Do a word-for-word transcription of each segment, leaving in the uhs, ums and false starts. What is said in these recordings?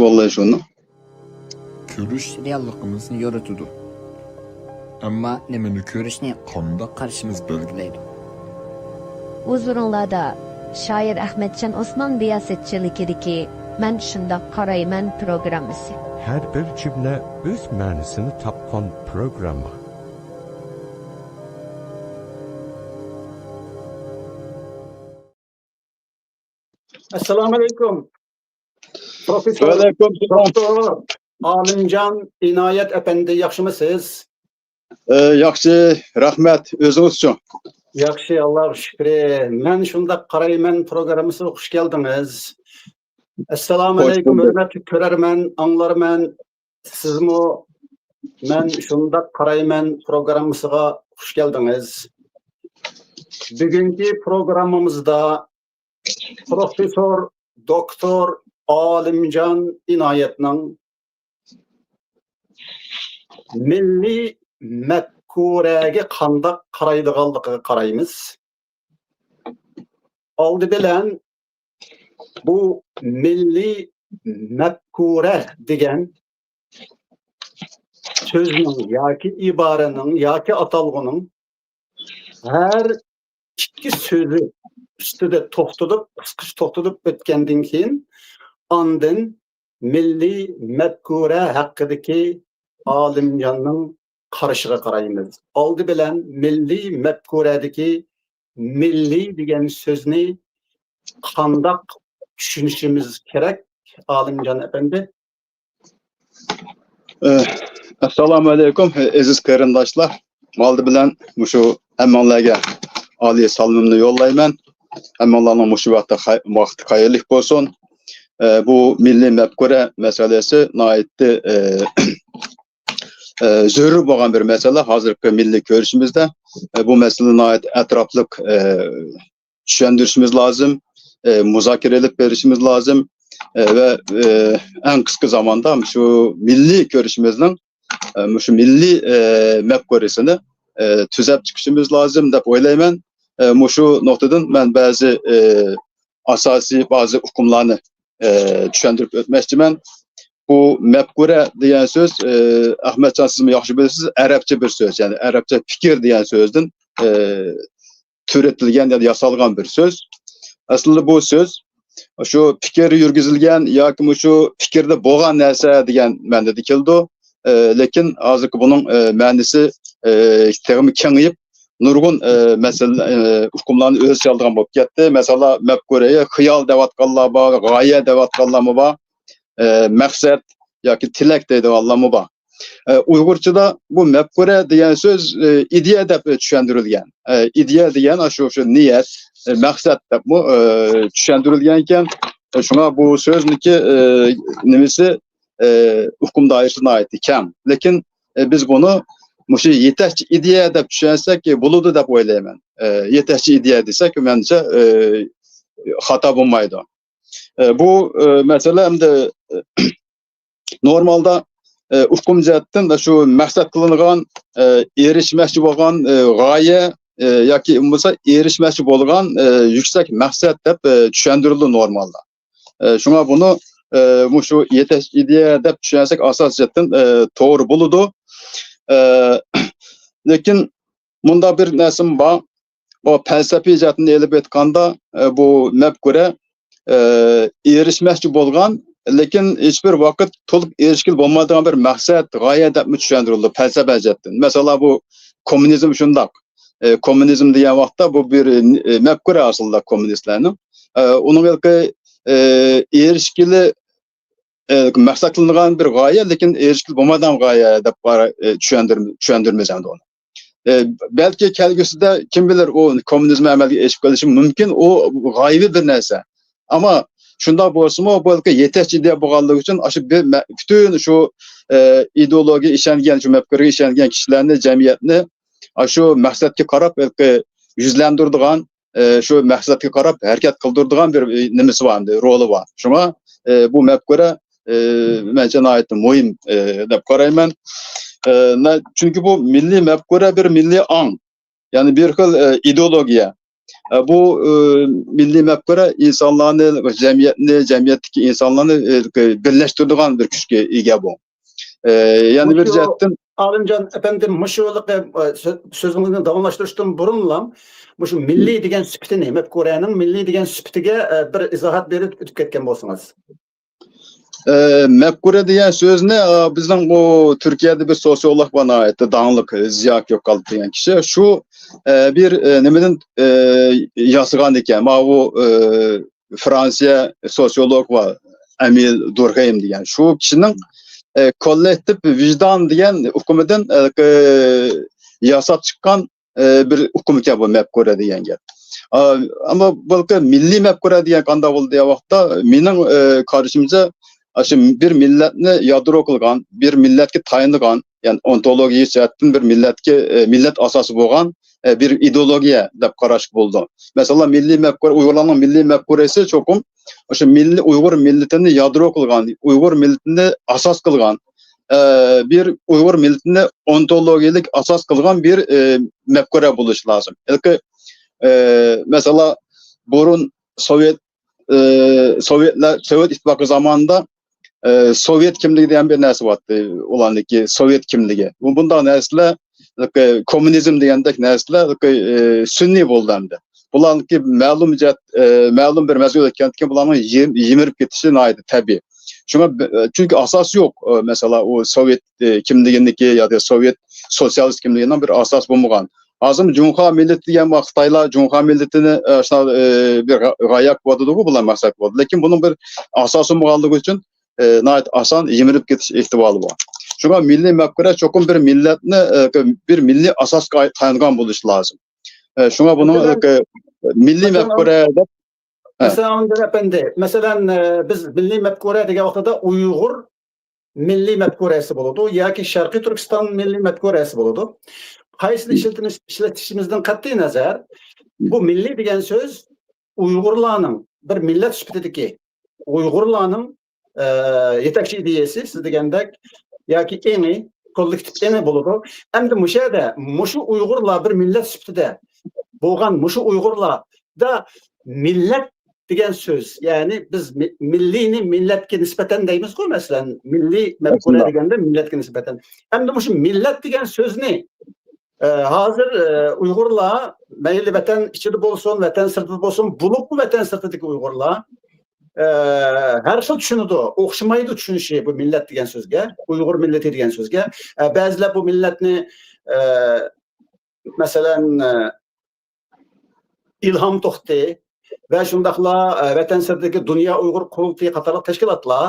ۋاللاھى شۇنى. كۆرۈش رېئاللىقىمىزنى يورۇتىدۇ. ئەمما نېمىنى كۆرۈشنى، قانداق قارىشىمىز بەلگىلەيدۇ. ھۇزۇرۇڭلاردا شائىر ئەخمەتجان ئوسمان رىياسەتچىلىكىدىكى مەن شۇنداق قارايمەن پروگراممىسى. ھەر بىر جۈملە ئۆز مەنىسىنى تاپقان پروگرامما. ئەسسالامۇئەلەيكۇم. پروفېسسور، ۋەئەلەيكۇم سالام. دوكتور ئالىمجان ئىنايەت ئەپەندى، ياخشىمۇسىز؟ ئە، ياخشى، رەھمەت. ئۆزىڭىزچۇ؟ ياخشى، ئاللاغا شۈكرى. مەن شۇنداق قارايمەن پروگراممىسىغا خۇش كەلدىڭىز. ئەسسالامۇئەلەيكۇم، خۇش بولدۇق. ھۆرمەتلىك كۆرەرمەن، ئاڭلارمەن. سىزمۇ مەن شۇنداق قارايمەن پروگراممىسىغا خۇش كەلدىڭىز. بۈگۈنكى پروگراممىمىزدا پروفېسسور دوكتور ئالىمجان ئىنايەتنىڭ مىللىي مەپكۇرەگە قانداق قارايدىغانلىقىغا قارايمىز. ئالدى بىلەن بۇ مىللىي مەپكۇرە دېگەن سۆزنىڭ ياكى ئىبارىنىڭ ياكى ئاتالغۇنىڭ ھەر ئىككى سۆزى ئۈستىدە توختىلىپ، قىسقىچە توختىلىپ ئۆتكەندىن كېيىن، ئاندىن مىللىي مەپكۇرە ھەققىدىكى ئالىمجاننىڭ قارىشىغا قارايمىز. ئالدى بىلەن مىللىي مەپكۇرەدىكى مىللىي دېگەن سۆزنى قانداق چۈشىنىشىمىز كېرەك، ئالىمجان ئەپەندى؟ ئە، ئەسسالامۇئەلەيكۇم، ئەزىز قېرىنداشلار. ئالدى بىلەن مۇشۇ ھەممىڭلارگە ئالىي سالىمىمنى يوللايمەن. ھەممىڭلارنىڭ مۇشۇ ۋاقىتتا خەي-، ۋاقتى خەيرلىك بولسۇن. ئە، بۇ مىللىي مەپكۇرە مەسىلىسى ناھايىتى، ئە، ئە، زۆرۈر بولغان بىر مەسىلە ھازىرقى مىللىي كۈرىشىمىزدە. ئە، بۇ مەسىلىنى ناھايىتى ئەتراپلىق، ئە، چۈشەندۈرۈشىمىز لازىم، ئە، مۇزاكىرە ئېلىپ بېرىشىمىز لازىم، ئە، ۋە، ئە، ئەڭ قىسقا زاماندا شۇ مىللىي كۈرىشىمىزنىڭ، ئە، مۇشۇ مىللىي، ئە، مەپكۇرىسىنى، ئە، تۈزەپ چىقىشىمىز لازىم دەپ ئويلايمەن. ئە، مۇشۇ نۇقتىدىن مەن بەزى، ئە، ئاساسىي بەزى ئۇقۇملارنى، ئە، چۈشەندۈرۈپ ئۆتمەكچىمەن. بۇ مەپكۇرە دېگەن سۆز، ئە، ئەخمەتجان سىزمۇ ياخشى بىلىسىز، ئەرەبچە بىر سۆز، يەنى ئەرەبچە پىكىر دېگەن سۆزدىن، ئە، تۈرۈتۈلگەن يا ياسالغان بىر سۆز. ئەسلىدە بۇ سۆز شۇ پىكىر يۈرگۈزۈلگەن ياكى مۇشۇ پىكىردە بولغان نەرسە دېگەن مەنىدە كېلىدۇ. ئە، لېكىن ھازىرقى بۇنىڭ، ئە، مەنىسى، ئە، تېخىمۇ كېڭىيىپ، نۇرغۇن، ئە، مەسىلە، ئە، ئۇقۇملارنى ئۆز ئىچىگە ئالىدىغان بولۇپ كەتتى. مەسىلەن، مەپكۇرە، خىيال دەۋاتقانلار بار، غايە دەۋاتقانلارمۇ بار، ئە، مەقسەت ياكى تىلەك دەيدىغانلارمۇ بار. ئە، ئۇيغۇرچىدا بۇ مەپكۇرە دېگەن سۆز، ئە، ئىدىيە دەپ چۈشەندۈرۈلگەن. ئە، ئىدىيە دېگەن ئاشۇ، شۇ نىيەت، ئە، مەقسەت دەپمۇ، ئە، چۈشەندۈرۈلگەن ئىكەن. ئە، شۇڭا بۇ سۆزنىڭكى، ئە، نېمىسى، ئە، ئۇقۇم دائىرىسى ناھايىتى كەڭ. لېكىن، ئە، بىز بۇنى مۇشۇ يېتەكچى ئىدىيە دەپ چۈشەنسەك بولىدۇ دەپ ئويلايمەن. ئە، يېتەكچى ئىدىيە دېسەك، مەنچە، ئە، خاتا بولمايدۇ. ئە، بۇ، ئە، مەسىلە ئەمدى، ئە، نورمالدا، ئە، ئۇقۇم جەھەتتىن شۇ مەقسەت قىلىنغان، ئە، ئېرىشمەكچى بولغان، ئە، غايە، ئە، ياكى بولمىسا ئېرىشمەكچى بولغان، ئە، يۈكسەك مەقسەت دەپ، ئە، چۈشەندۈرۈلىدۇ نورمالدا. ئە، شۇڭا بۇنى، ئە، مۇشۇ يېتەكچى ئىدىيە دەپ چۈشەنسەك ئاساسىي جەھەتتىن، ئە، توغرا بولىدۇ. ئە، لېكىن مۇنداق بىر نەرسىمۇ بار. ئۇ پەلسەپىي جەھەتتىن ئېلىپ ئېيتقاندا، ئە، بۇ مەپكۇرە، ئە، ئېرىشمەكچى بولغان، لېكىن ھېچبىر ۋاقىت تولۇق ئېرىشكىلى بولمايدىغان بىر مەقسەت، غايە دەپمۇ چۈشەندۈرۈلىدۇ پەلسەپە جەھەتتىن. مەسىلەن، بۇ كوممۇنىزم شۇنداق. ئە، كوممۇنىزم دېگەن ۋاقىتتا بۇ بىر، ئە، مەپكۇرە ئاسلىدا كوممۇنىستلارنىڭ. ئە، ئۇنىڭ ھېلىقى، ئە، ئېرىشكىلى، ئە، مەقسەت قىلىنغان بىر غايە، لېكىن ئېرىشكىلى بولمايدىغان غايە دەپ قارا-، ئە، چۈشەندۈرمە-، چۈشەندۈرمىسەم ئۇنى. ئە، بەلكى كەلگۈسىدە كىم بىلەر، ئۇ كوممۇنىزم ئەمەلگە ئېشىپ قېلىشى مۇمكىن، ئۇ غايىۋى بىر نەرسە. ئەمما شۇنداق بولسىمۇ، بۇ يېتەكچى ئىدىيە بولغانلىقى ئۈچۈن، ئاشۇ بىر مە-، پۈتۈن شۇ، ئە، ئىدېئولوگىيە ئىشەنگەن، شۇ مەپكۇرىگە ئىشەنگەن كىشىلەرنى، جەمئىيەتنى، ئاشۇ مەقسەتكە قاراپ، ھېلىقى يۈزلەندۈرىدىغان، ئە، شۇ مەقسەتكە قاراپ ھەرىكەت قىلدۇرىدىغان بىر، ئە، نېمىسى بار، ئەمدى رولى بار. شۇڭا، ئە، بۇ مەپكۇرە، ئە، مەنچە ناھايىتى مۇھىم، ئە، دەپ قارايمەن. ئە، نە-، چۈنكى بۇ مىللىي مەپكۇرە بىر مىللىي ئاڭ، يەنى بىر خىل، ئە، ئىدېئولوگىيە. ئە، بۇ، ئە، مىللىي مەپكۇرە ئىنسانلارنى، جەمئىيەتنى، جەمئىيەتتىكى ئىنسانلارنى، ئە، بىرلەشتۈرىدىغان بىر كۈچكە ئىگە بۇ. ئە، يەنە بىر مۇشۇ جەھەتتىن ئالىمجان ئەپەندىم، مۇشۇ، ئە، سۆ-، سۆزىڭىزنى داۋاملاشتۇرۇشتىن بۇرۇنلا، مۇشۇ مىللىي دېگەن سۈپىتىنى، مەپكۇرەنىڭ مىللىي دېگەن سۈپىتىگە، ئە، بىر ئىزاھات بېرىپ ئۆتۈپ كەتكەن بولسىڭىز. ئە، مەپكۇرە دېگەن سۆزنى، ئە، بىزنىڭ بۇ تۈركىيەدە بىر سوسىيولوگ بار، ناھايىتى داڭلىق، ئە، زىيا كۆكالپ دېگەن كىشى. شۇ، ئە، بىر، ئە، نېمىدىن، ئە، ياسىغان ئىكەن. ماۋۇ، ئە، فرانسىيە سوسىيولوگ بار، ئەمىل دۇرخېيم دېگەن. شۇ كىشىنىڭ، ئە، كوللېكتىپ ۋىجدان دېگەن ئۇقۇمىدىن، ئە، ياساپ چىققان ئە، بىر ئۇقۇم ئىكەن بۇ مەپكۇرە دېگەن گەپ. ئا، ئەمما بۇ مىللىي مەپكۇرە دېگەن قانداق بولدى دېگەن ۋاقىتتا، مېنىڭ، ئە، قارىشىمچە، ئاشۇ بىر مىللەتنى يادرو قىلغان، بىر مىللەتكە تايىنىدىغان، يەنى ئونتولوگىيە جەھەتتىن بىر مىللەتكە، ئە، مىللەت ئاساسى بولغان، ئە، بىر ئىدېئولوگىيە دەپ قاراشقا بولىدۇ. مەسىلەن، مىللىي مەپكۇرە، ئۇيغۇرلارنىڭ مىللىي مەپكۇرەسى چوقۇم ئاشۇ مىللىي ئۇيغۇر مىللىتىنى يادرو قىلغان، ئۇيغۇر مىللىتىنى ئاساس قىلغان، ئە، بىر ئۇيغۇر مىللىتىنى ئونتولوگىيەلىك ئاساس قىلغان بىر، ئە، مەپكۇرە بولۇشى لازىم. بەلكى، ئە، مەسىلەن، بۇرۇن سوۋېت، ئە، سوۋېتلار، سوۋېت ئىتتىپاقى زامانىدا، ئە، سوۋېت كىملىكى دېگەن بىر نەرسە بارتتى. ئۇلارنىڭكى سوۋېت كىملىكى. بۇ، بۇنداق نەرسىلەر، بەلكى كوممۇنىزم دېگەندەك نەرسىلەر، بەلكى، ئە، سۈنئىي بولدى ئەمدى. بۇلارنىڭكى مەلۇم جەھەت، ئە، مەلۇم بىر مەزگىل ئۆتكەندىن كېيىن بۇلارنىڭ يىم-، يىمىرىپ كېتىشى ناھايىتى تەبىئىي. شۇڭا، ئە، چۈنكى ئاساسى يوق. ئە، مەسىلەن، ئۇ سوۋېت، ئە، كىملىكىنىڭكى ياكى سوۋېت سوتسىيالىست كىملىكىنىڭ بىر ئاساسى بولمىغان. ھازىر جۇڭخۇا مىللىتى دېگەن ۋاقىت خىتايلار جۇڭخۇا مىللىتىنى، ئە، شۇنداق، ئە، بىر غا-، غايە قىلىۋاتىدۇ، بۇلار مەقسەت قىلىۋاتىدۇ. لېكىن بۇنىڭ بىر ئاساسى بولمىغانلىقى ئۈچۈن، ئە، ناھايىتى ئاسان يىمىرىپ كېتىش ئېھتىمالى بار. شۇڭا مىللىي مەپكۇرە چوقۇم بىر مىللەتنى، ئە، بىر مىللىي ئاساسقا تايانغان بولۇشى لازىم. ئە، شۇڭا بۇنىڭ، مەسىلەن، ئە، مىللىي مەپكۇرە دەپ، ئە. مەسىلەن، ئەمىر ئەپەندى، مەسىلەن، ئە، بىز مىللىي مەپكۇرە دېگەن ۋاقتىدا ئۇيغۇر مىللىي مەپكۇرەسى بولىدۇ ياكى شەرقىي تۈركىستان مىللىي مەپكۇرەسى بولىدۇ. قايسىنى ئىشلىتىمىز-، ئىشلىتىشىمىزدىن قەتئىي نەزەر، بۇ مىللىي دېگەن سۆز ئۇيغۇرلارنىڭ بىر مىللەت سۈپىتىدىكى، ئۇيغۇرلارنىڭ، ئە، يېتەكچى ئىدىيەسى، سىز دېگەندەك، ياكى ئېڭى، كوللېكتىپ ئېڭى بولىدۇ. ئەمدى مۇشۇ يەردە مۇشۇ ئۇيغۇرلار بىر مىللەت سۈپىتىدە بولغان مۇشۇ ئۇيغۇرلاردا مىللەت دېگەن سۆز، يەنى بىز مى-، مىللىينى مىللەتكە نىسبەتەن دەيمىزغۇ، مەسىلەن، مىللىي مەپكۇرە دېگەندە مىللەتكە نىسبەتەن. ئەمدى مۇشۇ مىللەت دېگەن سۆزنى، ئە، ھازىر، ئە، ئۇيغۇرلار مەيلى ۋەتەن ئىچىدە بولسۇن، ۋەتەن سىرتىدا بولسۇن، بولۇپمۇ ۋەتەن سىرتىدىكى ئۇيغۇرلار، ئە، ھەر خىل چۈشىنىدۇ، ئوخشىمايدۇ چۈشىنىشى بۇ مىللەت دېگەن سۆزگە، ئۇيغۇر مىللىتى دېگەن سۆزگە. ئە، بەزىلەر بۇ مىللەتنى، ئە، مەسىلەن، ئە، ئىلھام توختى ۋە شۇنداقلا، ئە، ۋەتەن سىرتىدىكى دۇنيا ئۇيغۇر قۇرۇلتىيى قاتارلىق تەشكىلاتلار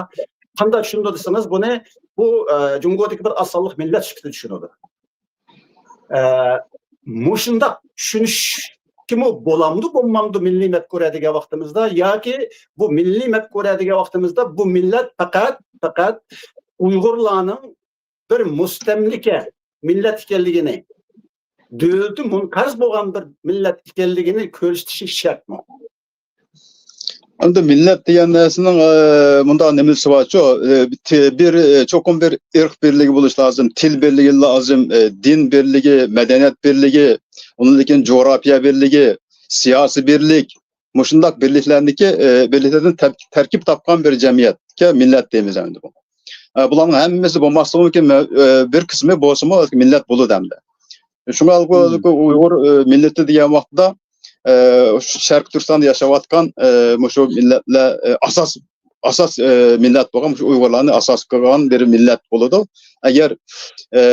قانداق چۈشىنىدۇ دېسىڭىز، بۇنى بۇ، ئە، جۇڭگودىكى بىر ئاز سانلىق مىللەت سۈپىتىدە چۈشىنىدۇ. ئە، مۇشۇنداق چۈشىنىشكىمۇ بولامدۇ، بولمامدۇ مىللىي مەپكۇرە دېگەن ۋاقتىمىزدا؟ ياكى بۇ مىللىي مەپكۇرە دېگەن ۋاقتىمىزدا بۇ مىللەت پەقەت، پەقەت ئۇيغۇرلارنىڭ بىر مۇستەملىكە مىللەت ئىكەنلىكىنى، دۆلىتى مۇنقەرز بولغان بىر مىللەت ئىكەنلىكىنى كۆرسىتىشى شەرتمۇ؟ ئەمدى مىللەت دېگەن نەرسىنىڭ، ئە، مۇنداق نېمىسى بارچۇ، ئە، تى-، بىر، ئە، چوقۇم بىر ئىرق بىرلىكى بولۇشى لازىم، تىل بىرلىكى لازىم، ئە، دىن بىرلىكى، مەدەنىيەت بىرلىكى، ئۇنىڭدىن كېيىن جۇغراپىيە بىرلىكى، سىياسىي بىرلىك، مۇشۇنداق بىرلىكلەرنىكى، ئە، بىرلىكلەردىن تەر-، تەركىب تاپقان بىر جەمئىيەتكە مىللەت دەيمىز ئەمدى بۇ. ئە، بۇلارنىڭ ھەممىسى بولماسلىقى مۇمكىن، مە-، ئە، بىر قىسمى بولسىمۇ مىللەت بولىدۇ ئەمدى. شۇڭا بۇ، مم. بۇ ئۇيغۇر، ئە، مىللىتى دېگەن ۋاقىتتا، ئە، شۇ شەرقىي تۈركىستاندا ياشاۋاتقان، ئە، مۇشۇ مىللەتلەر، ئە، ئاساس، ئاساس، ئە، مىللەت بولغان مۇشۇ ئۇيغۇرلارنى ئاساس قىلغان بىر مىللەت بولىدۇ. ئەگەر، ئە،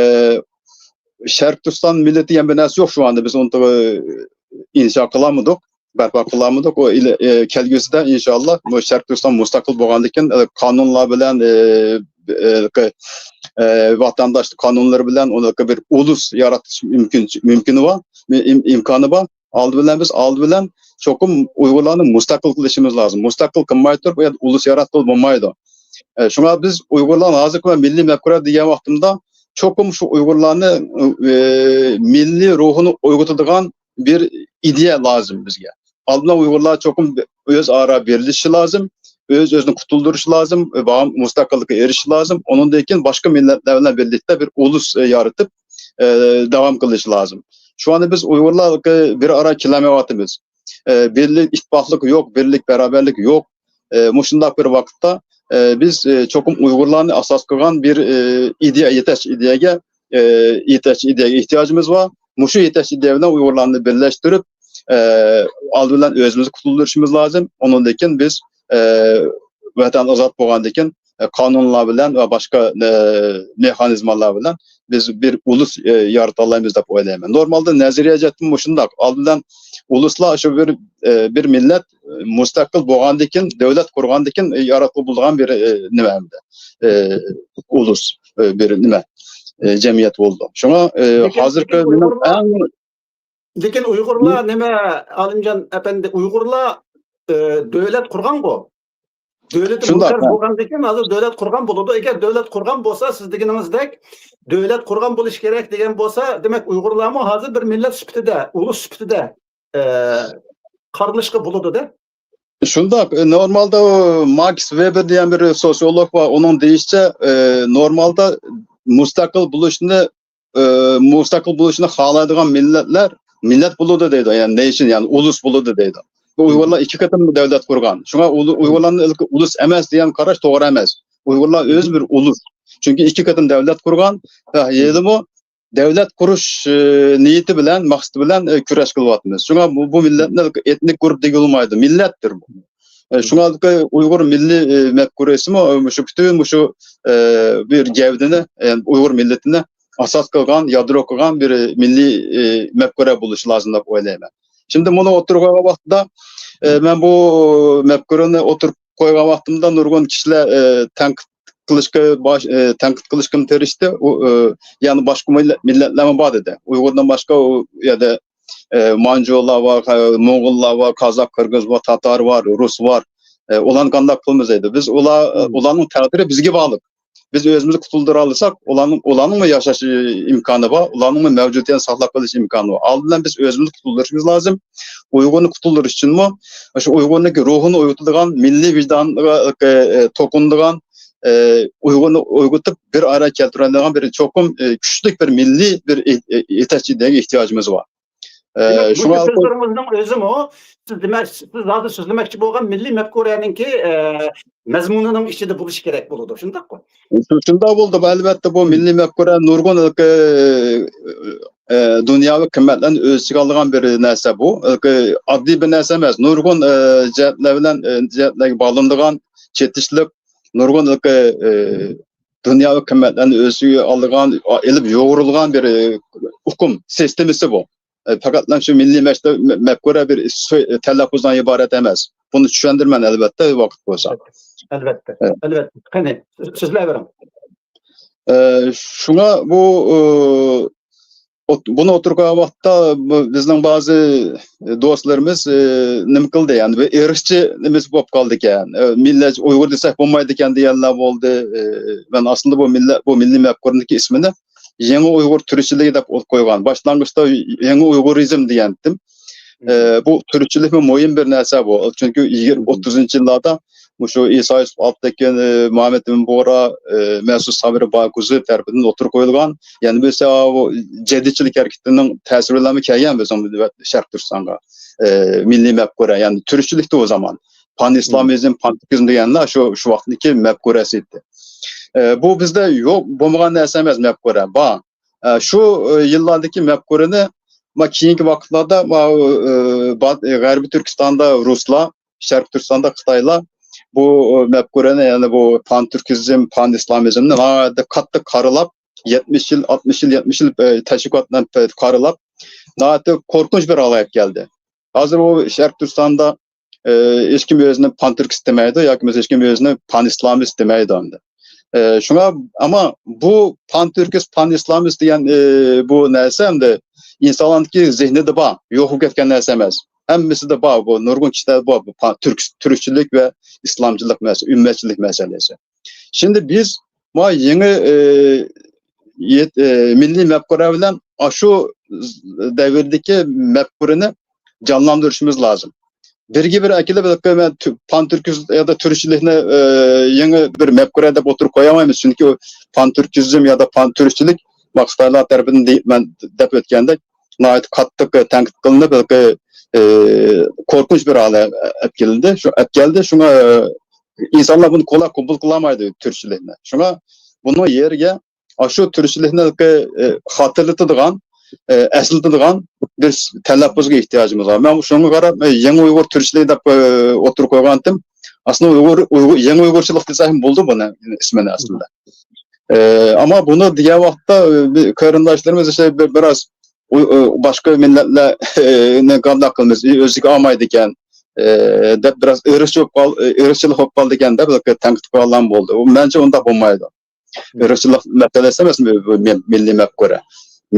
شەرقىي تۈركىستان مىللىتى دېگەن بىر نەرسە يوق شۇ ئاندا، بىز ئۇنى، ئە، ئىنشا قىلالمىدۇق، بەرپا قىلالمىدۇق. ئۇ ئىلى-، ئە، كەلگۈسىدە ئىنشاللا بۇ شەرقىي تۈركىستان مۇستەقىل بولغاندىن كېيىن، ئە، قانۇنلار بىلەن، ئە، ئە، ئە، ۋاتانداشلىق قانۇنلىرى بىلەن ئۇنى بىر ئۇلۇس يارىتىش مۇمكىن، مۇمكىنى بار، ئىم-، ئىمكانى بار. ئالدى بىلەن بىز، ئالدى بىلەن چوقۇم ئۇيغۇرلارنى مۇستەقىل قىلىشىمىز لازىم. مۇستەقىل قىلماي تۇرۇپ، ئۇ يەردە ئۇلۇس ياراتقىلى بولمايدۇ. ئە، شۇڭا بىز ئۇيغۇرلار ھازىرقى مىللىي مەپكۇرە دېگەن ۋاقتىمدا چوقۇم شۇ ئۇيغۇرلارنى، ئە، مىللىي روھىنى ئويغىتىدىغان بىر ئىدىيە لازىم بىزگە. ئالدىن ئۇيغۇرلار چوقۇم ئۆزئارا بىرلىشىشى لازىم، ئۆز-ئۆزىنى قۇتۇلدۇرۇشى لازىم، مۇستەقىللىققا ئېرىشىشى لازىم. ئۇنىڭدىن كېيىن باشقا مىللەتلەر بىلەن بىرلىكتە بىر ئۇلۇس، ئە، يارىتىپ، ئە، داۋام قىلىشى لازىم. شۇ ئاندا بىز ئۇيغۇرلار بىر ئارا كېلەلمەيۋاتىمىز. ئە، بىرلىك، ئىتتىپاقلىق يوق، بىرلىك، بارابەرلىك يوق. ئە، مۇشۇنداق بىر ۋاقىتتا، ئە، بىز، ئە، چوقۇم ئۇيغۇرلارنى ئاساس قىلغان بىر، ئە، ئىدىيە، يېتەكچى ئىدىيەگە، ئە، يېتەكچى ئىدىيەگە ئېھتىياجىمىز بار. مۇشۇ يېتەكچى ئىدىيە بىلەن ئۇيغۇرلارنى بىرلەشتۈرۈپ، ئە، ئالدى بىلەن ئۆزىمىزنى قۇتۇلدۇرۇشىمىز لازىم. ئۇنىڭدىن كېيىن بىز، ئە، ۋەتەن ئازاد بولغاندىن كېيىن، ئە، قانۇنلار بىلەن ۋە باشقا، ئە، مېخانىزمالار بىلەن بىز بىر ئۇلۇس، ئە، يارىتالايمىز دەپ ئويلايمەن. نورمالدا نەزەرىيە جەھەتتىن مۇشۇنداق. ئالدى بىلەن ئۇلۇسلار شۇ بىر، ئە، بىر مىللەت، ئە، مۇستەقىل بولغاندىن كېيىن، دۆلەت قۇرغاندىن كېيىن، ئە، ياراتقىلى بولىدىغان بىر، ئە، نېمە ئەمدى، ئە، ئۇلۇس، ئە، بىر نېمە، ئە، جەمئىيەت بولىدۇ. شۇڭا، ئە، لېكىن، ھازىرقى لېكىن مېنىڭ ئۇيغۇرلار، ئەڭ لېكىن ئۇيغۇرلار نېمە، ئالىمجان ئەپەندى، ئۇيغۇرلار، ئە، دۆلەت قۇرغانغۇ. دۆلىتى شۇنداق، مۇستەقىل ھە. بولغاندىن كېيىن، ھازىر دۆلەت قۇرغان بولىدۇ. ئەگەر دۆلەت قۇرغان بولسا، سىز دېگىنىڭىزدەك دۆلەت قۇرغان بولۇش كېرەك دېگەن بولسا، دېمەك، ئۇيغۇرلارمۇ ھازىر بىر مىللەت سۈپىتىدە، ئۇلۇس سۈپىتىدە، ئە، قارىلىشقا بولىدۇ-دە. شۇنداق، ئە، نورمالدا ئۇ ماكس ۋېبېر دېگەن بىر سوسىيولوگ بار، ئۇنىڭ دېيىشىچە، ئە، نورمالدا مۇستەقىل بولۇشنى ئى، مۇستەقىل بولۇشنى خالايدىغان مىللەتلەر مىللەت بولىدۇ دەيدۇ، يەنى نېيشن، يەنى ئۇلۇس بولىدۇ دەيدۇ. بۇ ئۇيغۇرلار ئىككى قېتىم دۆلەت قۇرغان. شۇڭا ئۇلۇ-، ئۇيغۇرلارنى ئۇلۇس ئەمەس دېگەن قاراش توغرا ئەمەس. ئۇيغۇرلار ئۆزى بىر ئۇلۇس. چۈنكى ئىككى قېتىم دۆلەت قۇرغان ۋە ھېلىمۇ دۆلەت قۇرۇش، ئى، نىيىتى بىلەن، مەقسىتى بىلەن، ئى، كۈرەش قىلىۋاتىمىز. شۇڭا بۇ، بۇ مىللەتنى ئېتنىك گۇرۇپ دېگىلى بولمايدۇ، مىللەتتۇر بۇ. ئى، شۇڭا ئۇيغۇر مىللىي، ئى، مەپكۇرىسىمۇ، ئى، مۇشۇ پۈتۈن مۇشۇ، ئى، بىر گەۋدىنى، ئى، ئۇيغۇر مىللىتىنى ئاساس قىلغان، يادرو قىلغان بىر مىللىي، ئى، مەپكۇرە بولۇشى لازىم دەپ ئويلايمەن. شۇنداق بۇنى ئوتتۇرىغا قويغان ۋاقتىدا، ئى، مەن بۇ مەپكۇرىنى ئوتتۇرىغا قويغان ۋاقتىمدا نۇرغۇن كىشىلەر، ئى، تەنقىد قىلىشقا باش-، ئى، تەنقىد قىلىشقىمۇ تىرىشتى. ئۇ، ئى، يەنە باشقا مىللەت-، مىللەتلەرمۇ بار دېدى. ئۇيغۇردىن باشقا ئۇ يەردە، ئى، مانجۇلار بار، موڭغۇللار بار، قازاق، قىرغىز بار، تاتار بار، رۇس بار. ئى، ئۇلارنى قانداق قىلىمىز دەيدۇ. بىز ئۇلار، ئۇلارنىڭ تەقدىرى بىزگە باغلىق. بىز ئۆزىمىزنى قۇتۇلدۇرالىساق، ئۇلارنىڭ، ئۇلارنىڭمۇ ياشاش ئىمكانى بار، ئۇلارنىڭمۇ مەۋجۇدىيەتنى ساقلاپ قېلىش ئىمكانى بار. ئالدى بىلەن بىز ئۆزىمىزنى قۇتۇلدۇرۇشىمىز لازىم. ئۇيغۇرنى قۇتۇلدۇرۇش ئۈچۈنمۇ شۇ ئۇيغۇرنىڭكى روھىنى ئويغىتىدىغان، مىللىي ۋىجدانغا، ئى، توقۇنىدىغان، ئى، ئۇيغۇرنى ئويغىتىپ بىر ئارا كەلتۈرەلەيدىغان بىر چوقۇم، ئى، كۈچلۈك بىر مىللىي بىر ئى-، ئى-، يېتەكچى ئىدىيەگە ئېھتىياجىمىز بار. ئى، دېمەك، بۇ شۇڭا سۆزلىرىڭىزنىڭ ئۆزىمۇ سىز دېمەك، سىز ھازىر سۆزلىمەكچى بولغان مىللىي مەپكۇرەنىڭكى، ئى، مەزمۇنىنىڭ ئىچىدە بولۇشى كېرەك بولىدۇ، شۇنداققۇ؟ شۇ-، شۇنداق بولدى. ئەلۋەتتە، بۇ مىللىي مەپكۇرە نۇرغۇن، ئى، ئى، دۇنياۋى قىممەتلەرنى ئۆز ئىچىگە ئالىدىغان بىر نەرسە بۇ. ئى، ئاددىي بىر نەرسە ئەمەس. نۇرغۇن، ئى، جەھەتلەر بىلەن، ئى، جەھەتلەرگە باغلىنىدىغان، چېتىشلىق، نۇرغۇن، ئى، دۇنياۋى قىممەتلەرنى ئۆز ئىچىگە ئالىدىغان، ئېلىپ يورۇلغان بىر، ئى، ئۇقۇم سىستېمىسى بۇ. ئى، پەقەتلا شۇ مىللىي مەشتە-، مە-، مەپكۇرە بىر سۆ-، تەلەپپۇزدىن ئىبارەت ئەمەس. بۇنى چۈشەندۈرىمەن، ئەلۋەتتە، ۋاقىت بولسا. ئەلۋەتتە، ئە، ئەلۋەتتە. قېنى، سۆزلەۋېرىڭ. ئە، شۇڭا بۇ، ئۇ، ئوت-، بۇنى ئوتتۇرىغا قويغان ۋاقىتتا بۇ بىزنىڭ بەزى دوستلىرىمىز، ئە، نېمە قىلدى، يەنى بىر ئىرقچى نېمىسى بولۇپ قالدىكەن. ئە، مىللەت ئۇيغۇر دېسەك بولمايدىكەن دېگەنلەر بولدى. ئە، مەن ئاسلىدا بۇ مىللەت، بۇ مىللىي مەپكۇرىنىڭكى ئىسمىنى يېڭى ئۇيغۇر تۈركچىلىكى دەپ قويغان. باشلانغۇچتا يېڭى ئۇيغۇرىزم دېگەنتىم. ئە، بۇ تۈركچىلىكمۇ مۇھىم بىر نەرسە بۇ. چۈنكى يىگىرمە، ئوتتۇزىنچى يىللاردا مۇشۇ ئىسا يۈسۈپ ئالپتېكىن، ئە، مۇھەممەد ئىمىن بۇغرا، ئە، مەسۇت سابىر بايقۇزى تەرىپىدىن ئوتتۇرىغا قويۇلغان. يەنە بىرسى، ئاۋۇ جەدىدچىلىك ھەرىكىتىنىڭ تەسىرى بىلەنمۇ كەلگەن بىزنىڭ شەرقىي تۈركىستانغا. ئە، مىللىي مەپكۇرە، يەنى تۈركچىلىكتە ئۇ زامان. پان ئىسلامىزم، پان تۈركىزم دېگەنلەر شۇ، شۇ ۋاقىتتىكى مەپكۇرەسى ئىدى. ئە، بۇ بىزدە يوق، بولمىغان نەرسە ئەمەس مەپكۇرە، بار. ئە، شۇ، ئە، يىللاردىكى مەپكۇرىنى ما كېيىنكى ۋاقىتلاردا ما، ئە، با-، غەربىي تۈركىستاندا رۇسلار، شەرقىي تۈركىستاندا خىتايلار بۇ، ئە، مەپكۇرىنى، يەنى بۇ پان تۈركىزم، پان ئىسلامىزمنى ناھايىتى قاتتىق قارىلاپ، يەتمىش يىل، ئاتمىش يىل، يەتمىش يىل، ئە، تەشۋىقات بىلەن قارىلاپ، ناھايىتى قورقۇنچ بىر ھالغا كەلدى. ھازىر ئۇ شەرقىي تۈركىستاندا، ئى، ھېچكىم ئۆزىنى پان تۈركىست دېمەيدۇ ياكى بولمىسا ھېچكىم ئۆزىنى پان ئىسلامىست دېمەيدۇ ئەمدى. ئى، شۇڭا، ئەمما بۇ پان تۈركىست، پان ئىسلامىست دېگەن، ئى، بۇ نەرسە ئەمدى ئىنسانلارنىڭكى زېھنىدە بار، يوق بولۇپ كەتكەن نەرسە ئەمەس. ھەممىسىدە بار، بۇ نۇرغۇن كىشىلەردە بار، بۇ پان-، تۈرك-، تۈركچىلىك ۋە ئىسلامچىلىق مەسىلە، ئۈممەتچىلىك مەسىلىسى. شۇنداق بىز ما يېڭى، ئى، يېت-، ئى، مىللىي مەپكۇرە بىلەن ئاشۇ دەۋردىكى مەپكۇرىنى جانلاندۇرۇشىمىز لازىم. بىرگە بىر ئەكېلىپ، مەن تۈ-، پان تۈركىست يا دا تۈركچىلىكنى، ئى، يېڭى بىر مەپكۇرە دەپ ئوتتۇرىغا قويالمايمىز، چۈنكى ئۇ پان تۈركىزم يا دا پان تۈركچىلىك ما خىتايلار تەرىپىدىن دېيىپمەن دەپ ئۆتكەندەك، ناھايىتى قاتتىق تەنقىد قىلىنىپ، بەلكى، ئى، قورقۇنچ بىر ھالەت ئەپ كەلدى. شۇ، ئەپ كەلدى. شۇڭا، ئى، ئىنسانلار بۇنى قولاي قوبۇل قىلالمايدۇ، تۈركچىلىكنى. شۇڭا بۇنىڭ يېرىگە ئاشۇ تۈركچىلىكنى، ئى، خاتىرىلىتىدىغان، ئى، ئەسلىتىدىغان بىر تەلەپپۇزغا ئېھتىياجىمىز بار. مەن شۇنىڭغا قاراپ، ئى، يېڭى ئۇيغۇر تۈركچىلىكى دەپ، ئى، ئوتتۇرىغا قويغانتىم. ئەسلىدە ئۇيغۇر، ئۇيغۇر، يېڭى ئۇيغۇرچىلىق دېسەك بولىدۇ بۇنى ئىسمىنى ئەسلىدە. ئى، ئەمما بۇنى دېگەن ۋاقىتتا، ئى، بىر قېرىنداشلىرىمىز ئىشتە بىر، بىراز ئۇ، ئۇ، باشقا مىللەتلەرنى قانداق قىلىمىز، ئۆزىگە ئالمايدىكەن، ئى، دەپ بىراز ئىرقچىلىق بولۇپ قال-، ئىرقچىلىق بولۇپ قالىدىكەن دەپ تەنقىد قىلغانلار بولدى. ئۇ مەنچە ئۇنداق بولمايدۇ. ئىرقچىلىق مەسىلىسى ئەمەس، بۇ مىل-، مىللىي مەپكۇرە.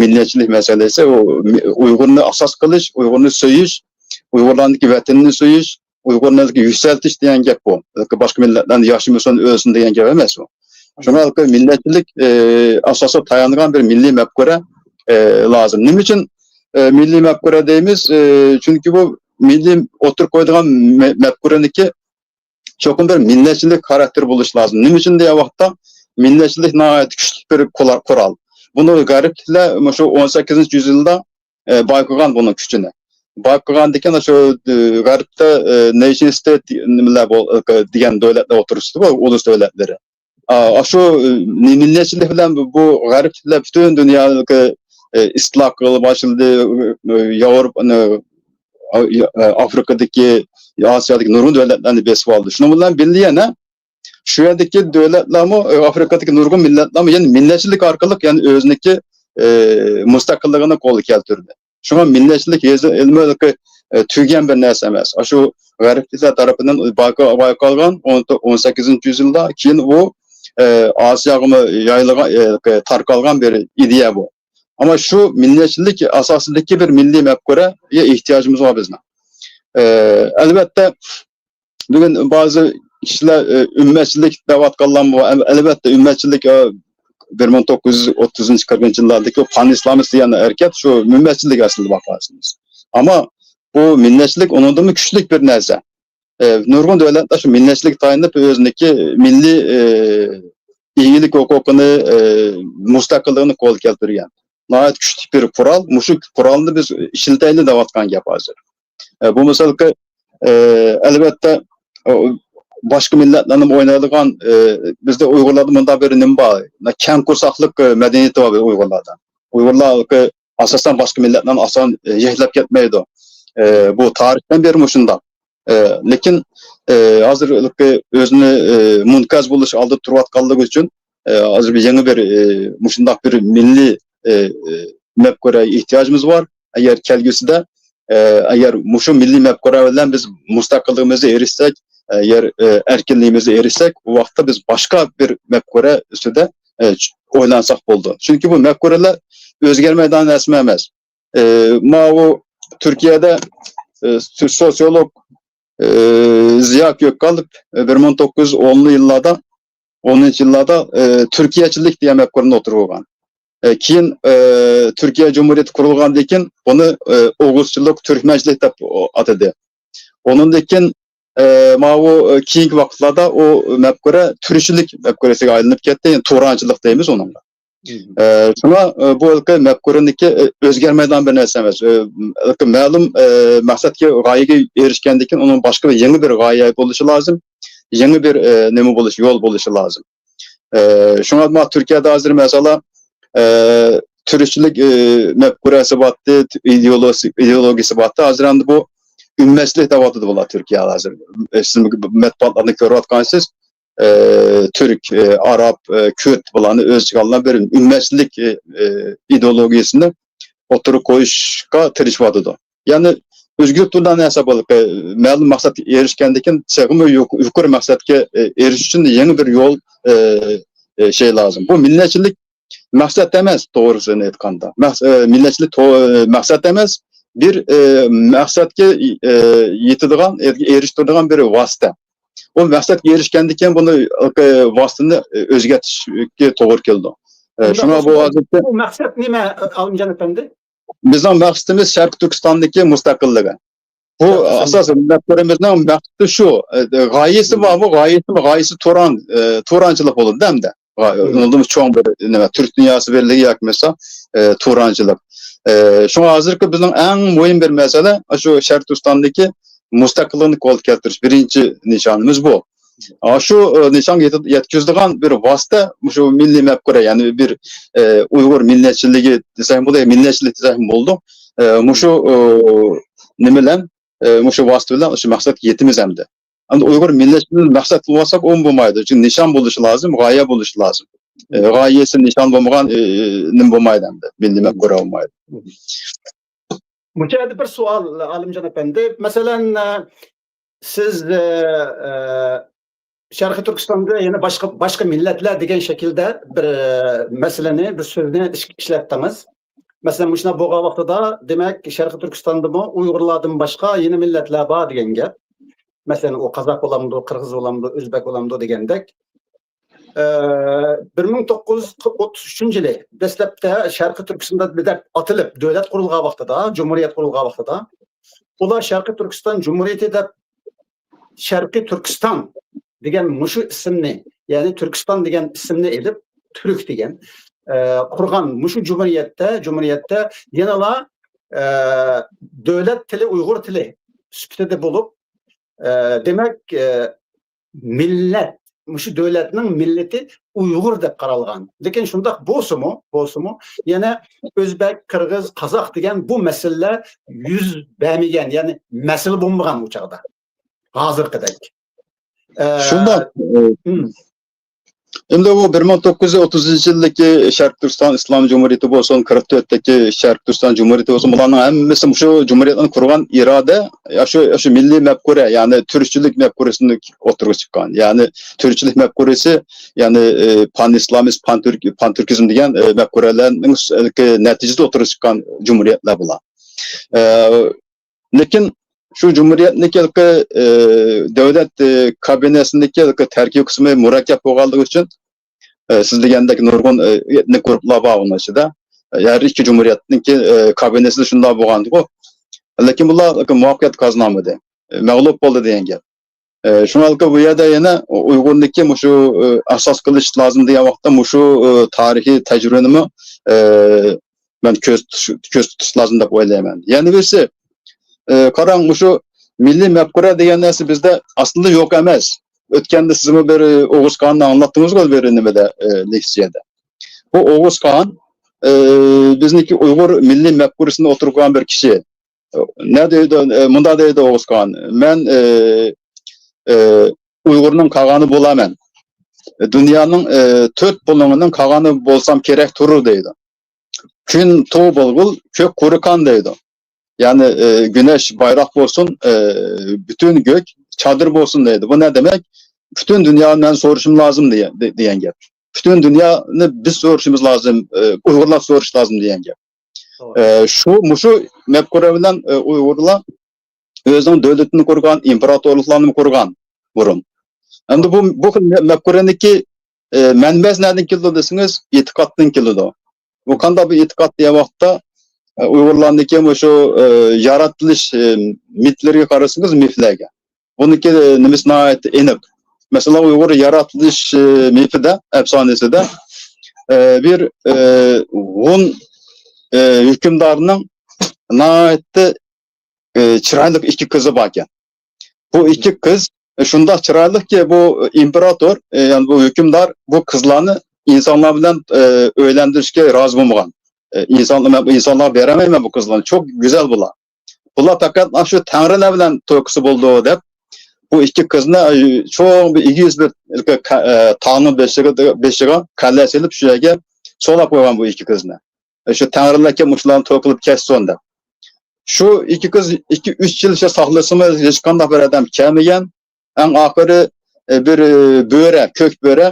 مىللەتچىلىك مەسىلىسى، ئۇ مى-، ئۇيغۇرنى ئاساس قىلىش، ئۇيغۇرنى سۆيۈش، ئۇيغۇرلارنىڭكى ۋەتىنىنى سۆيۈش، ئۇيغۇرنى يۈكسەلتىش دېگەن گەپ بۇ. باشقا مىللەتلەرنى ياشىمىسۇن، ئۆلسۇن دېگەن گەپ ئەمەس بۇ. شۇڭا مىللەتچىلىك، ئى، ئاساسىغا تايانغان بىر مىللىي مەپكۇرە، ئى، لازىم. نېمە ئۈچۈن، ئى، مىللىي مەپكۇرە دەيمىز؟ ئى، چۈنكى بۇ مىللىي ئوتتۇرىغا قويىدىغان مە-، مەپكۇرىنىڭكى چوقۇم بىر مىللەتچىلىك خاراكتېرى بولۇشى لازىم. نېمە ئۈچۈن دېگەن ۋاقىتتا، مىللەتچىلىك ناھايىتى كۈچلۈك بىر قولا-، قورال. بۇنى غەربلىكلەر مۇشۇ ئون سەككىزىنچى يۈزيىلدا، ئى، بايقىغان بۇنىڭ كۈچىنى. بايقىغاندىكىن شۇ، ئى، غەربتە، ئى، نېيشن ستېيت نېمىلەر بول-، دېگەن دۆلەتلەر ئوتتۇرىسىدا بار، ئۇلۇس دۆلەتلىرى. ئا، شۇ، ئى، مىللەتچىلىك بىلەن بۇ غەربلىكلەر پۈتۈن دۇنيادىكى، ئى، ئىستىلا قىلىپ باشلىدى، ئى، ياۋروپانى، ئا، ئا، ئافرىقىدىكى، ئاسىيادىكى نۇرغۇن دۆلەتلەرنى بېسىپ ئالدى. شۇنىڭ بىلەن بىللە يەنە شۇ يەردىكى دۆلەتلەرمۇ، ئى، ئافرىقىدىكى نۇرغۇن مىللەتلەرمۇ يەنە مىللەتچىلىك ئارقىلىق يەنە ئۆزىنىڭكى، ئى، مۇستەقىللىقىنى قولغا كەلتۈردى. شۇڭا مىللەتچىلىك ھېزى ئىلمىي، ئى، تۈگىگەن بىر نەرسە ئەمەس. ئاشۇ غەربلىكلەر تەرىپىدىن بايقا-، بايقالغان ئون، ئون سەككىزىنچى يۈزيىلدا، كېيىن ئۇ، ئى، ئاسىياغىمۇ يايىلغان، ئى، تارقالغان بىر ئىدىيە بۇ. ئەمما شۇ مىللەتچىلىك ئاساسىدىكى بىر مىللىي مەپكۇرەگە ئېھتىياجىمىز بار بىزنىڭ. ئى، ئەلۋەتتە، بۈگۈن بەزى كىشىلەر، ئى، ئۈممەتچىلىك دەۋاتقانلارمۇ بار. ئەل-، ئەلۋەتتە، ئۈممەتچىلىك، ئى، بىر مىڭ توققۇز يۈز ئوتتۇزىنچى، قىرىقىنچى يىللاردىكى پان ئىسلامىست دېگەن ھەرىكەت شۇ ئۈممەتچىلىك ئەسلىدە باقارسىز. ئەمما بۇ مىللەتچىلىك ئۇنىڭدىنمۇ كۈچلۈك بىر نەرسە. ئى، نۇرغۇن دۆلەتلەر شۇ مىللەتچىلىككە تايىنىپ ئۆزىنىڭكى مىللىي، ئى، ئىگىلىك ھوقۇقىنى، ئى، مۇستەقىللىقىنى قولغا كەلتۈرگەن. ناھايىتى كۈچلۈك بىر قورال. مۇشۇ قورالنى بىز ئىشلىتەيلى دەۋاتقان گەپ ھازىر. ئى، بۇ مىسالقى، ئى، ئەلۋەتتە، ئى، باشقا مىللەتلەرنىمۇ ئوينايدىغان، ئى، بىزدە ئۇيغۇرلاردا مۇنداق بىر نېمە بار، كەڭ قورساقلىق، ئى، مەدەنىيىتى بار بىز ئۇيغۇرلاردا. ئۇيغۇرلار، ئى، ئاساسەن باشقا مىللەتلەرنى ئاسان، ئى، يەكلەپ كەتمەيدۇ. ئى، بۇ تارىختىن بېرى مۇشۇنداق. ئى، لېكىن، ئى، ھازىر ئۆزىنى، ئى، مۇنقەز بولۇش ئالدىدا تۇرۇۋاتقانلىقى ئۈچۈن، ئى، ھازىر بىر يېڭى بىر، ئى، مۇشۇنداق بىر مىللىي، ئى، ئى، مەپكۇرە ئېھتىياجىمىز بار. ئەگەر كەلگۈسىدە، ئى، ئەگەر مۇشۇ مىللىي مەپكۇرە بىلەن بىز مۇستەقىللىقىمىزغا ئېرىشسەك، ئەگەر، ئى، ئەركىنلىكىمىزگە ئېرىشسەك، ئۇ ۋاقىتتا بىز باشقا بىر مەپكۇرە ئۈستىدە، ئى، ئويلانساق بولىدۇ. چۈنكى بۇ مەپكۇرىلەر ئۆزگەرمەيدىغان نەرسە ئەمەس. ئى، ماۋۇ تۈركىيەدە، ئى، سوسىيولوگ، ئى، زىيا كۆكال، ئى، بىر مىڭ توققۇز يۈز ئونىنچى يىللاردا، ئونىنچى يىللاردا، ئى، تۈركىيەچىلىك دېگەن مەپكۇرىنى ئوتتۇرىغا قويغان. ئى، كېيىن، ئى، تۈركىيە جۇمھۇرىيىتى قۇرۇلغاندىن كېيىن بۇنى، ئى، ئوغۇزچىلىق، تۈركمەنچىلىك دەپ ئاتىدى. ئۇنىڭدىن كېيىن، ئى، ماۋۇ، ئى، كېيىنكى ۋاقىتلاردا ئۇ مەپكۇرە تۈركچىلىك مەپكۇرىسىگە ئايلىنىپ كەتتى، يەنى تۇرانچىلىق دەيمىز ئۇنىڭغا. ئى، شۇڭا، ئى، بۇ ھېلىقى مەپكۇرىنىڭكى، ئى، ئۆزگەرمەيدىغان بىر نەرسە ئەمەس. ئى، ھېلىقى مەلۇم، ئى، مەقسەتكە، غايىگە ئېرىشكەندىن كېيىن ئۇنىڭ باشقا بىر يېڭى بىر غايە بولۇشى لازىم. يېڭى بىر، ئى، نېمە بولۇش، يول بولۇشى لازىم. ئى، شۇڭا ما تۈركىيەدە ھازىر مەسىلەن، ئى، تۈركچىلىك، ئى، مەپكۇرەسى بارتتى، ئىدېئولوگىيەسى، ئىدېئولوگىيەسى بارتتى. ھازىر ئەمدى بۇ ئۈممەتچىلىك دەۋاتىدۇ بۇلار تۈركىيە ھازىر. ئى، سىز مەتبۇئاتلارنى كۆرۈۋاتقانسىز. ئى، تۈرك، ئى، ئاراب، ئى، كۈرد بۇلارنى ئۆز ئىچىگە ئالغان بىر ئۈممەتچىلىك، ئى، ئى، ئىدېئولوگىيەسىنى ئوتتۇرىغا قويۇشقا تىرىشىۋاتىدۇ. يەنى ئۆزگىرىپ تۇرىدىغان نەرسە بولۇپ، ئى، مەلۇم مەقسەتكە ئېرىشكەندىن كېيىن تېخىمۇ يۇق-، يۇقىرى مەقسەتكە، ئى، ئېرىشىش ئۈچۈن يېڭى بىر يول، ئى، ئى، شەي لازىم. بۇ مىللەتچىلىك مەقسەت ئەمەس، توغرىسىنى ئېيتقاندا. مەقس-، ئى، مىللەتچىلىك تو-، مەقسەت ئەمەس، بىر، ئى، مەقسەتكە، ئى، يېتىدىغان، ئېرىشتۈرىدىغان بىر ۋاسىتە. ئۇ مەقسەتكە ئېرىشكەندىن كېيىن بۇنى، ئى، ۋاسىتىنى ئۆزگەرتىشكە توغرا كېلىدۇ. ئى، شۇڭا بۇ ھازىرچە بۇ مەقسەت نېمە، ئالىمجان ئەپەندى؟ بىزنىڭ مەقسىتىمىز شەرقىي تۈركىستاندىكى مۇستەقىللىقى. بۇ ئاساس مەپكۇرىمىزنىڭ مەقسىتى شۇ. ئى، غايىسى بارمۇ؟ غايىسىمۇ؟ غايىسى تۇران، ئى، تۇرانچىلىق بولىدۇ ئەمدى. ئۇنىڭدىن چوڭ بىر نېمە، تۈرك دۇنياسى بىرلىكى ياكى بولمىسا، ئە، تۇرانچىلىق. ئە، شۇڭا ھازىرقى بىزنىڭ ئەڭ مۇھىم بىر مەسىلە، شۇ شەرقىي تۈركىستاندىكى مۇستەقىللىقنى قولغا كەلتۈرۈش، بىرىنچى نىشانىمىز بۇ. ئا، شۇ، ئە، نىشانغا يېتىپ-، يەتكۈزىدىغان بىر ۋاسىتە، مۇشۇ مىللىي مەپكۇرە، يەنى بىر، ئە، ئۇيغۇر مىللەتچىلىكى دېسەم بولىدۇ، مىللەتچىلىك دېسەم بولىدۇ. ئە، مۇشۇ، ئە، نېمە بىلەن، ئە، مۇشۇ ۋاسىتە بىلەن شۇ مەقسەتكە يېتىمىز ئەمدى. ئەمدى ئۇيغۇر مىللەتچىلىكىنى مەقسەت قىلىۋالساق، ئۇمۇ بولمايدۇ. چۈنكى نىشان بولۇشى لازىم، غايە بولۇشى لازىم. ئە، غايىسى، نىشان بولمىغان، ئە، نېمە بولمايدۇ ئەمدى. مىللىي مەپكۇرە بولمايدۇ. مۇشۇ يەردە بىر سوئال، ئالىمجان ئەپەندى. مەسىلەن، ئە، سىز، ئە، ئە، شەرقىي تۈركىستاندا يەنە باشقا، باشقا مىللەتلەر دېگەن شەكىلدە بىر، ئە، مەسىلىنى، بىر سۆزنى ئىش-، ئىشلەتتىڭىز. مەسىلەن، مۇشۇنداق بولغان ۋاقتىدا، دېمەك، شەرقىي تۈركىستاندىمۇ ئۇيغۇرلاردىن باشقا يەنە مىللەتلەر بار دېگەن گەپ. مەسىلەن، ئۇ قازاق بولامدۇ، قىرغىز بولامدۇ، ئۆزبەك بولامدۇ دېگەندەك. ئە، بىر مىڭ توققۇز يۈز ئوتتۇز ئۈچىنچى يىلى دەسلەپتە شەرقىي تۈركىستان دەپ ئاتىلىپ دۆلەت قۇرۇلغان ۋاقتىدا، جۇمھۇرىيەت قۇرۇلغان ۋاقتىدا، ئۇلار شەرقىي تۈركىستان جۇمھۇرىيىتى دەپ، شەرقىي تۈركىستان دېگەن مۇشۇ ئىسىمنى، يەنى تۈركىستان دېگەن ئىسىمنى ئېلىپ، تۈرك دېگەن، ئە، قۇرغان مۇشۇ جۇمھۇرىيەتتە، جۇمھۇرىيەتتە يەنىلا، ئە، دۆلەت تىلى ئۇيغۇر تىلى سۈپىتىدە بولۇپ، ئە، دېمەك، ئە، مىللەت، مۇشۇ دۆلەتنىڭ مىللىتى ئۇيغۇر دەپ قارالغان. لېكىن شۇنداق بولسىمۇ، بولسىمۇ، يەنە ئۆزبەك، قىرغىز، قازاق دېگەن بۇ مەسىلىلەر يۈز بەرمىگەن، يەنى مەسىلە بولمىغان ئۇ چاغدا. ھازىرقىدەك. ئە، شۇنداق. ئە، ھىم. ئەمدى بۇ بىر مىڭ توققۇز يۈز ئوتتۇزىنچى يىلدىكى شەرقىي تۈركىستان ئىسلام جۇمھۇرىيىتى بولسۇن، قىرىق تۆتتىكى شەرقىي تۈركىستان جۇمھۇرىيىتى بولسۇن، بۇلارنىڭ ھەممىسى مۇشۇ جۇمھۇرىيەتنى قۇرغان ئىرادە، يا شۇ، يا شۇ مىللىي مەپكۇرە، يەنى تۈركچىلىك مەپكۇرىسىنى ئوتتۇرىغا چىققان. يەنى تۈركچىلىك مەپكۇرىسى، يەنى، ئە، پانئىسلامىست، پانتۈرك-، پانتۈركىزم دېگەن، ئە، مەپكۇرەلەرنىڭ س-، نەتىجىسىدە ئوتتۇرىغا چىققان جۇمھۇرىيەتلەر بۇلار. ئە، لېكىن شۇ جۇمھۇرىيەتنىڭكى ھېلىقى، ئى، دۆلەت، ئى، كابىنېتىنىڭكى ھېلىقى تەركىب قىسمى مۇرەككەپ بولغانلىقى ئۈچۈن، ئى، سىز دېگەندەك نۇرغۇن، ئى، ئېتنىك گۇرۇپپىلار بار ئۇنىڭ ئىچىدە. ئى، ھەر ئىككى جۇمھۇرىيەتنىڭكى، ئى، كابىنېتىدا شۇنداق بولغانىدىغۇ. لېكىن بۇلار ھېلىقى مۇۋەپپەقىيەت قازىنالمىدى. ئى، مەغلۇپ بولدى دېگەن گەپ. ئى، شۇڭا ھېلىقى بۇ يەردە يەنە ئۇيغۇرنىڭكى مۇشۇ، ئى، ئاساس قىلىش لازىم دېگەن ۋاقىتتا مۇشۇ، ئى، تارىخىي تەجرىبىنىمۇ، ئى، مەن كۆز تۇتۇش، كۆز تۇتۇش لازىم دەپ ئويلايمەن. يەنە بىرسى، ئى، قاراڭ، مۇشۇ مىللىي مەپكۇرە دېگەن نەرسە بىزدە ئاسلىدا يوق ئەمەس. ئۆتكەندە سىزمۇ بىر، ئى، ئوغۇزخاننى ئاڭلاتتىڭىزغۇ بىر نېمىدە، ئى، لېكسىيەدە. بۇ ئوغۇزخان، ئى، بىزنىڭكى ئۇيغۇر مىللىي مەپكۇرىسىنى ئوتتۇرىغا قويغان بىر كىشى. نە دەيدۇ، ئى، مۇنداق دەيدۇ ئوغۇزخان، مەن، ئى، ئى، ئۇيغۇرنىڭ قاغانى بولامەن. دۇنيانىڭ، ئى، تۆت بۇلۇڭىنىڭ قاغانى بولسام كېرەك تۇرۇر دەيدۇ. كۈن تۇغ بولغۇل، كۆك قۇرۇقان دەيدۇ. يەنى، ئى، گۈنەش بايراق بولسۇن، ئى، پۈتۈن گۆك چادىر بولسۇن دەيدۇ. بۇ نە دېمەك؟ پۈتۈن دۇنيانى مەن سورىشىم لازىم دېگەن، دېگەن گەپ. پۈتۈن دۇنيانى بىز سورىشىمىز لازىم، ئى، ئۇيغۇرلار سورىشى لازىم دېگەن گەپ. ئى، شۇ، مۇشۇ مەپكۇرە بىلەن، ئى، ئۇيغۇرلار ئۆزىنىڭ دۆلىتىنى قۇرغان، ئىمپېراتورلۇقلارنى قۇرغان بۇرۇن. ئەمدى بۇ، بۇ خىل مەپكۇرىنىڭكى، ئى، مەنبەسى نەدىن كېلىدۇ دېسىڭىز، ئېتىقادتىن كېلىدۇ. بۇ قانداق بىر ئېتىقاد دېگەن ۋاقىتتا، ئى، ئۇيغۇرلارنىڭكى مۇشۇ، ئى، ياراتىلىش، ئى، مىتلىرىگە قارىسىڭىز، مىفلەرگە. بۇنىڭكى نېمىسى ناھايىتى ئېنىق. مەسىلەن، ئۇيغۇر ياراتىلىش، ئى، مىفىدا، ئەپسانىسىدا، ئى، بىر، ئى، ھون، ئى، ھۆكۈمدارنىڭ ناھايىتى، ئى، چىرايلىق ئىككى قىزى باركەن. بۇ ئىككى قىز، ئى، شۇنداق چىرايلىقكى، بۇ ئىمپېراتور، ئى، يەنى بۇ ھۆكۈمدار بۇ قىزلارنى ئىنسانلار بىلەن، ئى، ئۆيلەندۈرۈشكە رازى بولمىغان. ئى، ئىنسانلار، مەن بۇ ئىنسانلارغا بېرەلمەيمەن بۇ قىزلارنى. چوڭ گۈزەل بۇلار. بۇلار پەقەت شۇ تەڭرىلەر بىلەن توي قىلسا بولىدۇ دەپ، بۇ ئىككى قىزنى، ئى، چوڭ بىر ئېگىز بىر كا-، ئى، تاغنىڭ بېشىغا، بېشىغا قەلئە سېلىپ، شۇ يەرگە سولاپ قويغان بۇ ئىككى قىزنى. ئى، شۇ تەڭرىلەركە مۇشۇلارنى توي قىلىپ كەچسۇن دەپ. شۇ ئىككى قىز ئىككى، ئۈچ يىل شۇ ساقلىسىمۇ، ھېچقانداق بىر ئادەم كەلمىگەن. ئەڭ ئاخىرى، ئى، بىر، ئى، بۆرە، كۆك بۆرە،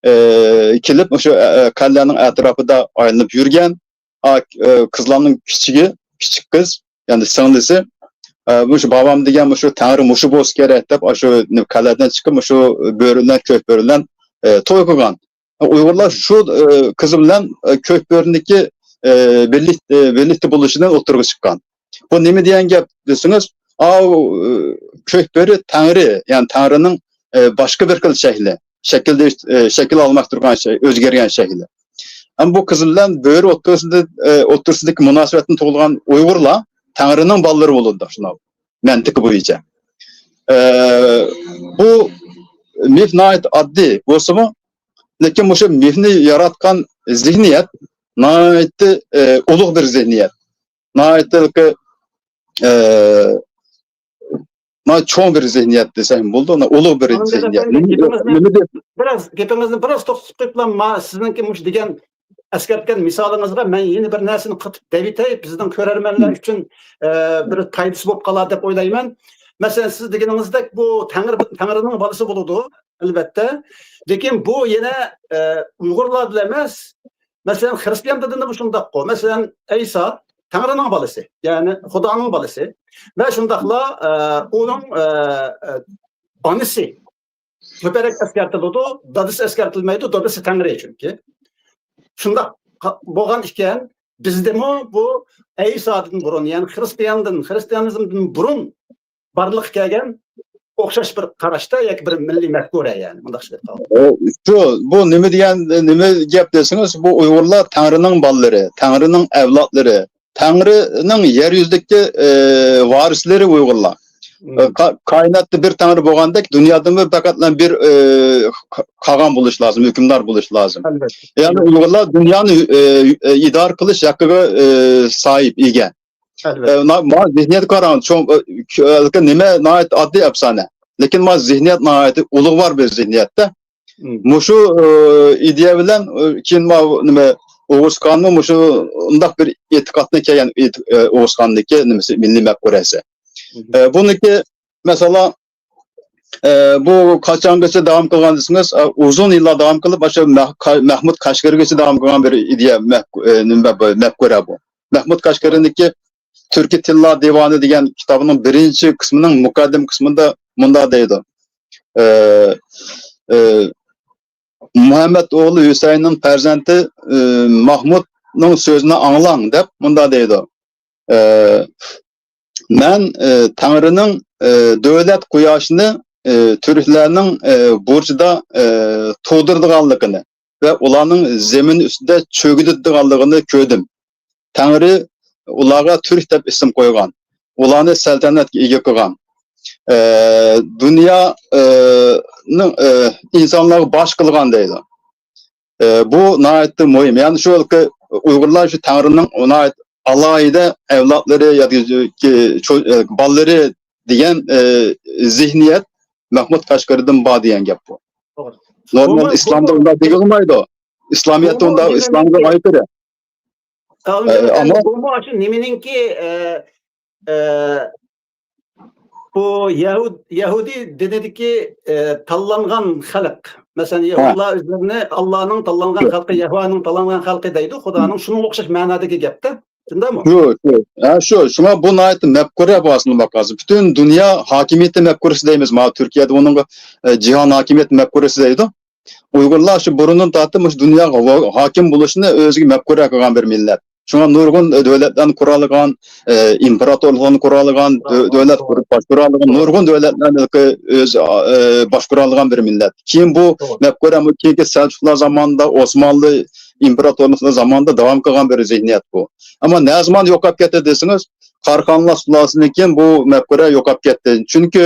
ئى، كېلىپ، مۇشۇ، ئە، ئە، قەلئەنىڭ ئەتراپىدا ئايلىنىپ يۈرگەن. ئا، ئى، قىزلارنىڭ كىچىكى، كىچىك قىز، يەنى سىڭلىسى، ئى، مۇشۇ بابام دېگەن مۇشۇ تەڭرى مۇشۇ بولسا كېرەك دەپ، ئاشۇ قەلئەدىن چىقىپ، مۇشۇ بۆرە بىلەن، كۆك بۆرە بىلەن، ئى، توي قىلغان. ئۇيغۇرلار شۇ، ئى، قىزى بىلەن، ئى، كۆك بۆرىنىڭكى، ئى، بىرلىك-، ئى، بىرلىكتە بولۇشىدىن ئوتتۇرىغا چىققان. بۇ نېمە دېگەن گەپ دېسىڭىز، ئاۋۇ، ئى، كۆك بۆرە تەڭرى، يەنى تەڭرىنىڭ، ئى، باشقا بىر خىل شەكلى، شەكىل دېيىش-، ئى، شەكىل ئالماشتۇرغان شەي، ئۆزگەرگەن شەكلى. ئەمما بۇ قىزىل بىلەن بۆرە ئوتتۇرىسىدا، ئە، ئوتتۇرىسىدىكى مۇناسىۋەتتىن تۇغۇلغان ئۇيغۇرلار تەڭرىنىڭ بالىلىرى بولىدۇ، شۇنداق مەنتىقى بويىچە. ئە، بۇ مىف ناھايىتى ئاددىي بولسىمۇ، لېكىن مۇشۇ مىفنى ياراتقان زېھنىيەت ناھايىتى، ئە، ئۇلۇغ بىر زېھنىيەت. ناھايىتى، ئە، ناھايىتى چوڭ بىر زېھنىيەت دېسەم بولىدۇ، ئۇلۇغ بىر زېھنىيەت. نېمە دەپ، نېمە دەپ؟ بىراز گېپىڭىزنى بىراز توختىتىپ قويۇپلا، ما، سىزنىڭكى مۇشۇ دېگەن، ئەسكەرتكەن مىسالىڭىزغا مەن يەنە بىر نەرسىنى قېتىپ دەۋېتەي، بىزنىڭ كۆرەرمەنلەر ئۈچۈن، ئە، بىر پايدىسى بولۇپ قالار دەپ ئويلايمەن. مەسىلەن، سىز دېگىنىڭىزدەك بۇ تەڭرى، تەڭرىنىڭ بالىسى بولىدۇ، ئەلۋەتتە. لېكىن بۇ يەنە، ئە، ئۇيغۇرلاردىلا ئەمەس، مەسىلەن، خىرىستىيان دىنىدا بۇ شۇنداققۇ. مەسىلەن، ئەيسا تەڭرىنىڭ بالىسى، يەنى خۇدانىڭ بالىسى. ۋە شۇنداقلا، ئە، ئۇنىڭ، ئە، ئە، ئانىسى كۆپرەك ئەسكەرتىلىدۇ، دادىسى ئەسكەرتىلمەيدۇ، دادىسى تەڭرى چۈنكى. شۇنداق قا-، بولغان ئىكەن، بىزدىمۇ بۇ ئەيسادىن بۇرۇن، يەنى خىرىستىياندىن، خىرىستىيانىزمدىن بۇرۇن بارلىققا كەلگەن ئوخشاش بىر قاراشتا ياكى بىر مىللىي مەپكۇرە، يەنى مۇنداق ئىشلەپ قالدى. ئۇ، شۇ، بۇ نېمە دېگەن، نېمە گەپ دېسىڭىز، بۇ ئۇيغۇرلار تەڭرىنىڭ بالىلىرى، تەڭرىنىڭ ئەۋلادلىرى، تەڭرىنىڭ يەر يۈزىدىكى، ئى، ۋارىسلىرى ئۇيغۇرلار. مم. ئى، کا-، كائىناتتا بىر تەڭرى بولغاندەك، دۇنيادىمۇ پەقەتلا بىر، ئى، قا-، قاغان بولۇش لازىم، ھۆكۈمدار بولۇش لازىم. ئەلۋەتتە. يەنى ئۇيغۇرلار دۇنيانى، ئى، ئى، ئىدارە قىلىش ھەققىگە، ئى، ساھىب، ئىگە. ئەلۋەتتە. ئە، نا-، ما زېھنىيەتكە قاراڭ، چوڭ، ئە، كۆ-، نېمە ناھايىتى ئاددىي ئەپسانە. لېكىن ما زېھنىيەت ناھايىتى ئۇلۇغۋار بىر زېھنىيەتتە. مم. مۇشۇ، ئە، ئىدىيە بىلەن، ئە، كېيىن ما نېمە ئوغۇز خانمۇ مۇشۇ ئۇنداق بىر ئېتىقادنى كەلگەن ئېت-، ئە، ئوغۇز خاننىڭكى نېمىسى، مىللىي مەپكۇرەسى. مم. ئە، بۇنىڭكى مەسىلەن، ئە، بۇ قاچانغىچە داۋام قىلغان دېسىڭىز، ئە، ئۇزۇن يىللار داۋام قىلىپ، ئاشۇ مەھ-، قا-، مەھمۇد قەشقەرىگىچە داۋام قىلغان بىر ئىدىيە مەھ-، ئە، نېمە بۇ، مەپكۇرە بۇ. مەھمۇد قەشقەرىنىڭكى تۈركىي تىللار دىۋانى دېگەن كىتابىنىڭ بىرىنچى قىسمىنىڭ مۇقەددىمە قىسمىدا مۇنداق دەيدۇ. ئە، ئە، مۇھەممەد ئوغلى ھۈسەيىننىڭ پەرزەنتى، ئە، ماھمۇدنىڭ سۆزىنى ئاڭلاڭ دەپ مۇنداق دەيدۇ. ئە، مەن، ئە، تەڭرىنىڭ، ئە، دۆلەت قۇياشىنى، ئە، تۈركلەرنىڭ، ئە، بۇرجىدا، ئە، تۇغدۇرىدىغانلىقىنى ۋە ئۇلارنىڭ زېمىن ئۈستىدە چۆگىدىدىغانلىقىنى كۆردۈم. تەڭرى ئۇلارغا تۈرك دەپ ئىسىم قويغان، ئۇلارنى سەلتەنەتكە ئىگە قىلغان، ئە، دۇنيا، ئە، نىڭ، ئە، ئىنسانلارغا باش قىلغان دەيدۇ. ئە، بۇ ناھايىتى مۇھىم. يەنى شۇ ئۇيغۇرلار شۇ تەڭرىنىڭ ناھايىتى ئالاھىدە ئەۋلادلىرى ياكى چو-، ئە، بالىلىرى دېگەن، ئە، زېھنىيەت مەھمۇد قەشقىرىدىن بار دېگەن گەپ بۇ. توغرا. نورمال بۇمۇ، ئىسلامدا بۇمۇ، ئۇنداق دېيىلمەيدۇ. ئىسلامىيەتتە بۇمۇ ئۇنداق، نېمىنىڭكى، ئىسلامغا ئايرى. ئە، ئەمما بۇمۇ شۇ نېمىنىڭكى، ئە، ئە، بۇ يەھۇد-، يەھۇدىي دىنىدىكى، ئە، تاللانغان خەلق. مەسىلەن، ھە. يەھۇدلار ئۆزلىرىنى ئاللانىڭ تاللانغان خەلقى، يەھۋانىڭ تاللانغان خەلقى دەيدۇ. خۇدانىڭ شۇنىڭغا ئوخشاش مەنادىكى گەپتە. شۇنداقمۇ؟ شۇ، شۇ. ھە، شۇ. شۇڭا بۇ ناھايىتى مەپكۇرە بۇ ئاساسەن باققانسىز. پۈتۈن دۇنيا ھاكىمىيىتى مەپكۇرىسى دەيمىز. مانا تۈركىيەدە ئۇنىڭغا، ئە، جاھان ھاكىمىيىتى مەپكۇرىسى دەيدۇ. ئۇيغۇرلار شۇ بۇرۇندىن تارتىپ مۇشۇ دۇنياغا ھو-، ھاكىم بولۇشنى ئۆزىگە مەپكۇرە قىلغان بىر مىللەت. شۇڭا نۇرغۇن، ئە، دۆلەتلەرنى قۇرالىغان، ئە، ئىمپېراتورلۇقلارنى قۇرالىغان، دۆ-، دۆلەت قۇرۇپ باشقۇرالىغان، نۇرغۇن دۆلەتلەرنى ئۆزى، ئە، باشقۇرالىغان بىر مىللەت. كېيىن بۇ مەپكۇرە كېيىنكى سەلچۇقلار زامانىدا، ئوسمانلى ئىمپېراتورلۇقلىرى زامانىدا داۋام قىلغان بىر زېھنىيەت بۇ. ئەمما نە زامان يوقاپ كەتتى دېسىڭىز، قاراخانلار سۇلالىسىدىن كېيىن بۇ مەپكۇرە يوقاپ كەتتى. چۈنكى،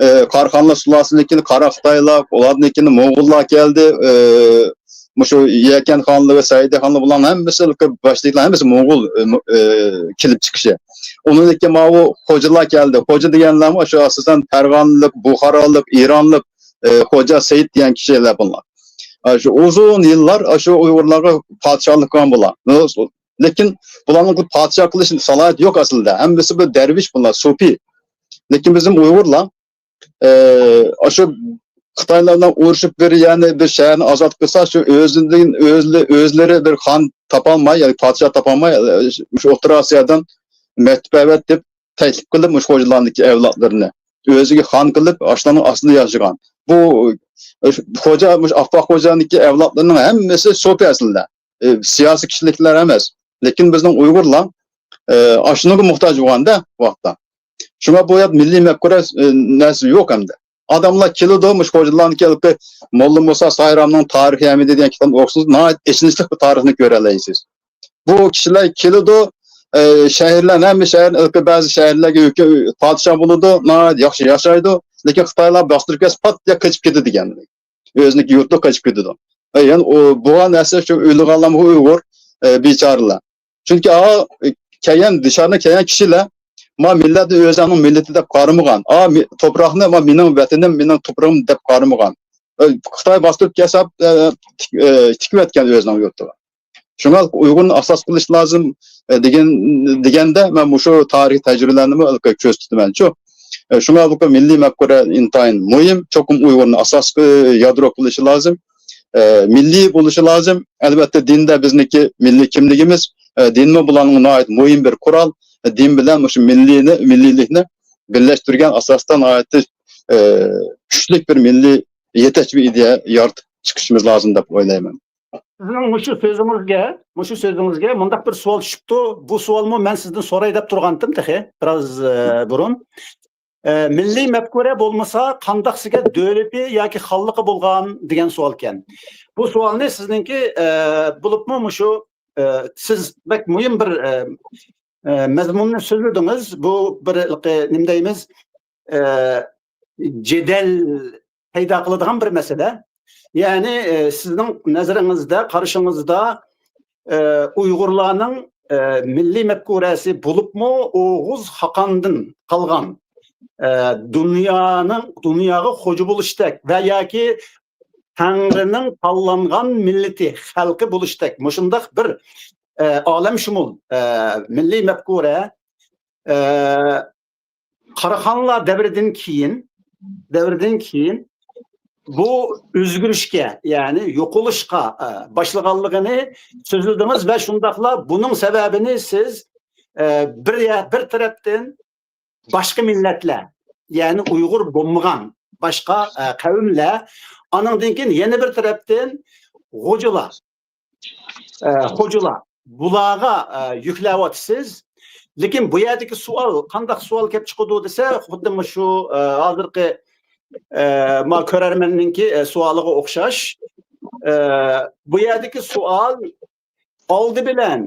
ئە، قاراخانلار سۇلالىسىدىن كېيىن قارا خىتايلار، ئۇلاردىن كېيىن موڭغۇللار كەلدى. ئە، مۇشۇ يەكەن خانلىرى، سەئىدە خانلىرى، بۇلارنىڭ ھەممىسى باشتىكىلەر ھەممىسى موڭغۇل، ئە، مو-، ئە، كېلىپ چىقىشى. ئۇنىڭدىن كېيىن ماۋۇ خوجىلار كەلدى. خوجا دېگەنلەرمۇ شۇ ئاساسەن پەرغانىلىق، بۇخارالىق، ئىرانلىق، ئە، خوجا سەئىد دېگەن كىشىلەر بۇلار. ئە، شۇ ئۇزۇن يىللار، ئە، شۇ ئۇيغۇرلارغا پادىشاھلىق قىلغان بۇلار. لېكىن بۇلارنىڭ پادىشاھ قىلىش سالاھىيىتى يوق ئەسلىدە. ھەممىسى بىر دەرۋىش بۇلار، سۇپى. لېكىن بىزنىڭ ئۇيغۇرلار، ئە، ئاشۇ خىتايلار بىلەن ئۇرۇشۇپ بىر، يەنى بىر شەھەرنى ئازاد قىلسا، شۇ ئۆزىدىن، ئۆزلە-، ئۆزلىرى بىر خان تاپالماي، يەنى پادىشاھ تاپالماي، ئە، شۇ ئوتتۇرا ئاسىيادىن مەكتۇپ ئەۋەت دەپ تەكلىپ قىلىپ، مۇشۇ خوجىلارنىڭكى ئەۋلادلىرىنى ئۆزىگە خان قىلىپ، ئاشۇلارنىڭ ئاستىدا ياشىغان. بۇ، ئە، خوجا، مۇشۇ ئاپپاق خوجانىڭكى ئەۋلادلىرىنىڭ ھەممىسى سوپى ئەسلىدە. ئە، سىياسىي كىشىلىكلەر ئەمەس. لېكىن بىزنىڭ ئۇيغۇرلار، ئە، ئاشۇنىڭغا موھتاج بولغاندا بۇ ۋاقىتتا. شۇڭا بۇ يەردە مىللىي مەپكۇرە، ئە، نەرسە يوق ئەمدى. ئادەملەر كېلىدۇ، مۇشۇ خوجىلارنىڭكى موللا مۇسا سايرامنىڭ تارىخى ھەمىدە دېگەن كىتابىنى ئوقۇسىڭىز، ناھايىتى ئېچىنىشلىق بىر تارىخنى كۆرەلەيسىز. بۇ كىشىلەر كېلىدۇ، ئە، شەھەرلەرنى، ھەممە شەھەرنى، بەزى شەھەرلەرگە ھۆكۈم، پادىشاھ بولىدۇ، ناھايىتى ياخشى ياشايدۇ. لېكىن خىتايلار باستۇرۇپ كەلسە، پات يا قېچىپ كېتىدۇ دېگەن. ئۆزىنىڭكى يۇرتىغا قېچىپ كېتىدۇ. ئە، يەنى ئۇ، بولغان نەرسە شۇ ئۆلىدىغانلارمۇ ئۇيغۇر، ئە، بىچارىلار. چۈنكى ئا، كەلگەن، دىشاردىن كەلگەن كىشىلەر ما مىللەتنى ئۆزىنىڭ مىللىتى دەپ قارىمىغان، ئا، مى-، توپراقنى ما مېنىڭ ۋەتىنىم، مېنىڭ توپرىقىم دەپ قارىمىغان. ئە، خىتاي باستۇرۇپ كەلسە، ئە، تىك-، ئە، تىكىۋەتكەن ئۆزىنىڭ يۇرتىغا. شۇڭا ئۇيغۇرنى ئاساس قىلىش لازىم، ئە، دېگەن، دېگەندە مەن مۇشۇ تارىخىي تەجرىبىلەرنىمۇ كۆرسىتىمەن شۇ. ئە، شۇڭا بۇ مىللىي مەپكۇرە ئىنتايىن مۇھىم، چوقۇم ئۇيغۇرنى ئاساس، ئە، يادرو قىلىشى لازىم. ئە، مىللىي بولۇشى لازىم. ئەلۋەتتە، دىندا بىزنىڭكى مىللىي كىملىكىمىز، ئە، دىنمۇ بۇلارنىڭ ناھايىتى مۇھىم بىر قورال. ئە، دىن بىلەن مۇشۇ مىللىينى، مىللىيلىكنى بىرلەشتۈرگەن ئاساستا ناھايىتى، ئە، كۈچلۈك بىر مىللىي يېتەكچى بىر ئىدىيە يارىتىپ چىقىشىمىز لازىم دەپ ئويلايمەن. سىزنىڭ مۇشۇ سۆزىڭىزگە، مۇشۇ سۆزىڭىزگە مۇنداق بىر سوئال چۈشۈپتۇ. بۇ سوئالمۇ مەن سىزدىن سوراي دەپ تۇرغانتىم تېخى بىراز، ئە، بۇرۇن. ئە، مىللىي مەپكۇرە بولمىسا، قانداقسىگە دۆلىتى ياكى خانلىقى بولغان دېگەن سوئالكەن. بۇ سوئالنى سىزنىڭكى، ئە، بولۇپمۇ مۇشۇ، ئە، سىز بەك مۇھىم بىر، ئە، ئە، مەزمۇننى سۆزلىدىڭىز. بۇ بىر، نېمە دەيمىز، ئە، جېدەل پەيدا قىلىدىغان بىر مەسىلە. يەنى، ئە، سىزنىڭ نەزىرىڭىزدە، قارىشىڭىزدا، ئە، ئۇيغۇرلارنىڭ، ئە، مىللىي مەپكۇرەسى بولۇپمۇ ئوغۇز خاقاندىن قالغان، ئە، دۇنيانىڭ، دۇنياغا خوجا بولۇشتەك ۋە ياكى تەڭرىنىڭ تاللانغان مىللىتى، خەلقى بولۇشتەك مۇشۇنداق بىر، ئە، ئالەمشۇمۇل، ئە، مىللىي مەپكۇرە، ئە، قاراخانلار دەۋرىدىن كېيىن، دەۋرىدىن كېيىن بۇ ئۆزگىرىشكە، يەنى يوقىلىشقا، ئە، باشلىغانلىقىنى سۆزلىدىڭىز ۋە شۇنداقلا بۇنىڭ سەۋەبىنى سىز، ئە، بىر يە-، بىر تەرەپتىن باشقا مىللەتلەر، يەنى ئۇيغۇر بولمىغان باشقا، ئە، قەۋملەر، ئانىڭدىن كېيىن يەنە بىر تەرەپتىن غوجىلار، ئە، خوجىلار، بۇلارغا، ئە، يۈكلەۋاتىسىز. لېكىن بۇ يەردىكى سوئال، قانداق سوئال كەپ چىقىدۇ دېسە، خۇددى مۇشۇ، ئە، ھازىرقى، ئە، ما كۆرەرمەننىڭكى، ئە، سوئالىغا ئوخشاش. ئە، بۇ يەردىكى سوئال ئالدى بىلەن،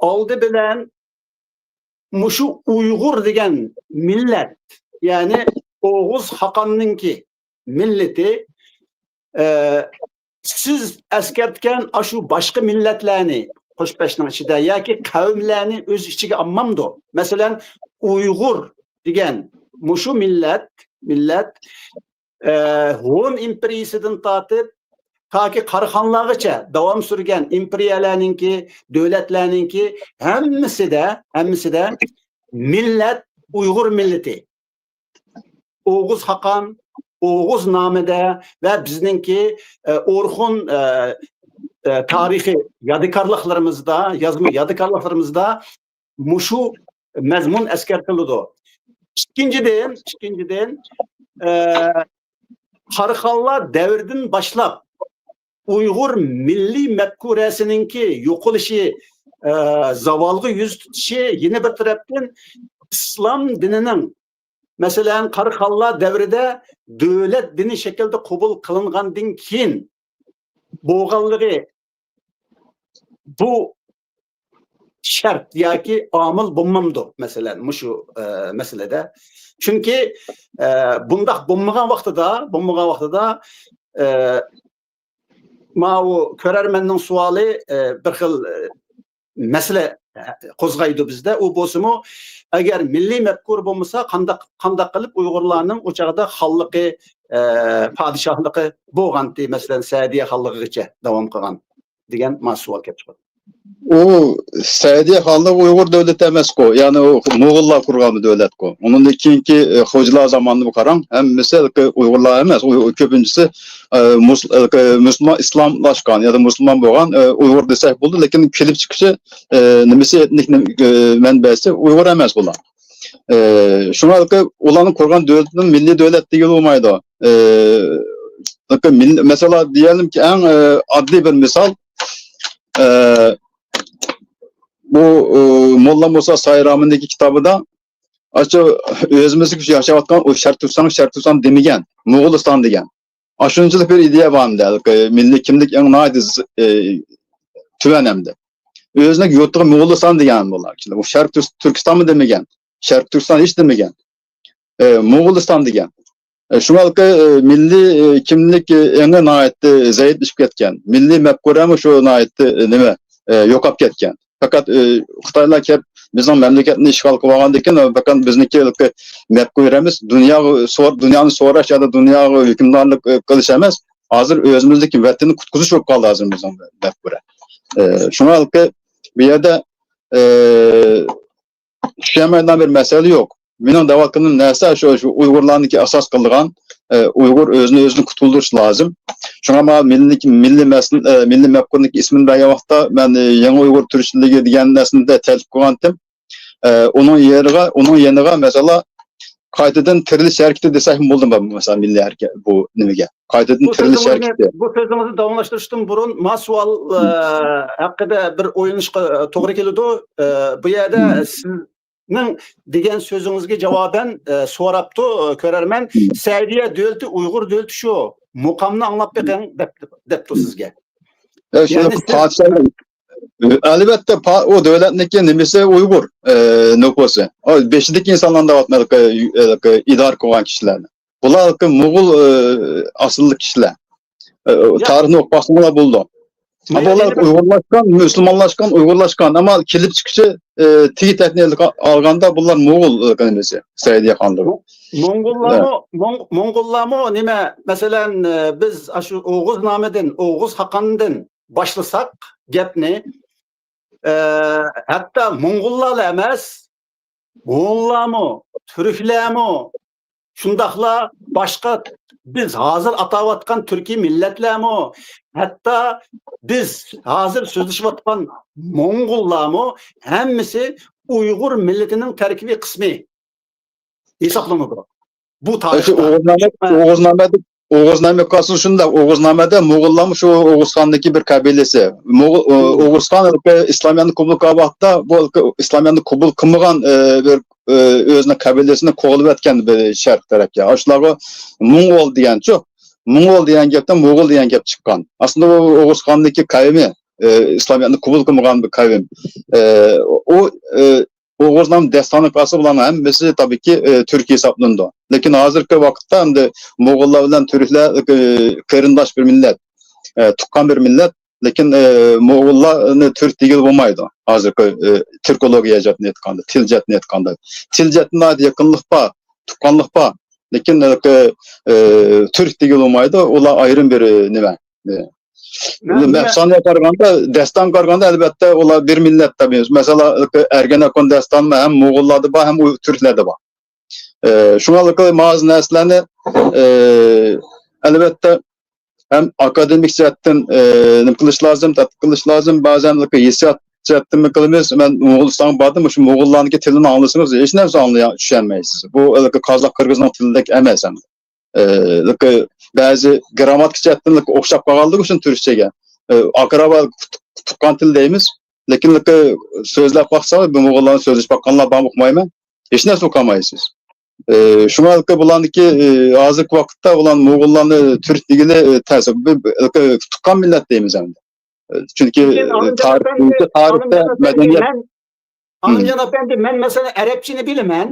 ئالدى بىلەن مۇشۇ ئۇيغۇر دېگەن مىللەت، يەنى ئوغۇز خاقاننىڭكى مىللىتى، ئە، سىز ئەسكەرتكەن ئاشۇ باشقا مىللەتلەرنى قوشۇپ بېشىنىڭ ئىچىدە ياكى قەۋملەرنى ئۆز ئىچىگە ئالمامدۇ؟ مەسىلەن، ئۇيغۇر دېگەن مۇشۇ مىللەت، مىللەت، ئە، ھون ئىمپېرىيىسىدىن تارتىپ تاكى قاراخانلارغىچە داۋام سۈرگەن ئىمپېرىيەلەرنىڭكى، دۆلەتلەرنىڭكى ھەممىسىدە، ھەممىسىدە مىللەت ئۇيغۇر مىللىتى. ئوغۇز خاقان، ئوغۇز نامىدە ۋە بىزنىڭكى، ئە، ئورخۇن، ئە، ئە، تارىخىي يادىكارلىقلىرىمىزدا، يازما يادىكارلىقلىرىمىزدا مۇشۇ مەزمۇن ئەسكەرتىلىدۇ. ئىككىنچىدىن، ئىككىنچىدىن، ئە، قاراخانلار دەۋرىدىن باشلاپ ئۇيغۇر مىللىي مەپكۇرەسىنىڭكى يوقىلىشى، ئە، زاۋالغا يۈز تۇتۇشى، يەنە بىر تەرەپتىن ئىسلام دىنىنىڭ، مەسىلەن، قاراخانلار دەۋرىدە دۆلەت دىنى شەكلىدە قوبۇل قىلىنغاندىن كېيىن بولغانلىقى بۇ شەرت ياكى ئامىل بولمامدۇ، مەسىلەن، مۇشۇ، ئە، مەسىلىدە؟ چۈنكى، ئە، بۇنداق بولمىغان ۋاقتىدا، بولمىغان ۋاقتىدا، ئە، ماۋۇ كۆرەرمەننىڭ سوئالى، ئە، بىر خىل، ئە، مەسىلە، ئە، قوزغايدۇ بىزدە. ئۇ بولسىمۇ، ئەگەر مىللىي مەپكۇرە بولمىسا، قانداق، قانداق قىلىپ ئۇيغۇرلارنىڭ ئۇ چاغدا خانلىقى، ئە، پادىشاھلىقى بولغانتى، مەسىلەن، سەئدىيە خانلىقىغىچە داۋام قىلغان دېگەن ما سوئال كەپ چىقىدۇ. ئۇ سەئدىيە خانلىقى ئۇيغۇر دۆلىتى ئەمەسقۇ، يەنى ئۇ موغۇللار قۇرغان بىر دۆلەتقۇ. ئۇنىڭدىن كېيىنكى، ئە، خوجىلار زامانىنى قاراڭ، ھەممىسى ئۇيغۇرلار ئەمەس، ئۇ، كۆپىنچىسى، ئە، مۇس-، ئە، مۇسۇلمان، ئىسلاملاشقان يا مۇسۇلمان بولغان، ئە، ئۇيغۇر دېسەك بولىدۇ، لېكىن كېلىپ چىقىشى، ئە، نېمىسى، ئېتنىك نېم-، ئە، مەنبەسى ئۇيغۇر ئەمەس بۇلار. ئە، شۇڭا ئۇلارنىڭ قۇرغان دۆلىتىنى مىللىي دۆلەت دېگىلى بولمايدۇ. ئە، مىل-، مەسىلەن، دېيەلىمكى، ئەڭ، ئە، ئاددىي بىر مىسال، ئە، بۇ، ئە، موللا مۇسا سايرامىنىڭكى كىتابىدا ئاشۇ ئۆزىمىزدىكى شۇ ياشاۋاتقان ئۇ شەرقىي تۈركىستان، شەرقىي تۈركىستان دېمىگەن، موغۇلىستان دېگەن. ئاشۇنچىلىك بىر ئىدىيە بار ئەمدى. مىللىي كىملىك ئەڭ ناھايىتى ز-، ئى، تۆۋەن ئەمدى. ئۆزىنىڭ يۇرتىغا موغۇلىستان دېگەن بۇلار. ئۇ شەرقىي تۈرك-، تۈركىستانمۇ دېمىگەن، شەرقىي تۈركىستان ھېچ دېمىگەن. ئى، موغۇلىستان دېگەن. ئى، شۇڭا ھېلىقى، ئى، مىللىي، ئى، كىملىك، ئى، ئېڭى ناھايىتى زەئىپلىشىپ كەتكەن. مىللىي مەپكۇرەمۇ شۇ ناھايىتى، ئى، نېمە، ئى، يوقاپ كەتكەن. پەقەت، ئى، خىتايلار كەپ بىزنىڭ مەملىكەتنى ئىشغال قىلىۋالغاندىن كېيىن، پەقەت بىزنىڭكى ھېلىقى مەپكۇرەمىز دۇنياغا سور-، دۇنيانى سوراش يا دۇنياغا ھۆكۈمدارلىق، ئى، قىلىش ئەمەس، ھازىر ئۆزىمىزنىڭكى ۋەتىنىنى قۇتقۇزۇش بولۇپ قالدى ھازىر بىزنىڭ مەپكۇرە. ئى، شۇڭا ھېلىقى بۇ يەردە، ئى، چۈشەنمەيدىغان بىر مەسىلە يوق. مېنىڭ دەۋاتقىنىم نەرسە شۇ، شۇ ئۇيغۇرلارنىڭكى ئاساس قىلىدىغان، ئى، ئۇيغۇر ئۆزىنى ئۆزىدىن قۇتۇلدۇرۇش لازىم. شۇڭا مانا مىللىي، مىللىي مەسىلە، ئى، مىللىي مەپكۇرنىڭكى ئىسمىنى بەرگەن ۋاقىتتا مەن، ئى، يېڭى ئۇيغۇر تۈركچىلىكى دېگەن نەرسىنى تەكلىپ قىلغانتىم. ئى، ئۇنىڭ يېرىغا، ئۇنىڭ يېنىغا مەسىلەن قايتىدىن تىرىلىش ھەرىكىتى دېسەكمۇ بولىدۇ، مەسىلەن مىللىي ھەرىكەت بۇ نېمىگە. قايتىدىن بۇ تىرىلىش سۆزىڭىزنى، ھەرىكىتى. بۇ سۆزىڭىزنى داۋاملاشتۇرۇشتىن بۇرۇن ما سوئال، ئى، ھەققىدە بىر ئويلىنىشقا، ئى، توغرا كېلىدۇ. ئى، بۇ يەردە سىزنىڭ دېگەن سۆزىڭىزگە جاۋابەن، ئى، سوراپتۇ، ئى، كۆرەرمەن. سەئىدىيە دۆلىتى ئۇيغۇر دۆلىتى شۇ. مۇقامنى ئاڭلاپ بېقىڭ، دەپ، دەپتۇ سىزگە. ئە، شۇ يەنى سىز پادىشاھ، ئەلۋەتتە، پا-، ئۇ دۆلەتنىڭكى نېمىسى ئۇيغۇر، ئە، نوپۇسى. ئۇ بېشىدىكى ئىنسانلارنى دەۋاتىمەن، ئىدارە قىلغان كىشىلەرنى. بۇلار موغۇل، ئە، ئاسىللىق كىشىلەر. ئە، يا- تارىخنى ئوقۇپ باقساڭلار بولىدۇ. ھە، مانا بۇلار يەنە ئۇيغۇرلاشقان، مۇسۇلمانلاشقان، ئۇيغۇرلاشقان. ئەمما كېلىپ چىقىشى، ئە، تېگى تەكنى ئالغاندا بۇلار موغۇل، ئە، نېمىسى، سەئىدىيە خانلىرى. مو-، موڭغۇللارمۇ، ھە. موڭ-، موڭغۇللارمۇ نېمە، مەسىلەن، ئە، بىز ئاشۇ ئوغۇزنامىدىن، ئوغۇز خاقاندىن باشلىساق گەپنى، ئە، ھەتتا موڭغۇللارلا ئەمەس، ھونلارمۇ، تۈركلەرمۇ، شۇنداقلا باشقا بىز ھازىر ئاتاۋاتقان تۈركىي مىللەتلەرمۇ، ھەتتا بىز ھازىر سۆزلىشىۋاتقان موڭغۇللارمۇ ھەممىسى ئۇيغۇر مىللىتىنىڭ تەركىبىي قىسمى ھېسابلىنىدۇ. بۇ شۇ تارىختا. ئوغۇزنامە، ئوغۇزنامە، ئوغۇزنامە قالسا شۇنداق، ئوغۇزنامەدە موغۇللارمۇ شۇ ئوغۇزخاندىكى بىر قەبىلىسى. موغۇل، ئو-، ئوغۇزخان ئىسلامىيەتنى قوبۇل قىلغان ۋاقىتتا بۇ ئىسلامىيەتنى قوبۇل قىلمىغان، ئى، بىر، ئى، ئۆزىنىڭ قەبىلىسىنى قوغلىۋەتكەن بىر شەرق تەرەپكە. ئاشۇلارغا موڭغۇل دېگەنچۇ، موڭغۇل دېگەن گەپتىن موغۇل دېگەن گەپ چىققان. ئەسلىدە ئۇ ئوغۇزخاندىكى قەۋمى، ئى، ئىسلامىيەتنى قوبۇل قىلمىغان بىر قەۋم. ئى، ئۇ، ئى، ئوغۇزنامە دەستانى قالسا بۇلارنىڭ ھەممىسى تەبىئىيكى، ئى، تۈركىي ھېسابلىنىدۇ. لېكىن ھازىرقى ۋاقىتتا ئەمدى موغۇللار بىلەن تۈركلەر، ئى، قېرىنداش بىر مىللەت، ئى، تۇغقان بىر مىللەت. لېكىن، ئى، موغۇللارنى تۈرك دېگىلى بولمايدۇ. ھازىرقى، ئى، تۈركولوگىيە جەھەتتىن ئېيتقاندا، تىل جەھەتتىن ئېيتقاندا. تىل جەھەتتىن ناھايىتى يېقىنلىق بار، تۇغقانلىق بار. لېكىن، ئى، تۈرك دېگىلى بولمايدۇ. ئۇلار ئايرىم بىر، ئى، نېمە، ئى، مەن، مەن ئەپسانىگە قارىغاندا، دەستانغا قارىغاندا، ئەلۋەتتە، ئۇلار بىر مىللەت تەبىئىي. مەسىلەن، ئەرگەنەكون دەستانى ھەم موغۇللاردا بار، ھەم ئۇ تۈركلەردە بار. ئى، شۇڭا بۇ مەزى نەرسىلەرنى، ئى، ئەلۋەتتە، ھەم ئاكادېمىك جەھەتتىن، ئى، نېمە قىلىش لازىم، تەتقىق قىلىش لازىم. بەزەن ھېسسىيات جەھەتتىنمۇ قىلىمىز. مەن موغۇلىستانغا باردىم، مۇشۇ موغۇللارنىڭكى تىلىنى ئاڭلىسىڭىز، ھېچ نەرسە ئاڭلىيا-، چۈشەنمەيسىز. بۇ ھېلىقى قازاق، قىرغىزنىڭ تىلىدەك ئەمەس ئەمدى. ئى، بەزى گىرامماتىكا جەھەتتىن ئوخشاپ قالغانلىقى ئۈچۈن تۈركچىگە، ئى، ئاقرا ۋە تۇغقان تىل دەيمىز. لېكىن سۆزلەپ باقسا، بۇ موغۇللارنى سۆزلىشىپ باققانلار بارمۇ ئۇقمايمەن. ھېچ نەرسە ئۇقالمايسىز. ئى، شۇڭا بۇلارنىڭكى، ئى، ھازىرقى ۋاقىتتا بۇلار موغۇللارنى تۈرك دېگىلى، ئى، تەس. بىر، بىر، تۇغقان مىللەت دەيمىز ئەمدى. ئى، چۈنكى، لېكىن ئى، ئالىمجان تارىخ ئەپەندى، بويىچە تارىختا ئالىمجان ئەپەندى، مەدەنىيەت مەن، ئالىمجان ئەپەندى، مەن مەسىلەن ئەرەبچىنى بىلىمەن.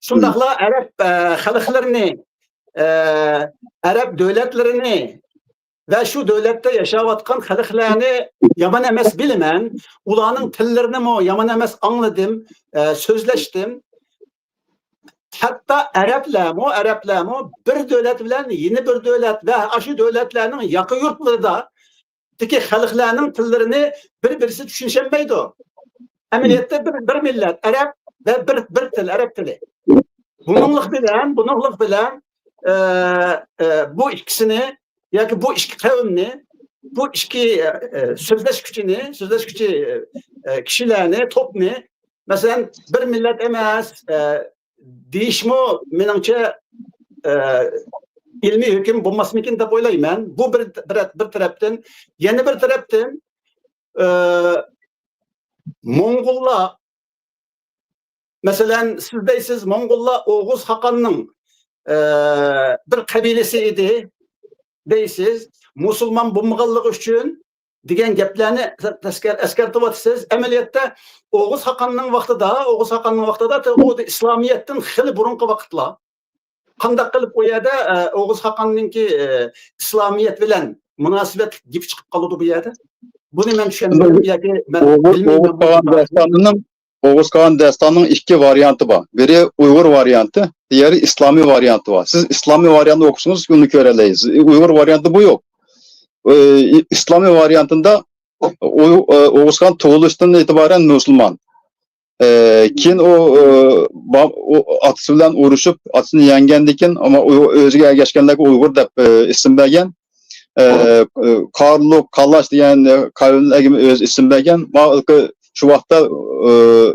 شۇنداقلا ئەرەب، ئە، خەلقلىرىنى، ئە، ئەرەب دۆلەتلىرىنى ۋە شۇ دۆلەتتە ياشاۋاتقان خەلقلەرنى يامان ئەمەس بىلىمەن. ئۇلارنىڭ تىللىرىنىمۇ يامان ئەمەس ئاڭلىدىم، ئە، سۆزلەشتىم. ھەتتا ئەرەبلەرمۇ، ئەرەبلەرمۇ بىر دۆلەت بىلەن يەنە بىر دۆلەت ۋە ئاشۇ دۆلەتلەرنىڭ ياقا يۇرتلىرىدا دىكى خەلقلەرنىڭ تىللىرىنى بىر-بىرسى چۈشىنىشەلمەيدۇ. ئەمەلىيەتتە بىر، بىر مىللەت، ئەرەب ۋە بىر، بىر تىل، ئەرەب تىلى. بۇنىڭلىق بىلەن، بۇنىڭلىق بىلەن، ئە، ئە، بۇ ئىككىسىنى ياكى بۇ ئىككى قەۋمنى، بۇ ئىككى، ئە، ئە، سۆزلەش كۈچىنى، سۆزلەش كۈچى، ئە، ئە، كىشىلەرنى، توپنى، مەسىلەن، بىر مىللەت ئەمەس، ئە، دېيىشمۇ مېنىڭچە، ئە، ئىلمىي ھۆكۈم بولماسمىكىن دەپ ئويلايمەن. بۇ بىر، بىر، بىر تەرەپتىن. يەنە بىر تەرەپتىن، ئە، موڭغۇللار مەسىلەن، سىز دەيسىز، موڭغۇللار ئوغۇز خاقاننىڭ، ئە، بىر قەبىلىسى ئىدى دەيسىز، مۇسۇلمان بولمىغانلىقى ئۈچۈن دېگەن گەپلەرنى ئەسكەر-، ئەسكەرتىۋاتىسىز. ئەمەلىيەتتە ئوغۇز خاقاننىڭ ۋاقتىدا، ئوغۇز خاقاننىڭ ۋاقتىدا ئۇ ئىسلامىيەتتىن خېلى بۇرۇنقى ۋاقىتلار. قانداق قىلىپ ئۇ يەردە، ئە، ئوغۇز خاقاننىڭكى، ئە، ئىسلامىيەت بىلەن مۇناسىۋەتلىك گېپى چىقىپ قالىدۇ بۇ يەردە؟ بۇنى مەن چۈشەنمىدىم ياكى مەن ئوغۇز، بىلمەيمەن ئوغۇز بۇ خاقان داستانىنىڭ، ئوغۇز خاقان داستانىنىڭ ئىككى ۋارىيانتى بار. بىرى ئۇيغۇر ۋارىيانتى، دىگەرى ئىسلامىي ۋارىيانتى بار. سىز ئىسلامىي ۋارىيانتنى ئوقۇسىڭىز، ئۇنى كۆرەلەيسىز. ئۇيغۇر ۋارىيانتى بۇ يوق. ئى، ئىسلامىي ۋارىيانتىدا ئۇ-، ئى، ئوغۇز خان تۇغۇلۇشتىن ئېتىبارەن مۇسۇلمان. ئى، كېيىن ئۇ، ئى، با-، ئۇ ئاتىسى بىلەن ئۇرۇشۇپ، ئاتىسىنى يەڭگەندىن كېيىن، ئەمما ئۇ-، ئۆزىگە ئەگەشكەنلەرگە ئۇيغۇر دەپ، ئى، ئىسىم بەرگەن. ئى، ئى، كارلۇ، كالاش دېگەن، ئى، قەۋملەرگە ئۆزى ئىسىم بەرگەن. ما-، شۇ ۋاقىتتا، ئى،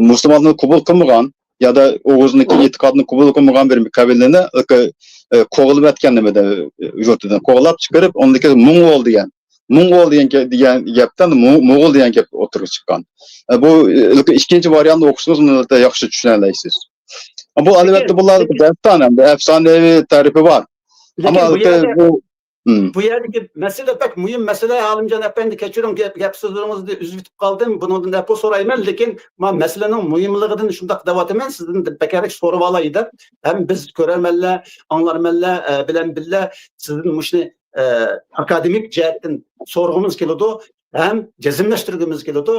مۇسۇلمانلىقنى قوبۇل قىلمىغان يا دا ئوغۇزنىڭكى ئېتىقادىنى قوبۇل قىلمىغان بىر قەبىلىنى، ئى، قوغلىۋەتكەن نېمىدە، يۇرتىدىن قوغلاپ چىقىرىپ، ئۇنىڭدىن كېيىن موڭغۇل دېگەن، موڭغۇل دېگەن گە-، دېگەن گەپتىن مو-، موغۇل دېگەن گەپ ئوتتۇرىغا چىققان. ئە، بۇ، ئە، ئىككىنچى ۋارىيانتنى ئوقۇسىڭىز، ئۇنى ياخشى چۈشىنەلەيسىز. ئە، بۇ، ئەلۋەتتە، لېكىن، بۇلار لېكىن داستان ھەمدە ئەپسانىۋى تەرىپى بار. لېكىن ئەمما بۇ يەردە، بۇ، ھىم. بۇ يەردىكى مەسىلە بەك مۇھىم مەسىلە، ئالىمجان ئەپەندى، كېچۈرۈڭ، گەپ، گەپ سۆزلىرىڭىزنى ئۈزۈۋېتىپ قالدىم. بۇنىڭدىن ئەپۇ سورايمەن، لېكىن ما مەسىلىنىڭ مۇھىملىقىدىن شۇنداق دەۋاتىمەن، سىزدىن بەكرەك سورىۋالاي دەپ. ھەم بىز كۆرەرمەنلەر، ئاڭلارمەنلەر، ئە، بىلەن بىللە سىزدىن مۇشۇنى، ئە، ئاكادېمىك جەھەتتىن سورىغۇمىز كېلىدۇ، ھەم جەزملەشتۈرگۈمىز كېلىدۇ.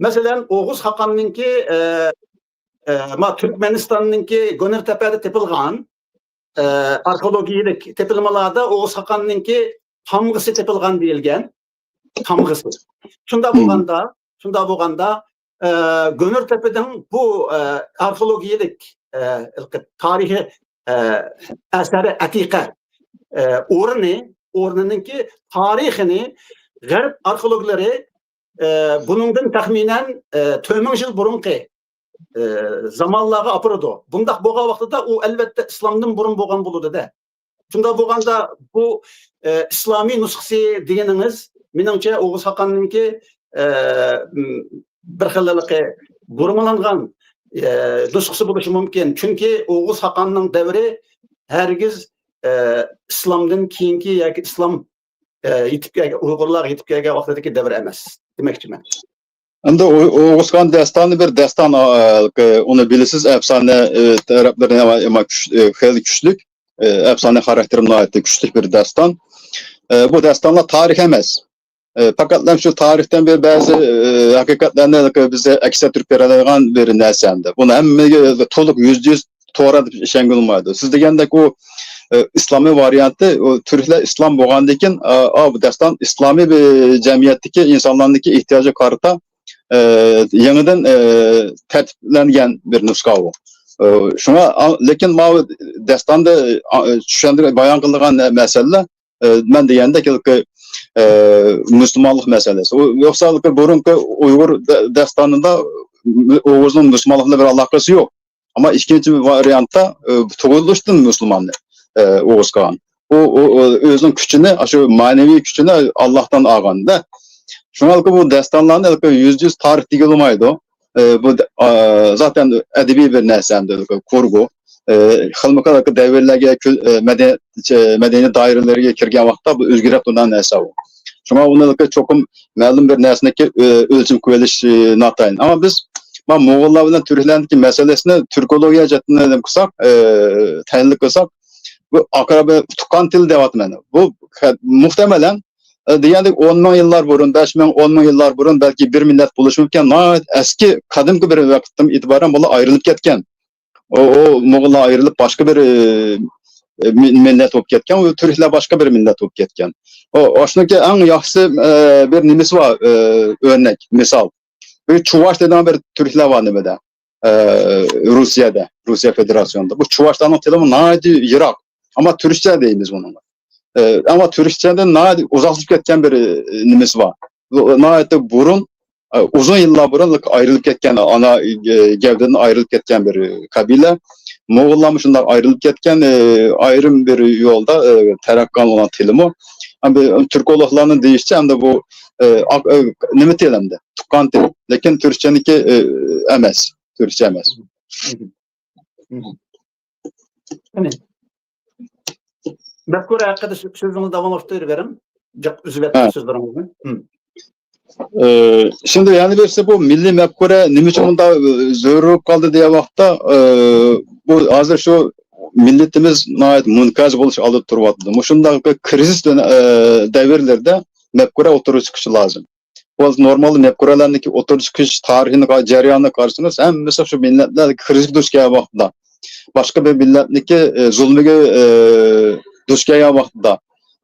مەسىلەن، ئوغۇز خاقاننىڭكى، ئە، ئە، ما تۈركمەنىستاننىڭكى گۆنۈرتەپەدە تېپىلغان، ئە، ئارخېئولوگىيەلىك تېپىلمىلاردا ئوغۇز خاقاننىڭكى تامغىسى تېپىلغان دېيىلگەن. تامغىسى. شۇنداق بولغاندا، شۇنداق بولغاندا، ئە، گۆنۈرتەپىدىن بۇ، ئە، ئارخېئولوگىيەلىك، ئە، تارىخىي، ئە، ئەسەرى ئەتىقە، ئە، ئورنى، ئورنىنىڭكى تارىخىنى غەرب ئارخېئولوگلىرى، ئە، بۇنىڭدىن تەخمىنەن، ئە، تۆت مىڭ يىل بۇرۇنقى، ئە، زامانلارغا ئاپىرىدۇ. بۇنداق بولغان ۋاقتىدا ئۇ، ئەلۋەتتە، ئىسلامدىن بۇرۇن بولغان بولىدۇ-دە. شۇنداق بولغاندا بۇ، ئە، ئىسلامىي نۇسخىسى دېگىنىڭىز، مېنىڭچە، ئوغۇز خاقاننىڭكى، ئە، م، بىر خىل ھېلىقى بۇرمىلانغان، ئە، نۇسخىسى بولۇشى مۇمكىن. چۈنكى ئوغۇز خاقاننىڭ دەۋرى ھەرگىز، ئە، ئىسلامدىن كېيىنكى ياكى ئىسلام، ئە، يېتىپ كەلگەن، ئۇيغۇرلارغا يېتىپ كەلگەن ۋاقتىدىكى دەۋر ئەمەس دېمەكچىمەن. ئەمدى ئو-، ئوغۇز خان داستانى بىر داستان، ئا، ئۇنى بىلىسىز، ئەپسانە، ئە، تەرەپلىرى ھەم، ھەم كۈچ-، ئە، خېلى كۈچلۈك. ئە، ئەپسانە خاراكتېرى ناھايىتى كۈچلۈك بىر داستان. ئە، بۇ داستانلار تارىخ ئەمەس. ئە، پەقەتلا شۇ تارىختىن بىر بەزى، ئە، ھەقىقەتلەرنى بىزگە ئەكس ئەتتۈرۈپ بېرەلەيدىغان بىر نەرسە ئەمدى. بۇنى ھەممىگە تولۇق يۈزدە يۈز توغرا دەپ ئىشەنگىلى بولمايدۇ. سىز دېگەندەك ئۇ، ئە، ئىسلامىي ۋارىيانتى، ئۇ تۈركلەر ئىسلام بولغاندىن كېيىن، ئا، ئا، بۇ داستان ئىسلامىي بىر جەمئىيەتتىكى ئىنسانلارنىڭكى ئېھتىياجىغا قارىتا، ئە، يېڭىدىن، ئە، تەرتىپلەنگەن بىر نۇسخا ئۇ. ئە، شۇڭا، ئا، لېكىن ماۋۇ داستاندا، ئا، چۈشەندۈرۈپ بايان قىلىدىغان مەسىلىلەر، ئە، مەن دېگەندەك، ئە، مۇسۇلمانلىق مەسىلىسى. ئۇ، يوقسا بۇرۇنقى ئۇيغۇر دە-، داستانىدا ئوغۇزنىڭ مۇسۇلمانلىق بىلەن بىر ئالاقىسى يوق. ئەمما ئىككىنچى ۋارىيانتتا، ئە، تۇغۇلۇشتىن مۇسۇلماننى، ئە، ئوغۇز خان. ئۇ، ئۇ، ئۇ ئۆزىنىڭ كۈچىنى، شۇ مەنىۋى كۈچىنى ئاللاھتىن ئالغاندا. شۇڭا بۇ داستانلارنى يۈزدە يۈز تارىخ دېگىلى بولمايدۇ. ئە، بۇ، ئا، زاتەن ئەدەبىي بىر نەرسە ئەمدى، كۇرگۇ. ئە، خىلمۇخىل دەۋرلەرگە، كۈ-، ئە، مەدەنىيەت، ئە، مەدەنىيەت دائىرىلىرىگە كىرگەن ۋاقىتتا بۇ ئۆزگىرىپ تۇرغان نەرسە ئۇ. شۇڭا ئۇنى چوقۇم مەلۇم بىر نەرسىنىڭكى، ئە، ئۆلچىمى قويۇلۇشى ناتايىن. ئەمما بىز، ما، موغۇللار بىلەن تۈركلەرنىڭكى مەسىلىسىنى تۈركولوگىيە جەھەتتىن نېمە قىلساق، ئە، تەھلىل قىلساق، بۇ ئاقىرا بىر تۇغقان تىل دەۋاتىمەن. بۇ خە-، مۇھتەمەلەن، ئە، دېگەندەك ئون مىڭ يىللار بۇرۇن، بەش مىڭ، ئون مىڭ يىللار بۇرۇن بەلكى بىر مىللەت بولۇشى مۇمكىن. ناھايىتى ئەسكى، قەدىمكى بىر ۋاقىتتىن ئېتىبارەن بۇلار ئايرىلىپ كەتكەن. ئۇ، ئۇ موغۇللار ئايرىلىپ باشقا بىر، ئە، مىل-، مىللەت بولۇپ كەتكەن، ئۇ تۈركلەر باشقا بىر مىللەت بولۇپ كەتكەن. ئۇ، ئاشۇنىڭكى ئەڭ ياخشىسى، ئە، بىر نېمىسى بار، ئە، ئۆرنەك، مىسال. بىر چۇۋاش دەيدىغان بىر تۈركلەر بار نېمىدە، ئە، روسىيەدە، روسىيە فېدېراتسىيونىدا. بۇ چۇۋاشلارنىڭ تىلىمۇ ناھايىتى يىراق. ئەمما تۈركچە دەيمىز بۇنىڭغا. ئە، ئەمما تۈركچەدىن ناھايىتى ئۇزاقلىشىپ كەتكەن بىر، ئە، نېمىسى بار. بۇ ناھايىتى بۇرۇن، ئە، ئۇزۇن يىللار بۇرۇن ئايرىلىپ كەتكەن، ئانا، ئە، گەۋدىدىن ئايرىلىپ كەتكەن بىر قەبىلە. موغۇللارمۇ شۇنداق ئايرىلىپ كەتكەن، ئە، ئايرىم بىر يولدا، ئە، تەرەققىي قىلغان تىلىمۇ. ئەمدى تۈركولوگلارنىڭ دېيىشىچە، ئەمدى بۇ، ئە، ئاق-، ئە، نېمە تىل ئەمدى؟ تۇغقان تىل. لېكىن تۈركچەنىكى، ئە، ئەمەس. تۈركچە ئەمەس. مم. مم. قېنى. مەپكۇرە ھەققىدە سۆ-، سۆزىڭىزنى داۋاملاشتۇرۇۋېرىڭ. جىق ئۈزۈۋەتتىم سۆزلىرىڭىزنى. مم. ئى، شۇنداق يەنە بىرسى بۇ مىللىي مەپكۇرە نېمە ئۈچۈن بۇنداق، ئى، زۆرۈر بولۇپ قالدى دېگەن ۋاقىتتا، ئى، بۇ ھازىر شۇ مىللىتىمىز ناھايىتى مۇنقەرز بولۇش ئالدىدا تۇرۇۋاتىدۇ. مۇشۇنداق بىر كىرىزىس دۆن-، ئى، دەۋرلىرىدە مەپكۇرە ئوتتۇرىغا چىقىشى لازىم. بۇ نورمالدا مەپكۇرەلەرنىڭكى ئوتتۇرىغا چىقىش تارىخىنى قا-، جەريانىنى قارىسىڭىز، ھەممىسى شۇ مىللەتلەر كىرىزىسكە دۇچ كەلگەن ۋاقتىدا، باشقا بىر مىللەتنىڭكى، ئى، زۇلمىگە، ئى، دۇچ كەلگەن ۋاقتىدا،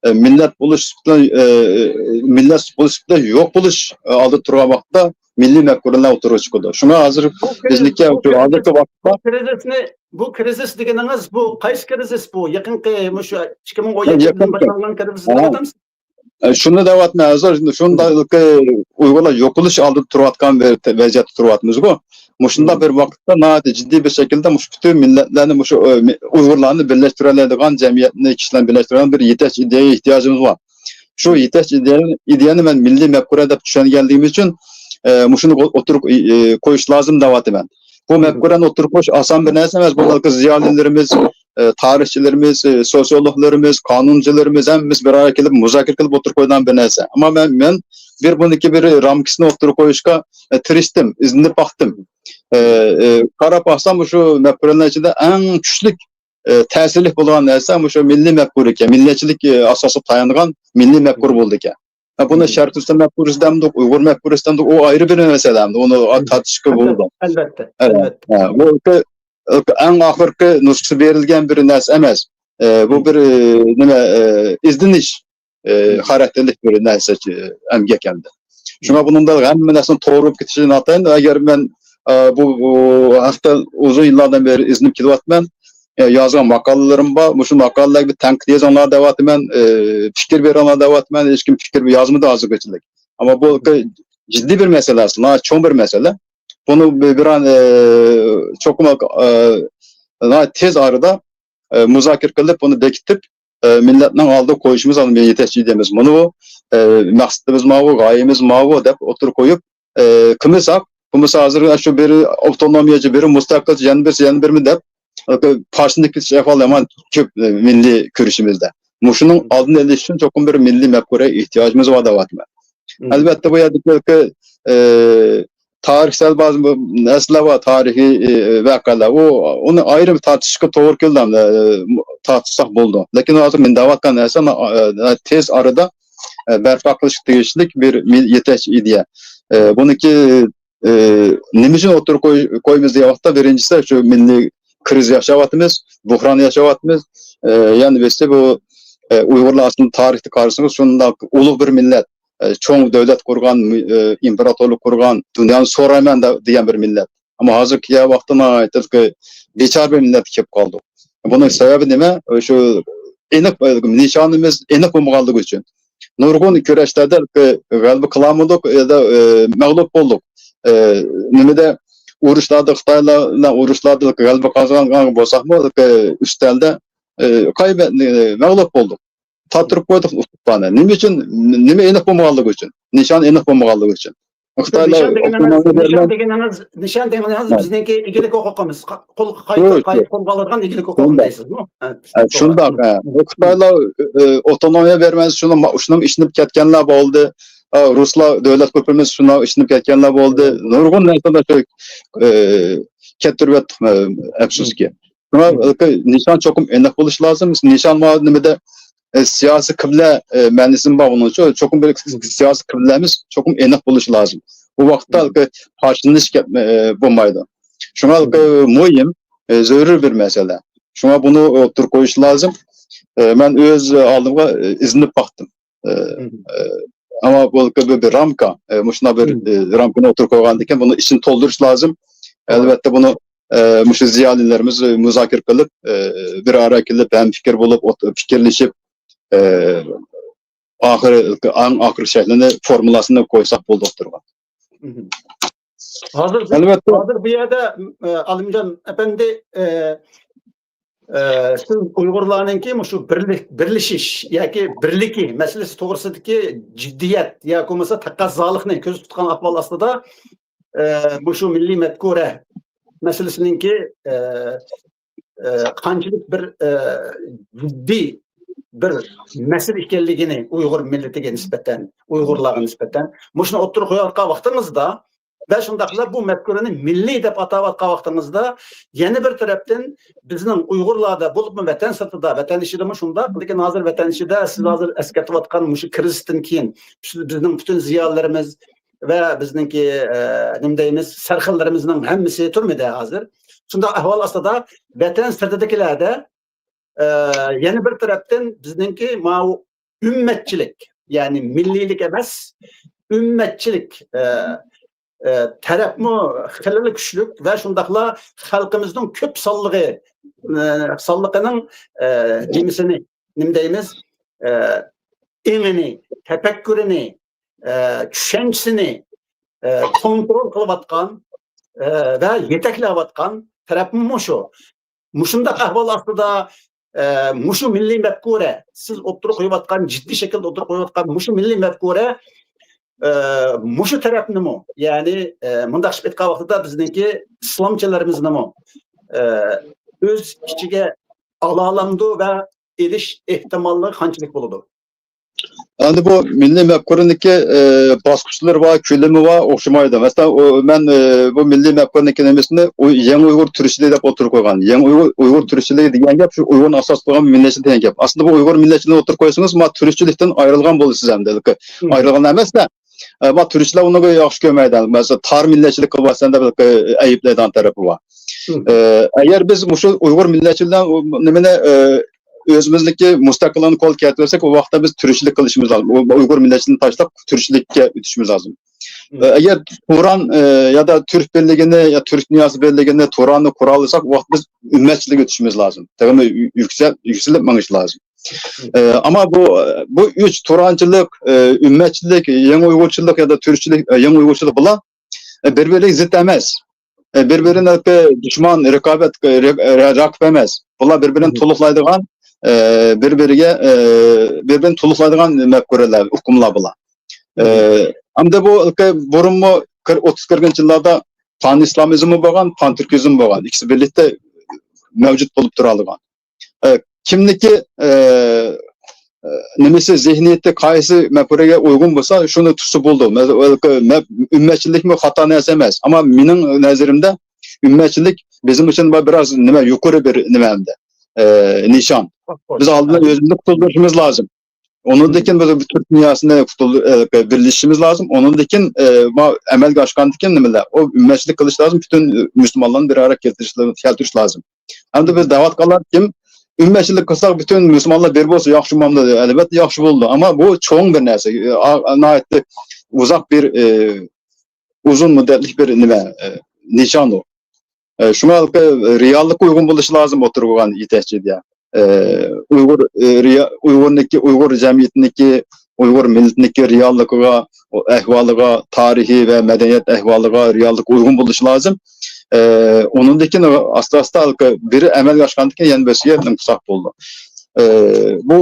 ئى، مىللەت بولۇش سۈپىتىدە، ئى، مىللەت بولۇش سۈپىتىدە يوق بولۇش، ئى، ئالدىدا تۇرغان ۋاقىتتا مىللىي مەپكۇرىلەر ئوتتۇرىغا چىقىدۇ. شۇڭا ھازىر بۇ كىرىز-، بىزنىڭكى بۇ شۇ كىرىزىس، ھازىرقى ۋاقىتتا بۇ كىرىزىسنى، بۇ كىرىزىس دېگىنىڭىز بۇ قايسى كىرىزىس بۇ؟ يېقىنقى مۇشۇ ئىككى مىڭ ئون يەتتىدىن يېقىنقى. باشلانغان كىرىزىس ھە. دەۋاتامسىز؟ ئە، شۇنى دەۋاتىمەن، ھازىر شۇنداق ئۇيغۇرلار يوقىلىش ئالدىدا تۇرۇۋاتقان بىر ۋەزىيەتتە تۇرۇۋاتىمىزغۇ. مۇشۇنداق بىر ۋاقىتتا ناھايىتى جىددىي بىر شەكىلدە مۇشۇ پۈتۈن مىللەتلەرنى، مۇشۇ، ئە، مى-، ئۇيغۇرلارنى بىرلەشتۈرەلەيدىغان، جەمئىيەتنى، كىشىلەرنى بىرلەشتۈرەلەيدىغان بىر يېتەكچى ئىدىيەگە ئېھتىياجىمىز بار. شۇ يېتەكچى ئىدىيەنى، ئىدىيەنى مەن مىللىي مەپكۇرە دەپ چۈشەنگەنلىكىم ئۈچۈن، ئە، مۇشۇنى ئوتتۇرىغا، ئە، قويۇش لازىم دەۋاتىمەن. بۇ مەپكۇرەنى ئوتتۇرىغا قويۇش ئاسان بىر نەرسە ئەمەس. بۇ ھېلىقى زىيالىيلىرىمىز، ئى، تارىخچىلىرىمىز، ئى، سوسىيولوگلىرىمىز، قانۇنچىلىرىمىز ھەممىمىز بىر ئارىغا كېلىپ مۇزاكىرە قىلىپ ئوتتۇرىغا قويىدىغان بىر نەرسە. ئەمما مەن، مەن بىر بۇنىڭكى بىر رامكىسىنى ئوتتۇرىغا قويۇشقا، ئى، تىرىشتىم، ئىزدىنىپ باقتىم. ئى، ئى، قاراپ باقسام، مۇشۇ مەپكۇرىلەر ئىچىدە ئەڭ كۈچلۈك، ئى، تەسىرلىك بولغان نەرسە مۇشۇ مىللىي مەپكۇرە ئىكەن، مىللەتچىلىك، ئى، ئاساسىغا تايانغان مىللىي مەپكۇرە بولىدىكەن. ھە، بۇنى شەرقىي تۈركىستان مەپكۇرىسى دەمدۇق، ئۇيغۇر مەپكۇرىسى دەمدۇق، ئۇ ئايرى بىر مەسىلە ئەمدى، ئۇنى تارتىشقا بولىدۇ. ئەلبەتتە، ئەلبەتتە. ھە، بۇ ئەڭ ئاخىرقى نۇسخىسى بېرىلگەن بىر نەرسە ئەمەس. ئە، بۇ بىر، ئە، نېمە، ئە، ئىزدىنىش، ئە، خاراكتېرلىك بىر نەرسە، ئە، ئەمگەك ئەمدى. شۇڭا بۇنىڭدا ھەممە نەرسىنىڭ توغرا بولۇپ كېتىشى ناتايىن. ئەگەر مەن، ئە، بۇ، بۇ ھەقتە ئۇزۇن يىللاردىن بېرى ئىزدىنىپ كېلىۋاتىمەن. ئە، يازغان ماقالىلىرىم بار. مۇشۇ ماقالىلەرگە بىر تەنقىد يېزىڭلار دەۋاتىمەن، ئە، پىكىر بېرىڭلار دەۋاتىمەن. ھېچكىم پىكىر يازمىدى ھازىرغىچىلىك. ئەمما بۇ جىددىي بىر مەسىلە، ناھايىتى چوڭ بىر مەسىلە. بۇنى بىر، بىر ئان، ئە، چوقۇم، ئە، ناھايىتى تېز ئارىدا، ئە، مۇزاكىرە قىلىپ، بۇنى بېكىتىپ، ئە، مىللەتنىڭ ئالدىغا قويۇشىمىز لازىم، يېتەكچى ئىدىيەمىز مۇنۇ، ئە، مەقسىتىمىز ماۋۇ، غايىمىز ماۋۇ دەپ ئوتتۇرىغا قويۇپ، ئە، قىلمىساق، بولمىسا ھازىر شۇ بىرى ئاپتونومىيەچى، بىرى مۇستەقىلچى، يەنە بىرسى، يەنە بىرمۇ دەپ، پارچىلىنىپ كېتىش ئەھۋالى يامان كۆپ، ئە، مىللىي كۈرىشىمىزدە. مۇشۇنىڭ ئالدىنى ئېلىش ئۈچۈن چوقۇم بىر مىللىي مەپكۇرە ئېھتىياجىمىز بار دەۋاتىمەن. ئەلۋەتتە، بۇ يەردىكى، ئە، تارىخسەل بەزى بۇ نەرسىلەر بار، تارىخىي، ئى، ۋەقەلەر. ئۇ، ئۇنى ئايرىم تارتىشقا توغرا كېلىدۇ، ئى، تارتىشساق بولىدۇ. لېكىن ھازىر مەن دەۋاتقان نەرسە، ئى، تېز ئارىدا، ئى، بەرپا قىلىشقا تېگىشلىك بىر مىل-، يېتەكچى ئىدىيە. ئى، بۇنىڭكى، ئى، نېمە ئۈچۈن ئوتتۇرىغا قوي-، قويىمىز دېگەن ۋاقىتتا، بىرىنچىسى، شۇ مىللىي كىرىز ياشاۋاتىمىز، بۇھران ياشاۋاتىمىز. ئى، يەنە بىرسى بۇ، ئى، ئۇيغۇرلار ئاستىدا تارىختا قارىسىڭىز، شۇنداق ئۇلۇغ بىر مىللەت. ئە، چوڭ دۆلەت قۇرغان، ئە، ئىمپېراتورلۇق قۇرغان، دۇنيانى سورايمەن دە-، دېگەن بىر مىللەت. ئەمما ھازىرقى ۋاقىتتا ناھايىتى بىچارە بىر مىللەتكە كېلىپ قالدۇق. بۇنىڭ سەۋەبى نېمە؟ شۇ ئېنىق، ئە، نىشانىمىز ئېنىق بولمىغانلىقى ئۈچۈن. نۇرغۇن كۈرەشلەردە، ئە، غەلىبە قىلالمىدۇق، يا، ئە، مەغلۇپ بولدۇق. ئە، نېمىدە، ئۇرۇشلاردا، خىتايلار بىلەن ئۇرۇشلاردا غەلىبە قازانغان بولساقمۇ، ئە، ئۈستەلدە، ئە، قايبەت-، ئە، مەغلۇپ بولدۇق. تاتۇرۇپ قويدۇق ئۇستانى. نېمە ئۈچۈن؟ نېمە ئېنىق بولمىغانلىقى ئۈچۈن. نىشان ئېنىق بولمىغانلىقى ئۈچۈن. خىتايلار نىشان دېگىنىڭىز، ئاپتونومىيە نىشان بېرىلگەن دېگىنىڭىز، نىشان دېگىنىڭىز ھە. بىزنىڭكى ئىگىلىك ھوقۇقىمىز. قا-، قول، قايتا، شۇ، شۇ. قايتا قولغا ئالىدىغان ئىگىلىك ھوقۇقىمىز شۇنداق. دەيسىزمۇ؟ ھە، ھە، شۇنداق، ھە. خىتايلار، ئە، ئاپتونومىيە بېرىمىز، شۇنىڭ، شۇنىڭ ئىشىنىپ كەتكەنلەر بولدى. ئا، رۇسلار دۆلەت قۇرۇپ بېرىمىز، شۇنىڭ ئىشىنىپ كەتكەنلەر بولدى. نۇرغۇن نەرسىلەر شۇ، ئە، كەتتۈرۈۋەتتۇق، ئە، ئەپسۇسكى. شۇڭا نىشان چوقۇم ئېنىق بولۇشى لازىم. نىشان ما-، نېمىدە، ئە، سىياسىي قىبلە، ئە، مەنىسىمۇ بار ئۇنىڭ ئۈچۈن. چوقۇم بىر سىياسىي قىبلىمىز چوقۇم ئېنىق بولۇشى لازىم. ئۇ ۋاقىتتا پارچىلىنىش گەپ، ئە، بولمايدۇ. شۇڭا مۇھىم، ئە، زۆرۈر بىر مەسىلە. شۇڭا بۇنى ئوتتۇرىغا قويۇش لازىم. ئە، مەن ئۆز ئالدىمغا، ئە، ئىزدىنىپ باقتىم. ئە، ئە، ئەمما بۇ بىر، بىر رامكا، ئە، مۇشۇنداق بىر، ئە، رامكىنى ئوتتۇرىغا قويغاندىن كېيىن بۇنى ئىچىنى تولدۇرۇش لازىم. ئەلۋەتتە بۇنى ئە، مۇشۇ زىيالىيلىرىمىز مۇزاكىرە قىلىپ، ئە، بىر ئارا كېلىپ، ھەمپىكىر بولۇپ، ئوت-، پىكىرلىشىپ، ئە، ئاخىرى، ئەڭ ئاخىرقى شەكلىنى، فورمۇلاسىنى قويساق بولدى ئوتتۇرىغا. ھازىر، ئەلۋەتتە. ھازىر بۇ يەردە، ئە، ئالىمجان ئەپەندى، ئە، ئە، سىز ئۇيغۇرلارنىڭكى مۇشۇ بىرلىك-، بىرلىشىش ياكى بىرلىكى مەسىلىسى توغرىسىدىكى جىددىيەت ياكى بولمىسا تەقەززالىقنى كۆزدە تۇتقان ئەھۋال ئاستىدا، ئە، مۇشۇ مىللىي مەپكۇرە مەسىلىسىنىڭكى، ئە، ئە، قانچىلىك بىر، ئە، جىددىي بىر مەسىلە ئىكەنلىكىنى ئۇيغۇر مىللىتىگە نىسبەتەن، ئۇيغۇرلارغا نىسبەتەن مۇشۇنى ئوتتۇرىغا قويۇۋاتقان ۋاقتىڭىزدا ۋە شۇنداقلا بۇ مەپكۇرىنى مىللىي دەپ ئاتاۋاتقان ۋاقتىڭىزدا، يەنە بىر تەرەپتىن بىزنىڭ ئۇيغۇرلاردا، بولۇپمۇ ۋەتەن سىرتىدا، ۋەتەن ئىچىدىمۇ شۇنداق، لېكىن ھازىر ۋەتەن ئىچىدە سىز ھازىر ئەسكەرتىۋاتقان مۇشۇ كىرىزىستىن كېيىن بىز-، بىزنىڭ پۈتۈن زىيالىيلىرىمىز ۋە بىزنىڭكى، ئە، نېمە دەيمىز، سەرخىللىرىمىزنىڭ ھەممىسى تۈرمىدە ھازىر. شۇنداق ئەھۋال ئاستىدا ۋەتەن سىرتىدىكىلەردە، ئە، يەنە بىر تەرەپتىن بىزنىڭكى ماۋۇ ئۈممەتچىلىك، يەنى مىللىيلىك ئەمەس، ئۈممەتچىلىك، ئە، ئە، تەرەپمۇ خېلىلا كۈچلۈك ۋە شۇنداقلا خەلقىمىزنىڭ كۆپ سانلىقى، ئە، سانلىقىنىڭ، ئە، نېمىسىنى، نېمە دەيمىز، ئە، ئېڭىنى، تەپەككۇرىنى، ئە، چۈشەنچىسىنى، ئە، كونترول قىلىۋاتقان، ئە، ۋە يېتەكلەۋاتقان تەرەپمۇ شۇ. مۇشۇنداق ئەھۋال ئاستىدا، ئە، مۇشۇ مىللىي مەپكۇرە، سىز ئوتتۇرىغا قويۇۋاتقان، جىددىي شەكىلدە ئوتتۇرىغا قويۇۋاتقان مۇشۇ مىللىي مەپكۇرە، ئە، مۇشۇ تەرەپنىمۇ، يەنى، ئە، مۇنداق قىلىپ ئېيتقان ۋاقتىدا بىزنىڭكى ئىسلامچىلىرىمىزنىمۇ، ئە، ئۆز ئىچىگە ئالالامدۇ ۋە ئېلىش ئېھتىماللىقى قانچىلىك بولىدۇ؟ ئەمدى بۇ مىللىي مەپكۇرىنىڭكى، ئە، باسقۇچلىرى بار، كۆلىمى بار، ئوخشىمايدۇ. مەسىلەن، ئۇ، مەن، ئە، بۇ مىللىي مەپكۇرىنىڭكى نېمىسىنى ئۇ يېڭى ئۇيغۇر تۈركچىلىكى دەپ ئوتتۇرىغا قويغان. يېڭى ئۇيغۇر، ئۇيغۇر تۈركچىلىكى دېگەن گەپ شۇ ئۇيغۇرنى ئاساس قىلغان مىللەتچىلىك دېگەن گەپ. ئەسلىدە بۇ ئۇيغۇر مىللەتچىلىكىنى ئوتتۇرىغا قويسىڭىز، ما تۈركچىلىكتىن ئايرىلغان بولىسىز ئەمدى. ئايرىلغان ئەمەس-دە، ئە، ما تۈركچىلەر ئۇنى ياخشى كۆرمەيدۇ. مەسىلەن، تار مىللەتچىلىك قىلىۋاتسا دەپ ئەيىبلەيدىغان تەرىپى بار. ئە، ئەگەر بىز مۇشۇ ئۇيغۇر مىللەتچىلىكىنى نېمىنى، ئە، ئۆزىمىزنىڭكى مۇستەقىللىقنى قولغا كەلتۈرسەك، ئۇ ۋاقىتتا بىز تۈركچىلىك قىلىشىمىز لازىم. ئۇ-، ئۇيغۇر مىللەتچىلىكىنى تاشلاپ تۈركچىلىككە ئۆتۈشىمىز لازىم. ئە، ئەگەر تۇران، ئە، يا دا تۈرك بىرلىكىنى يا تۈرك دۇنياسى بىرلىكىنى، تۇراننى قۇرالىساق، ئۇ ۋاقىت بىز ئۈممەتچىلىككە ئۆتۈشىمىز لازىم. تېخىمۇ يۈ-، يۈكسەل-، يۈكسىلىپ مېڭىش لازىم. ئە، ئەمما بۇ، بۇ ئۈچ تۇرانچىلىق، ئە، ئۈممەتچىلىك، يېڭى ئۇيغۇرچىلىق يا دا تۈركچىلىك، ئە، يېڭى ئۇيغۇرچىلىق بۇلار، ئە، بىر-بىرىگە زىت ئەمەس. ئە، بىر-بىرىنى دۈشمەن، رىقابەت، رە-، رە-، رەقىب ئەمەس. بۇلار بىر-بىرىنى تولۇقلايدىغان، ئە، بىر-بىرىگە، ئە، بىر-بىرىنى تولۇقلايدىغان مەپكۇرىلەر، ئۇقۇملار بۇلار. ئە، ئەمدى بۇ بۇرۇنمۇ قىر-، ئوتتۇز قىرىقىنچى يىللاردا پان ئىسلامىزممۇ بولغان، پان تۈركىزم بولغان. ئىككىسى بىرلىكتە مەۋجۇت بولۇپ تۇرالىغان. ئە، كىمنىكى، ئە، ئە، نېمىسى، زېھنىيىتى قايسى مەپكۇرىگە ئۇيغۇن بولسا، شۇنى تۇتسا بولىدۇ. مەسىلەن، مەپ-، ئۈممەتچىلىكمۇ خاتا نەرسە ئەمەس. ئەمما مېنىڭ نەزىرىمدە ئۈممەتچىلىك بىزنىڭ ئۈچۈن بىر، بىراز نېمە، يۇقىرى بىر نېمە ئەمدى، ئە، نىشان. بىز ئالدىن ئۆزىمىزنى قۇتۇلدۇرۇشىمىز لازىم. ئۇنىڭدىن كېيىن بىز تۈرك دۇنياسىنى قۇتۇل-، ئە، بىرلىشىشىمىز لازىم. ئۇنىڭدىن كېيىن، ئە، ما-، ئەمەلگە ئاشقاندىن كېيىن نېمىلەر؟ ئۇ ئۈممەتچىلىك قىلىش لازىم. پۈتۈن مۇسۇلمانلارنى بىر ئارا كەلتۈرۈش، كەلتۈرۈش لازىم. ئەمدى بىز دەۋاتقانلار كىم؟ ئۈممەتچىلىك قىلساق، پۈتۈن مۇسۇلمانلار بىر بولسا ياخشىمامدۇ؟ ئەلۋەتتە ياخشى بولىدۇ. ئەمما بۇ چوڭ بىر نەرسە. ئا-، ناھايىتى ئۇزاق بىر، ئە، ئۇزۇن مۇددەتلىك بىر نېمە، ئە، نىشان ئۇ. ئە، شۇڭا رېئاللىققا ئۇيغۇن بولۇشى لازىم ئوتتۇرىغا قويغان يېتەكچى دېگەن. ئە، ئۇيغۇر، ئە، رېئا-، ئۇيغۇرنىڭكى، ئۇيغۇر جەمئىيىتىنىڭكى، ئۇيغۇر مىللىتىنىڭكى رېئاللىقىغا، ئەھۋالىغا، تارىخى ۋە مەدەنىيەت ئەھۋالىغا، رېئاللىققا ئۇيغۇن بولۇشى لازىم. ئە، ئۇنىڭدىن كېيىن ئاستا-ئاستا بىرى ئەمەلگە ئاشقاندىن كېيىن يەنە بىرسىگە نېمە قىلساق بولىدۇ. ئە، بۇ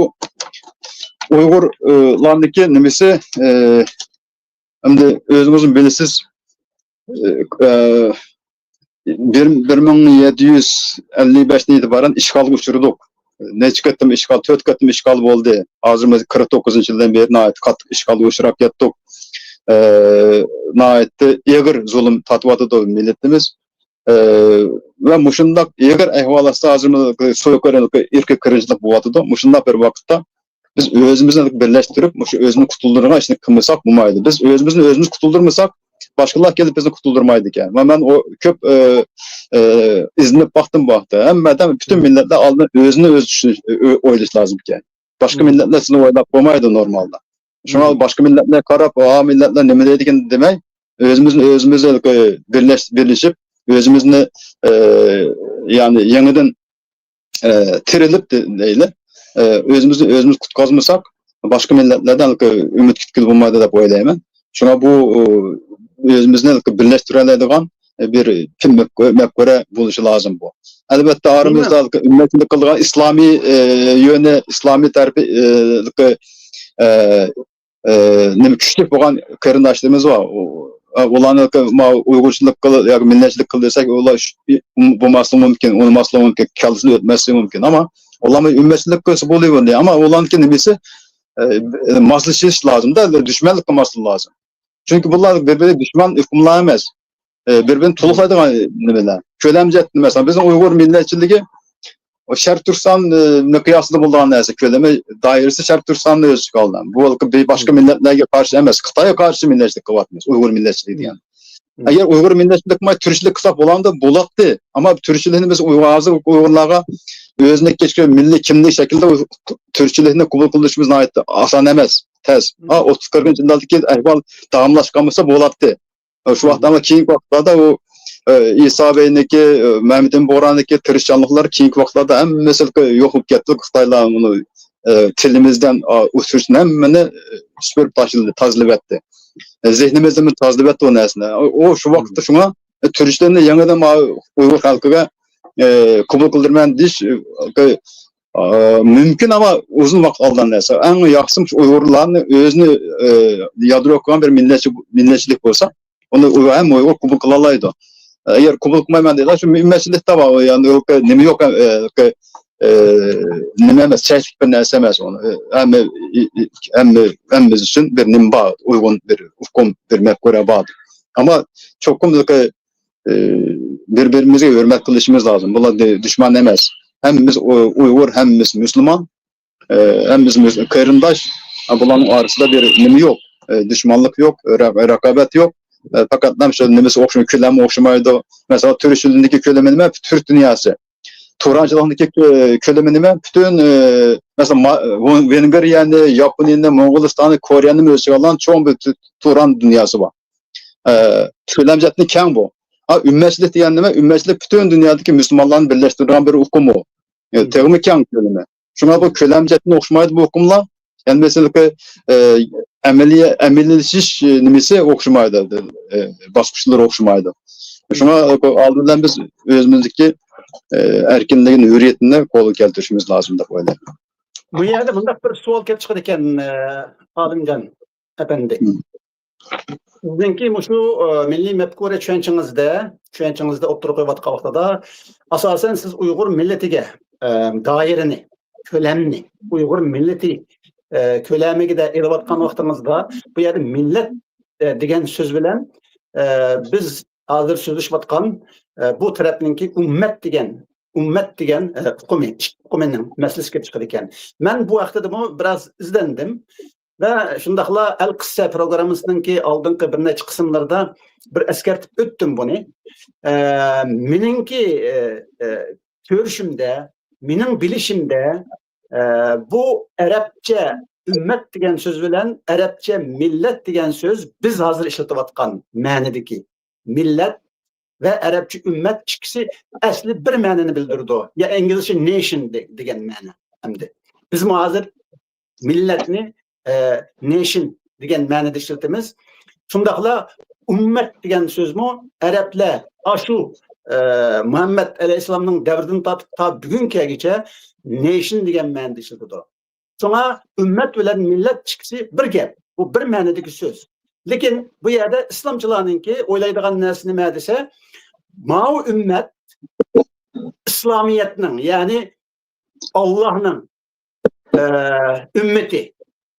ئۇيغۇرلارنىڭكى نېمىسى، ئە، ئەمدى ئۆزىڭىزمۇ بىلىسىز، ئە، بىر، بىر مىڭ يەتتە يۈز ئەللىك بەشتىن ئېتىبارەن ئىشغالغا ئۇچرىدۇق. نەچچە قېتىم ئىشغال، تۆت قېتىم ئىشغال بولدى. ھازىر بىز قىرىق توققۇزىنچى يىلدىن بېرى ناھايىتى قاتتىق ئىشغالغا ئۇچراپ كەتتۇق. ئە، ناھايىتى ئېغىر زۇلۇم تارتىۋاتىدۇ مىللىتىمىز. ئە، ۋە مۇشۇنداق ئېغىر ئەھۋال ئاستىدا ھازىر سويۇققان ئىرقىي قىرغىنچىلىق بولۇۋاتىدۇ. مۇشۇنداق بىر ۋاقىتتا بىز ئۆزىمىزنى بىرلەشتۈرۈپ، مۇشۇ ئۆزىنى قۇتۇلدۇرىدىغان ئىشنى قىلمىساق بولمايدۇ. بىز ئۆزىمىزنى ئۆزىمىز قۇتۇلدۇرمىساق، باشقىلار كېلىپ بىزنى قۇتۇلدۇرمايدىكەن. ۋە مەن ئۇ كۆپ، ئە، ئە، ئىزدىنىپ باقتىم بۇ ھەقتە. ھەممە ئادەم، پۈتۈن مىللەتلەر ئالدىن ئۆزىنى ئۆزى چۈشىنىش، ئۆ-، ئويلاش لازىمكەن. باشقا مىللەتلەر سىزنى ئويلاپ بولمايدۇ نورمالدا. شۇڭا باشقا مىللەتلەرگە قاراپ، ئا، مىللەتلەر نېمە دەيدىكىن دېمەي، ئۆزىمىزنى ئۆزىمىز بىرلەش-، بىرلىشىپ، ئۆزىمىزنى، ئە، يەنى يېڭىدىن، ئە، تىرىلىپ دە-، دەيلى، ئە، ئۆزىمىزنى ئۆزىمىز قۇتقازمىساق، باشقا مىللەتلەردىن ئۈمىد كۈتكىلى بولمايدۇ دەپ ئويلايمەن. شۇڭا بۇ، ئۆزىمىزنى بىرلەشتۈرەلەيدىغان بىر پۈتۈن مەپكۇرە بولۇشى لازىم بۇ. ئەلۋەتتە، ئارىمىزدا ئۈممەتچىلىك قىلىدىغان ئىسلامىي، ئە، يۆنى، ئىسلامىي تەرىپى، ئە، ئە، ئە، نېمە كۈچلۈك بولغان قېرىنداشلىرىمىز بار. ئۇ، ئۇلارنى ماۋۇ ئۇيغۇرچىلىق قىل ياكى مىللەتچىلىك قىل دېسەك، ئۇلار بولماسلىقى مۇمكىن، ئۇنىماسلىقى مۇمكىن، كاللىسىدىن ئۆتمەسلىكى مۇمكىن. ئەمما ئۇلارمۇ ئۈممەتچىلىك قىلسا بولۇۋېرىدۇ. ئەمما ئۇلارنىڭكى نېمىسى، ئە، ماسلىشىش لازىمدا، دۈشمەنلىك قىلماسلىق لازىم. چۈنكى بۇلار بىر-بىرى دۈشمەن ئۇقۇملار ئەمەس. ئە، بىر-بىرىنى تولۇقلايدىغان نېمىلەر. كۆلەم جەھەتتىن مەسىلەن، بىزنىڭ ئۇيغۇر مىللەتچىلىكى ئۇ شەرقىي تۈركىستان، ئە، مىقياسىدا بولىدىغان نەرسە، كۆلىمى، دائىرىسى شەرقىي تۈركىستاندا ئۆز ئىچىگە ئالغان. بۇ باشقا مىللەتلەرگە قارشى ئەمەس، خىتايغا قارشى مىللەتچىلىك قىلىۋاتىمىز، ئۇيغۇر مىللەتچىلىكى دېگەن. ئەگەر ئۇيغۇر مىللەتچىلىك قىلماي تۈركچىلىك قىلساق بولامدۇ؟ بولاتتى. ئەمما تۈركچىلىكنى بىز ئۇيغۇر، ھازىر ئۇيغۇرلارغا ئۆزىنىڭ كەچكەن مىللىي كىملىك شەكلىدە ئۇ تۈركچىلىكنى قوبۇل قىلىشىمىز ناھايىتى ئاسان ئەمەس، تەس. ھا، ئوتتۇز قىرىقىنچى يىللاردىكى ئەھۋال داۋاملاشقان بولسا بولاتتى. شۇ ۋاقىتتا، ئەمما كېيىنكى ۋاقىتلاردا ئۇ، ئە، ئىسا بەينىڭكى، ئە، مەمتىمىن بۇغرانىڭكى تىرىشچانلىقلىرى كېيىنكى ۋاقىتلاردا ھەممىسى يوق بولۇپ كەتتى. خىتايلار ئۇنى، ئە، تىلىمىزدىن، ئا، ئۇچۇرۇشنى ھەممىنى، ئە، سۈپۈرۈپ تاشلىدى، تازىلىۋەتتى. ئە، زېھنىمىزنىمۇ تازىلىۋەتتى ئۇ نەرسىنى. ئۇ، ئۇ شۇ ۋاقىتتا شۇڭا، ئە، تۈركچىلىكنى يېڭىدىن ما-، ئۇيغۇر خەلقىگە، ئە، قوبۇل قىلدۇرىمەن دېيىش، ئە، ئا، مۇمكىن، ئەمما ئۇزۇن ۋاقىت ئالىدىغان نەرسە. ئەڭ ياخشىسى مۇشۇ ئۇيغۇرلارنى ئۆزىنى، ئە، يادرو قىلغان بىر مىللەتچى، مىللەتچىلىك بولسا، ئۇنى ئۇ ھەم ئۇيغۇر قوبۇل قىلالايدۇ. ئەگەر قوبۇل قىلمايمەن دېسە، شۇ مەسىلىدە بار، يەنى ئۇ نېمە يوق، ئە، ئە، نېمە ئەمەس، چەكلىك بىر نەرسە ئەمەس ئۇ. ھەممە، ھەممە، ھەممىمىز ئۈچۈن بىر نېمە بار، ئۇيغۇن بىر ئۇقۇم، بىر مەپكۇرە بار. ئەمما چوقۇم، ئە، بىر-بىرىمىزگە ھۆرمەت قىلىشىمىز لازىم. بۇلار دۈ-، دۈشمەن ئەمەس. ھەممىمىز ئۇ-، ئۇيغۇر، ھەممىمىز مۇسۇلمان. ئە، ھەممىمىز مۇس-، قېرىنداش. ئە، بۇلارنىڭ ئارىسىدا بىر نېمە يوق. ئە، دۈشمەنلىك يوق، رە-، رىقابەت يوق. ئە، پەقەت نېمىسى ئوخشىمايدۇ، كۆلەمى ئوخشىمايدۇ. مەسىلەن، تۈركچىلىكنىڭكى كۆلىمى نېمە؟ تۈرك دۇنياسى. تۇرانچىلىقنىڭكى كۆ-، كۆلىمى نېمە؟ پۈتۈن، ئە، مەسىلەن، ما-، ۋېن-، ۋېنگرىيەنى، ياپونىيەنى، موڭغۇلىستاننى، كورېيەنى ئۆز ئىچىگە ئالغان چوڭ بىر تۇ-، تۇران دۇنياسى بار. ئە، كۆلەم جەھەتتىن كەڭ بۇ. ئا، ئۈممەتچىلىك دېگەن نېمە؟ ئۈممەتچىلىك پۈتۈن دۇنيادىكى مۇسۇلمانلارنى بىرلەشتۈرىدىغان بىر ئۇقۇم ئۇ. ئە، تېخىمۇ كەڭ كۆلىمى. شۇڭا بۇ كۆلەم جەھەتتىن ئوخشىمايدۇ بۇ ئۇقۇملار. يەنى مەسىلەن، ئە، ئەمەلىي-، ئەمەلىيلىشىش، ئە، نېمىسى ئوخشىمايدۇ، ئە، باسقۇچلىرى ئوخشىمايدۇ. شۇڭا، ئە، ئالدى بىلەن بىز ئۆزىمىزدىكى، ئە، ئەركىنلىكنى، ھۆرىيىتىنى قولغا كەلتۈرۈشىمىز لازىم دەپ ئويلايمەن. بۇ يەردە مۇنداق بىر سوئال كېلىپ چىقىدىكەن، ئە، ئالىمجان ئەپەندى. مم. سىزنىڭكى مۇشۇ، ئە، مىللىي مەپكۇرە چۈشەنچىڭىزدە، چۈشەنچىڭىزدە ئوتتۇرىغا قويۇۋاتقان ۋاقتىدا، ئاساسەن، سىز ئۇيغۇر مىللىتىگە، ئە، دائىرىنى، كۆلەمنى، ئۇيغۇر مىللىتى، ئە، كۆلەمىگە ئېلىۋاتقان ۋاقتىڭىزدا، بۇ يەردە مىللەت، ئە، دېگەن سۆز بىلەن، ئە، بىز ھازىر سۆزلىشىۋاتقان، ئە، بۇ تەرەپنىڭكى ئۈممەت دېگەن، ئۈممەت دېگەن، ئە، ئۇقۇمى، ئىككى ئۇقۇمىنىڭ مەسىلىسى كېلىپ چىقىدىكەن. مەن بۇ ھەقتىدىمۇ بىراز ئىزدەندىم. ۋە شۇنداقلا ئەل قىسسە پروگراممىسىنىڭكى ئالدىنقى بىر نەچچە قىسىملىرىدا بىر ئەسكەرتىپ ئۆتتۈم بۇنى. ئە، مېنىڭكى، ئە، ئە، كۆرۈشۈمدە، مېنىڭ بىلىشىمدە، ئە، بۇ ئەرەبچە ئۈممەت دېگەن سۆز بىلەن ئەرەبچە مىللەت دېگەن سۆز بىز ھازىر ئىشلىتىۋاتقان مەنىدىكى مىللەت ۋە ئەرەبچە ئۈممەت ئىككىسى ئەسلى بىر مەنىنى بىلدۈرىدۇ. يا ئىنگلىزچە نېشن دېگەن مەنە ئەمدى. بىزمۇ ھازىر مىللەتنى، ئە، نېشن دېگەن مەنىدە ئىشلىتىمىز. شۇنداقلا ئۈممەت دېگەن سۆزمۇ ئەرەبلەر ئاشۇ، ئە، مۇھەممەد ئەلەيھىسسالامنىڭ دەۋرىدىن تارتىپ تا بۈگۈنگىچە نېشن دېگەن مەنىدە ئىشلىتىدۇ. شۇڭا ئۈممەت بىلەن مىللەت ئىككىسى بىر گەپ. بۇ بىر مەنىدىكى سۆز. لېكىن بۇ يەردە ئىسلامچىلارنىڭكى ئويلايدىغان نەرسىسى نېمە دېسە، ماۋۇ ئۈممەت ئىسلامىيەتنىڭ، يەنى ئاللاھنىڭ، ئە، ئۈممىتى،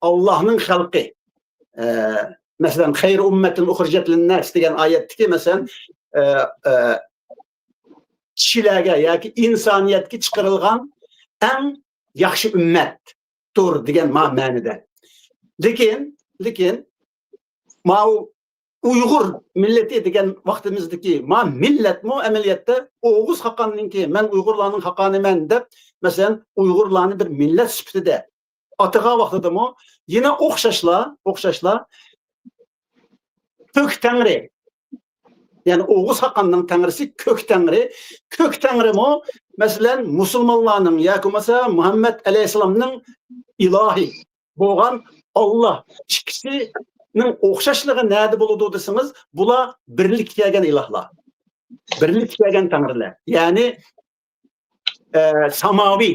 ئاللاھنىڭ خەلقى. ئە، مەسىلەن، خەير ئۈممەتىن ئۇخرىجەت لىنناس دېگەن ئايەتتىكى، مەسىلەن، ئە، ئە، كىشىلەرگە ياكى ئىنسانىيەتكە چىقىرىلغان ئەڭ ياخشى ئۈممەتتۇر دېگەن ما مەنىدە. لېكىن، لېكىن ماۋۇ ئۇيغۇر مىللىتى دېگەن ۋاقتىمىزدىكى ما مىللەتمۇ ئەمەلىيەتتە ئوغۇز خاقاننىڭكى، مەن ئۇيغۇرلارنىڭ خاقانىمەن دەپ، مەسىلەن، ئۇيغۇرلارنى بىر مىللەت سۈپىتىدە ئاتىغان ۋاقتىدىمۇ يەنە ئوخشاشلا، ئوخشاشلا كۆك تەڭرى، يەنى ئوغۇز خاقاننىڭ تەڭرىسى كۆك تەڭرى. كۆك تەڭرىمۇ، مەسىلەن، مۇسۇلمانلارنىڭ ياكى بولمىسا مۇھەممەد ئەلەيھىسسالامنىڭ ئىلاھى بولغان ئاللا ئىككىسىنىڭ ئوخشاشلىقى نەدە بولىدۇ دېسىڭىز، بۇلار بىرلىككە كەلگەن ئىلاھلار. بىرلىككە كەلگەن تەڭرىلەر. يەنى، ئە، ساماۋى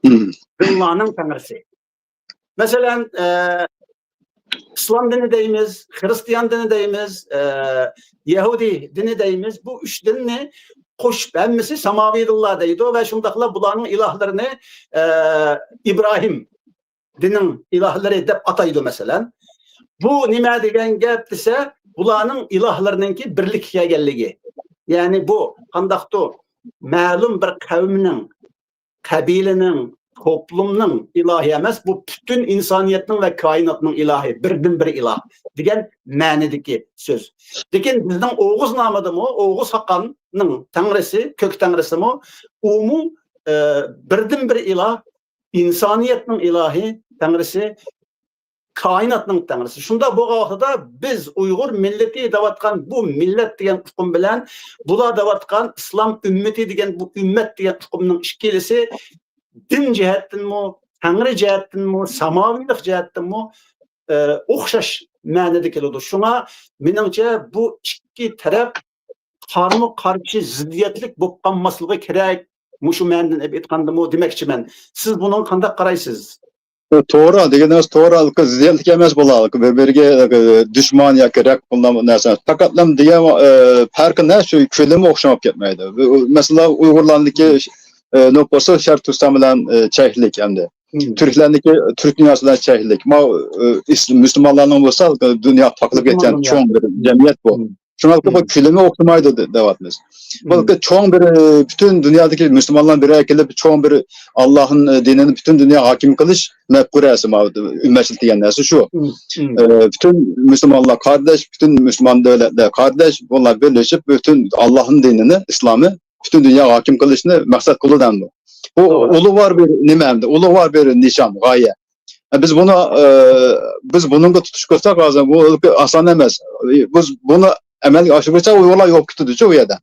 مم. دىنلارنىڭ تەڭرىسى. مەسىلەن، ئە، ئىسلام دىنى دەيمىز، خىرىستىيان دىنى دەيمىز، ئە، يەھۇدىي دىنى دەيمىز. بۇ ئۈچ دىننى قوشۇپ ھەممىسى ساماۋىي دىنلار دەيدۇ ۋە شۇنداقلا بۇلارنىڭ ئىلاھلىرىنى، ئە، ئىبراھىم دىنىڭ ئىلاھلىرى دەپ ئاتايدۇ، مەسىلەن. بۇ نېمە دېگەن گەپ دېسە، بۇلارنىڭ ئىلاھلىرىنىڭكى بىرلىككە كەلگەنلىكى. يەنى بۇ قانداقتۇ؟ مەلۇم بىر قەۋمنىڭ، قەبىلىنىڭ، توپلۇمنىڭ ئىلاھى ئەمەس، بۇ پۈتۈن ئىنسانىيەتنىڭ ۋە كائىناتنىڭ ئىلاھى، بىردىنبىر ئىلاھ دېگەن مەنىدىكى سۆز. لېكىن بىزنىڭ ئوغۇزنامىدىمۇ، ئوغۇز خاقاننىڭ تەڭرىسى، كۆك تەڭرىسىمۇ، ئۇمۇ، ئە، بىردىنبىر ئىلاھ، ئىنسانىيەتنىڭ ئىلاھى، تەڭرىسى، كائىناتنىڭ تەڭرىسى. شۇنداق بولغان ۋاقتىدا بىز ئۇيغۇر مىللىتى دەۋاتقان بۇ مىللەت دېگەن ئۇقۇم بىلەن بۇلار دەۋاتقان ئىسلام ئۈممىتى دېگەن بۇ ئۈممەت دېگەن ئۇقۇمنىڭ ئىككىلىسى دىن جەھەتتىنمۇ، تەڭرى جەھەتتىنمۇ، ساماۋىيلىق جەھەتتىنمۇ، ئە، ئوخشاش مەنىدە كېلىدۇ. شۇڭا مېنىڭچە بۇ ئىككى تەرەپ قارمۇ قارشى زىددىيەتلىك بولۇپ قالماسلىقى كېرەك. مۇشۇ مەنىدىن ئېيتقاندىمۇ دېمەكچىمەن. سىز بۇنىڭغا قانداق قارايسىز؟ توغرا دېگىنىڭىز توغرا، زىددىيەتلىك ئەمەس بۇلار، بىر-بىرىگە دۈشمەن ياكى رەق بۇنداق نەرسە. پەقەتلا دېگەن، ئە، پەرقى نە؟ شۇ كۆلىمى ئوخشىماپ كەتمەيدۇ. مەسىلەن، ئۇيغۇرلارنىڭكى، ئە، نوپۇسى شەرقىي تۈركىستان بىلەن، ئە، چەكلىك ئەمدى. تۈركلەرنىڭكى تۈرك دۇنياسى بىلەن چەكلىك. ما، ئە، ئىس-، مۇسۇلمانلارنىڭ بولسا دۇنيا تارقىلىپ كەتكەن چوڭ بىر جەمئىيەت بۇ. شۇڭا بۇ كۆلىمى ئوخشىمايدۇ دە-، دەۋاتىمىز. بەلكى چوڭ بىر، پۈتۈن دۇنيادىكى مۇسۇلمانلارنى بىر يەرگە كېلىپ، چوڭ بىر ئاللاھنىڭ دىنىنى پۈتۈن دۇنيا ھاكىم قىلىش مەپكۇرەسى، ئۈممەتچىلىك دېگەن نەرسە شۇ. ئە، پۈتۈن مۇسۇلمانلار قارداش، پۈتۈن مۇسۇلمان دۆلەتلەر قارداش، بۇلار بىرلىشىپ پۈتۈن ئاللاھنىڭ دىنىنى، ئىسلامنى پۈتۈن دۇنياغا ھاكىم قىلىشنى مەقسەت قىلىدۇ ئەمدى. بۇ ئۇلۇغۋار بىر نېمە ئەمدى، ئۇلۇغۋار بىر نىشان، غايە. بىز بۇنى، ئە، بىز بۇنىڭغا تۇتۇش قىلساق، ھازىر بۇ ئاسان ئەمەس. بىز بۇنى ئەمەلگە ئاشۇرغۇچە ئۇيغۇرلار يوق كېتىدۇچۇ ئۇ يەردە.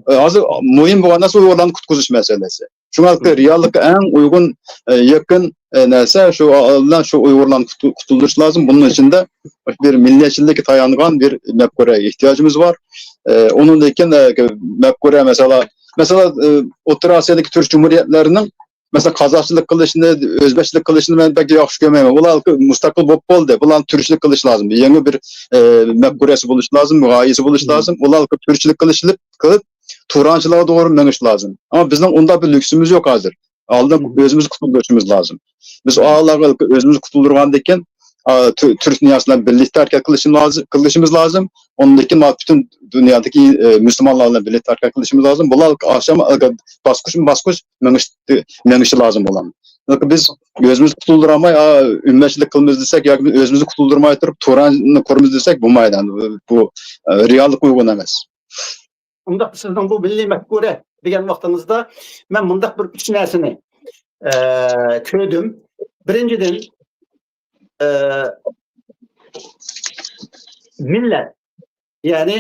ئە، ھازىر مۇھىم بولغان نەرسە ئۇيغۇرلارنى قۇتقۇزۇش مەسىلىسى. شۇڭا رېئاللىققا ئەڭ ئۇيغۇن، ئە، يېقىن، ئە، نەرسە شۇ، ئە، بىلەن شۇ ئۇيغۇرلارنى قۇتۇ-، قۇتۇلدۇرۇش لازىم. بۇنىڭ ئىچىندە بىر مىللەتچىلىككە تايانغان بىر مەپكۇرە ئېھتىياجىمىز بار. ئە، ئۇنىڭدىن كېيىن، ئە، مەپكۇرە، مەسىلەن، مەسىلەن، ئە، ئوتتۇرا ئاسىيادىكى تۈرك جۇمھۇرىيەتلىرىنىڭ مەسىلەن، قازاقچىلىق قىلىشنى، ئۆزبېكچىلىك قىلىشنى مەن بەك ياخشى كۆرمەيمەن. ئۇلار مۇستەقىل بولۇپ بولدى. بۇلارنىڭ تۈركچىلىك قىلىش لازىم. يېڭى بىر، ئە، مەپكۇرەسى بولۇش لازىم، غايىسى بولۇش لازىم. ئۇلار تۈركچىلىك قىلىشلىق قىلىپ، تۇرانچىلارغا توغرا مېڭىش لازىم. ئەمما بىزنىڭ ئۇنداق بىر لۈكسىمىز يوق ھازىر. ئالدىن ئۆزىمىزنى قۇتۇلدۇرۇشىمىز لازىم. بىز ئۇلارغا ئۆزىمىزنى قۇتۇلدۇرغاندىن كېيىن، ئا، تۈ-، تۈرك دۇنياسى بىلەن بىرلىكتە ھەرىكەت قىلىشىمىز لازىم، قىلىشىمىز لازىم. ئۇنىڭدىن كېيىن مانا پۈتۈن دۇنيادىكى، ئە، مۇسۇلمانلار بىلەن بىرلىكتە ھەرىكەت قىلىشىمىز لازىم. بۇلار ئاشۇ باسقۇچمۇ باسقۇچ مېڭىش، مېڭىشى لازىم بۇلارنىڭ. بىز ئۆزىمىزنى قۇتۇلدۇرالماي، ئا، ئۈممەتچىلىك قىلىمىز دېسەك ياكى ئۆزىمىزنى قۇتۇلدۇرماي تۇرۇپ، تۇراننى قۇرىمىز دېسەك بولمايدۇ. بۇ، ئە، رېئاللىق ئۇيغۇن ئەمەس. ئۇنداق سىزنىڭ بۇ مىللىي مەپكۇرە دېگەن ۋاقتىڭىزدا مەن مۇنداق بىر ئۈچ نەرسىنى، ئە، كۆردۈم. بىرىنچىدىن، ئە، مىللەت، يەنى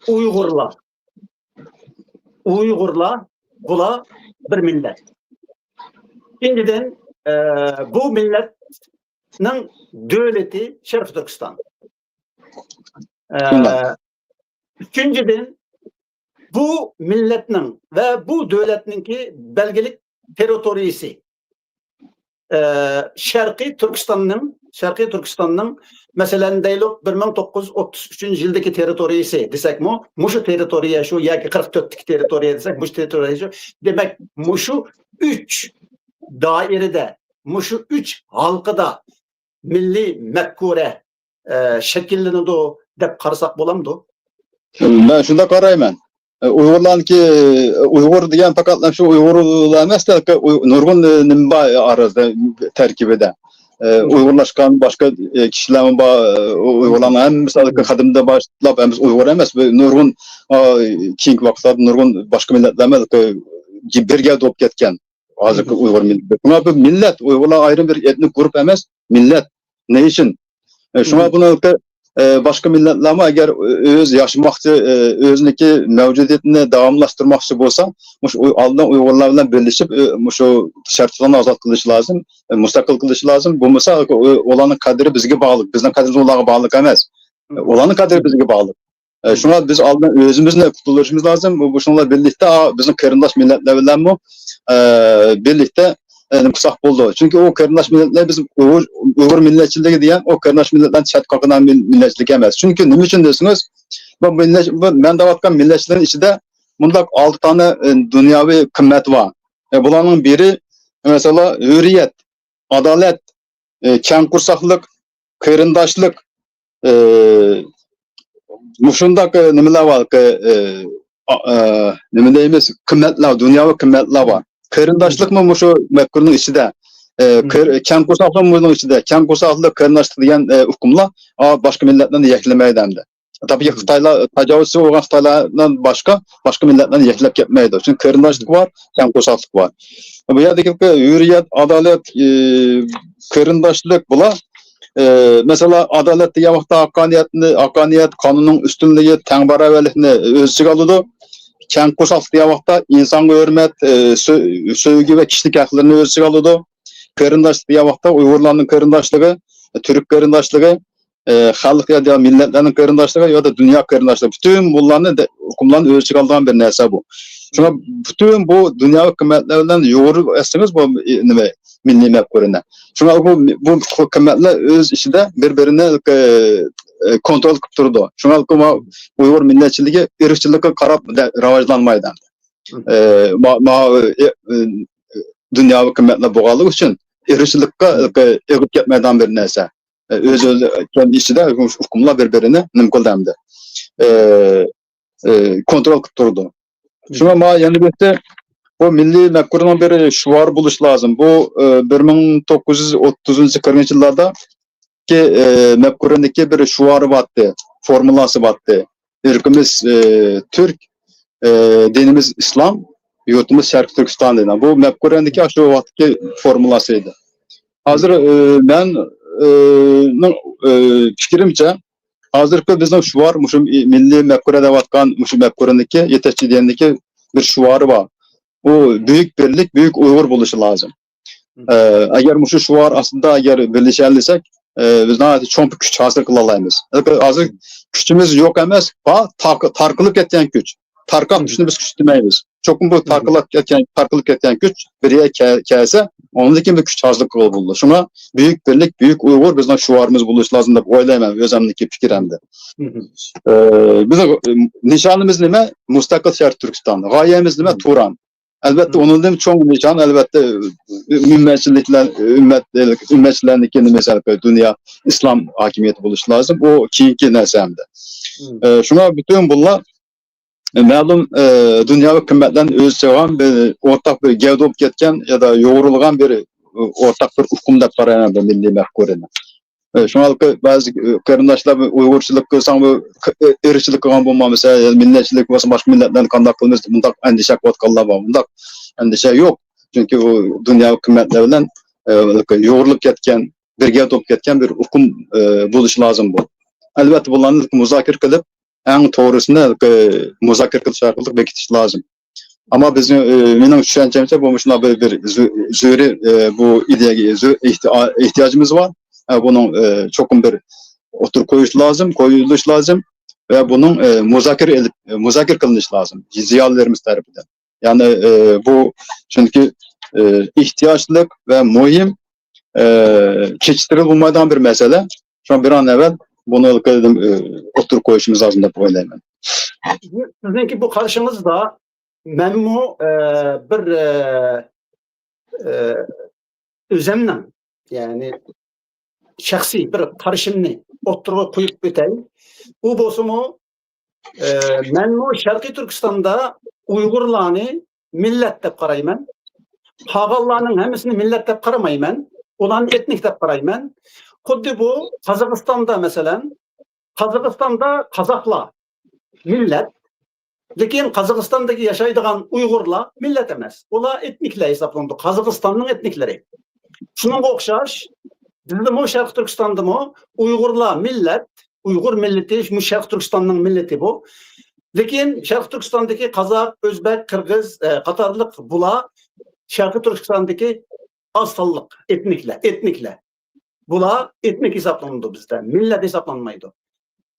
ئۇيغۇرلار. ئۇيغۇرلار، بۇلار بىر مىللەت. ئىككىنچىدىن، ئە، بۇ مىللەتنىڭ دۆلىتى شەرقىي تۈركىستان. ئە، شۇنداق. ئۈچىنچىدىن، بۇ مىللەتنىڭ ۋە بۇ دۆلەتنىڭكى بەلگىلىك تېررىتورىيىسى، ئە، شەرقىي تۈركىستاننىڭ، شەرقىي تۈركىستاننىڭ، مەسىلەن، دەيلۇق، بىر مىڭ توققۇز يۈز ئوتتۇز ئۈچىنچى يىلدىكى تېررىتورىيىسى دېسەكمۇ، مۇشۇ تېررىتورىيە شۇ ياكى قىرىق تۆتتىكى تېررىتورىيە دېسەك، مۇشۇ تېررىتورىيە شۇ. دېمەك، مۇشۇ ئۈچ دائىرىدە، مۇشۇ ئۈچ ھالقىدا مىللىي مەپكۇرە، ئە، شەكىللىنىدۇ دەپ قارىساق بولامدۇ؟ مەن شۇنداق قارايمەن. ئۇيغۇرلارنىڭكى، ئۇيغۇر دېگەن پەقەتلا شۇ ئۇيغۇرلار ئەمەس، بەلكى ئۇي-، نۇرغۇن نېمە بار ئارىسىدا، تەركىبىدە. ئۇيغۇرلاشقان باشقا كىشىلەرمۇ بار، ئۇيغۇرلارنىڭ ھەممىسى قەدىمدىن باشلاپ ھەممىسى ئۇيغۇر ئەمەس. بىر نۇرغۇن، ئا، كېيىنكى ۋاقىتلاردا نۇرغۇن باشقا مىللەتلەرمۇ بىر گەۋدە بولۇپ كەتكەن. ھازىرقى ئۇيغۇر مىللىتى. شۇڭا بۇ مىللەت، ئۇيغۇرلار ئايرىم بىر ئېتنىك گۇرۇپپا ئەمەس، مىللەت، نېيشن. ئە، شۇڭا بۇنى، ئە، باشقا مىللەتلەرمۇ ئەگەر ئۆ-، ئۆز ياشىماقچى، ئە، ئۆزىنىڭكى مەۋجۇدىيىتىنى داۋاملاشتۇرماقچى بولسا، مۇشۇ ئۇي-، ئالدىن ئۇيغۇرلار بىلەن بىرلىشىپ، ئە، مۇشۇ شەرقىي تۈركىستاننى ئازاد قىلىشى لازىم، ئە، مۇستەقىل قىلىشى لازىم. بولمىسا ئۇ-، ئۇلارنىڭ قەدرى بىزگە باغلىق، بىزنىڭ قەدرىمىز ئۇلارغا باغلىق ئەمەس. ئۇلارنىڭ قەدرى بىزگە باغلىق. ئە، شۇڭا بىز ئالدىن ئۆزىمىزنى قۇتۇلدۇرۇشىمىز لازىم. بۇ، بۇ شۇنىڭ بىلەن بىرلىكتە، ئا، بىزنىڭ قېرىنداش مىللەتلەر بىلەنمۇ، ئە، بىرلىكتە، ئە، نېمە قىلساق بولىدۇ. چۈنكى ئۇ قېرىنداش مىللەتلەر، بىز ئۇيغۇر، ئۇيغۇر مىللەتچىلىكى دېگەن ئۇ قېرىنداش مىللەتلەرنى چەتكە قالغان مىل-، مىللەتچىلىك ئەمەس. چۈنكى نېمە ئۈچۈن دېسىڭىز، بۇ مىللەت، بۇ مەن دەۋاتقان مىللەتچىلەرنىڭ ئىچىدە مۇنداق ئالتە دانە، ئە، دۇنياۋى قىممەت بار. ئە، بۇلارنىڭ بىرى، مەسىلەن، ھۆرىيەت، ئادالەت، ئە، كەڭ قورساقلىق، قېرىنداشلىق، ئە، مۇشۇنداق، ئە، نېمىلەر بار، ئە، ئە، ئا-، ئە، نېمە دەيمىز، قىممەتلەر، دۇنياۋى قىممەتلەر بار. قېرىنداشلىقمۇ مۇشۇ مەپكۇرنىڭ ئىچىدە، ئە، قېر-، كەڭ قورساقلىقمۇ بۇنىڭ ئىچىدە. كەڭ قورساقلىق، قېرىنداشلىق دېگەن، ئە، ئۇقۇملار، ئا، باشقا مىللەتلەرنى يەكلىمەيدۇ ئەمدى. تاپىكى خىتايلار، تاجاۋۇزچى بولغان خىتايلاردىن باشقا، باشقا مىللەتلەرنى يەكلەپ كەتمەيدۇ. چۈنكى قېرىنداشلىق بار، كەڭ قورساقلىق بار. بۇ يەردىكى ھۆرىيەت، ئادالەت، ئى، قېرىنداشلىق بۇلار، ئى، مەسىلەن، ئادالەت دېگەن ۋاقىتتا ھەققانىيەتنى، ھەققانىيەت، قانۇننىڭ ئۈستۈنلۈكى، تەڭ باراۋەرلىكنى ئۆز ئىچىگە ئالىدۇ. كەڭ قورساقلىق دېگەن ۋاقىتتا ئىنسانغا ھۆرمەت، ئى، سۆ-، سۆيگۈ ۋە كىشىلىك ھەقلىرىنى ئۆز ئىچىگە ئالىدۇ. قېرىنداشلىق دېگەن ۋاقىتتا ئۇيغۇرلارنىڭ قېرىنداشلىقى، تۈرك قېرىنداشلىقى، ئە، خەلق يا مىللەتلەرنىڭ قېرىنداشلىقى يا دۇنيا قېرىنداشلىقى، پۈتۈن بۇلارنى دە-، ئۇقۇملارنى ئۆز ئىچىگە ئالىدىغان بىر نەرسە بۇ. شۇڭا پۈتۈن بۇ دۇنياۋى قىممەتلەر بىلەن يۇغۇرۇپ ئەتسىڭىز بۇ، ئى، نېمە، مىللىي مەپكۇرىنى. شۇڭا بۇ، بۇ قىممەتلەر ئۆز ئىچىدە بىر-بىرىنى، ئى، ئى، كونترول قىلىپ تۇرىدۇ. شۇڭا بۇ ئۇيغۇر مىللەتچىلىكى ئىرقچىلىققا قاراپ دە-، راۋاجلانمايدۇ. ئى، ما-، ما-، ئى، ئى، دۇنياۋى قىممەتلەر بولغانلىقى ئۈچۈن ئىرقچىلىققا، ئى، ئېغىپ كەتمەيدىغان بىر نەرسە. ئۆز-ئۆزى كەنتى ئىچىدە ئۇقۇملار بىر-بىرىنى نېمە قىلدى ئەمدى؟ ئى، ئى، كونترول قىلىپ تۇرىدۇ. شۇڭا ماڭا يەنە بىرسى، بۇ مىللىي مەپكۇرىنىڭ بىر شوئارى بولۇشى لازىم. بۇ، ئى، بىر مىڭ توققۇز يۈز ئوتتۇزىنچى، قىرىقىنچى يىللاردىكى، ئى، مەپكۇرىنىڭكى بىر شوئارى بارتتى، فورمۇلاسى بارتتى. ئىرقىمىز، ئى، تۈرك، ئى، دىنىمىز ئىسلام، يۇرتىمىز شەرقىي تۈركىستان دېگەن. بۇ مەپكۇرەنىڭكى شۇ ۋاقىتتىكى فورمۇلاسى ئىدى. ھازىر، ئى، مەن، ئى، نىڭ، ئى، پىكرىمچە، ھازىرقى بىزنىڭ شوئار، مۇشۇ مىللىي مەپكۇرە دەۋاتقان، مۇشۇ مەپكۇرىنىڭكى يېتەكچى دېگەندىكى بىر شوئارى بار. ئۇ بۈيۈك بىرلىك، بۈيۈك ئۇيغۇر بولۇشى لازىم. ئە، ئەگەر مۇشۇ شوئار ئاستىدا ئەگەر بىرلىشەلىسەك، ئە، بىز ناھايىتى چوڭ بىر كۈچ ھاسىل قىلالايمىز. ھازىر كۈچىمىز يوق ئەمەس، بار، تارق-، تارقىلىپ كەتكەن كۈچ. تارقاق كۈچنى بىز كۈچ دېمەيمىز. چوقۇم بۇ تارقىلىپ كەتكەن، تارقىلىپ كەتكەن كۈچ بىر يەرگە كە-، كەلسە، ئۇنىڭدىن كېيىن بىر كۈچ ھاسىل قىلغىلى بولىدۇ. شۇڭا بۈيۈك بىرلىك، بۈيۈك ئۇيغۇر بىزنىڭ شوئارىمىز بولۇشى لازىم دەپ ئويلايمەن، ئۆزۈمنىڭكى پىكرىمدە. ئە، بىزنىڭ، ئە، نىشانىمىز نېمە؟ مۇستەقىل شەرقىي تۈركىستان. غايەمىز نېمە؟ تۇران. ئەلۋەتتە، ئۇنىڭدىن چوڭ نىشان، ئەلۋەتتە، ئۈممەتچىلىكلەر، ئۈممەت، ئۈممەتچىلەرنىڭكى نېمىسى، دۇنيا ئىسلام ھاكىمىيىتى بولۇشى لازىم. ئۇ كېيىنكى نەرسە ئەمدى. ئە، شۇڭا پۈتۈن بۇلار، ئە، مەلۇم، ئە، دۇنياۋى قىممەتلەرنى ئۆز ئىچىگە ئالغان بىر ئورتاق بىر گەۋدە بولۇپ كەتكەن يا دا يۇغۇرۇلغان بىر، ئە، ئورتاق بىر ئۇقۇم دەپ قارايمەن بۇ مىللىي مەپكۇرىنى. ئە، شۇڭا بەزى، ئە، قېرىنداشلار بۇ ئۇيغۇرچىلىق قىلساڭ، بۇ ئىرقچىلىق قىلغان بولما، مەسىلەن، مىللەتچىلىك بولسا باشقا مىللەتلەرنى قانداق قىلىمىز، بۇنداق ئەندىشە قىلىۋاتقانلار بار. بۇنداق ئەندىشە يوق. چۈنكى ئۇ دۇنياۋى قىممەتلەر بىلەن، ئە، يۇغۇرۇلۇپ كەتكەن، بىر گەۋدە بولۇپ كەتكەن بىر ئۇقۇم، ئە، بولۇشى لازىم بۇ. ئەلۋەتتە، بۇلارنى مۇزاكىرە قىلىپ، ئەڭ توغرىسىنى، ئە، مۇزاكىرە قىلىش ئارقىلىق بېكىتىش لازىم. ئەمما بىزنىڭ، ئە، مېنىڭ چۈشەنچەمچە، بۇ مۇشۇنداق بىر، بىر زۆ-، زۆرۈر، ئە، بۇ ئىدىيەگە زۆ-، ئېھتىيا-، ئېھتىياجىمىز بار. ئە، بۇنىڭ، ئە، چوقۇم بىر ئوتتۇرىغا قويۇش لازىم، قويۇلۇش لازىم ۋە بۇنىڭ، ئە، مۇزاكىرە ئېلىپ، مۇزاكىرە قىلىنىشى لازىم زىيالىيلىرىمىز تەرىپىدىن. يەنى، ئە، بۇ چۈنكى، ئە، ئېھتىياجلىق ۋە مۇھىم، ئە، كېچىكتۈرۈلۈپ بولمايدىغان بىر مەسىلە. شۇڭا بىر ئان ئەۋۋەل بۇنى، ئە، ئوتتۇرىغا قويۇشىمىز لازىم دەپ ئويلايمەن. سىزنىڭكى بۇ قارىشىڭىزدا مەنمۇ، ئە، بىر، ئە، ئە، ئۆزەمنىڭ، يەنى شەخسىي بىر قارىشىمنى ئوتتۇرىغا قويۇپ ئۆتەي. ئۇ بولسىمۇ، ئە، مەنمۇ شەرقىي تۈركىستاندا ئۇيغۇرلارنى مىللەت دەپ قارايمەن. قالغانلارنىڭ ھەممىسىنى مىللەت دەپ قارىمايمەن. ئۇلارنى ئېتنىك دەپ قارايمەن. خۇددى بۇ قازاقىستاندا، مەسىلەن، قازاقىستاندا قازاقلار مىللەت، لېكىن قازاقىستاندىكى ياشايدىغان ئۇيغۇرلار مىللەت ئەمەس. ئۇلار ئېتنىكلەر ھېسابلىنىدۇ، قازاقىستاننىڭ ئېتنىكلىرى. شۇنىڭغا ئوخشاش، بىزدىمۇ، شەرقىي تۈركىستاندىمۇ ئۇيغۇرلار مىللەت، ئۇيغۇر مىللىتى، مۇشۇ شەرقىي تۈركىستاننىڭ مىللىتى بۇ. لېكىن شەرقىي تۈركىستاندىكى قازاق، ئۆزبەك، قىرغىز، ئە، قاتارلىق بۇلار شەرقىي تۈركىستاندىكى ئاز سانلىق ئېتنىكلەر، ئېتنىكلەر. بۇلار ئېتنىك ھېسابلىنىدۇ بىزدە، مىللەت ھېسابلانمايدۇ.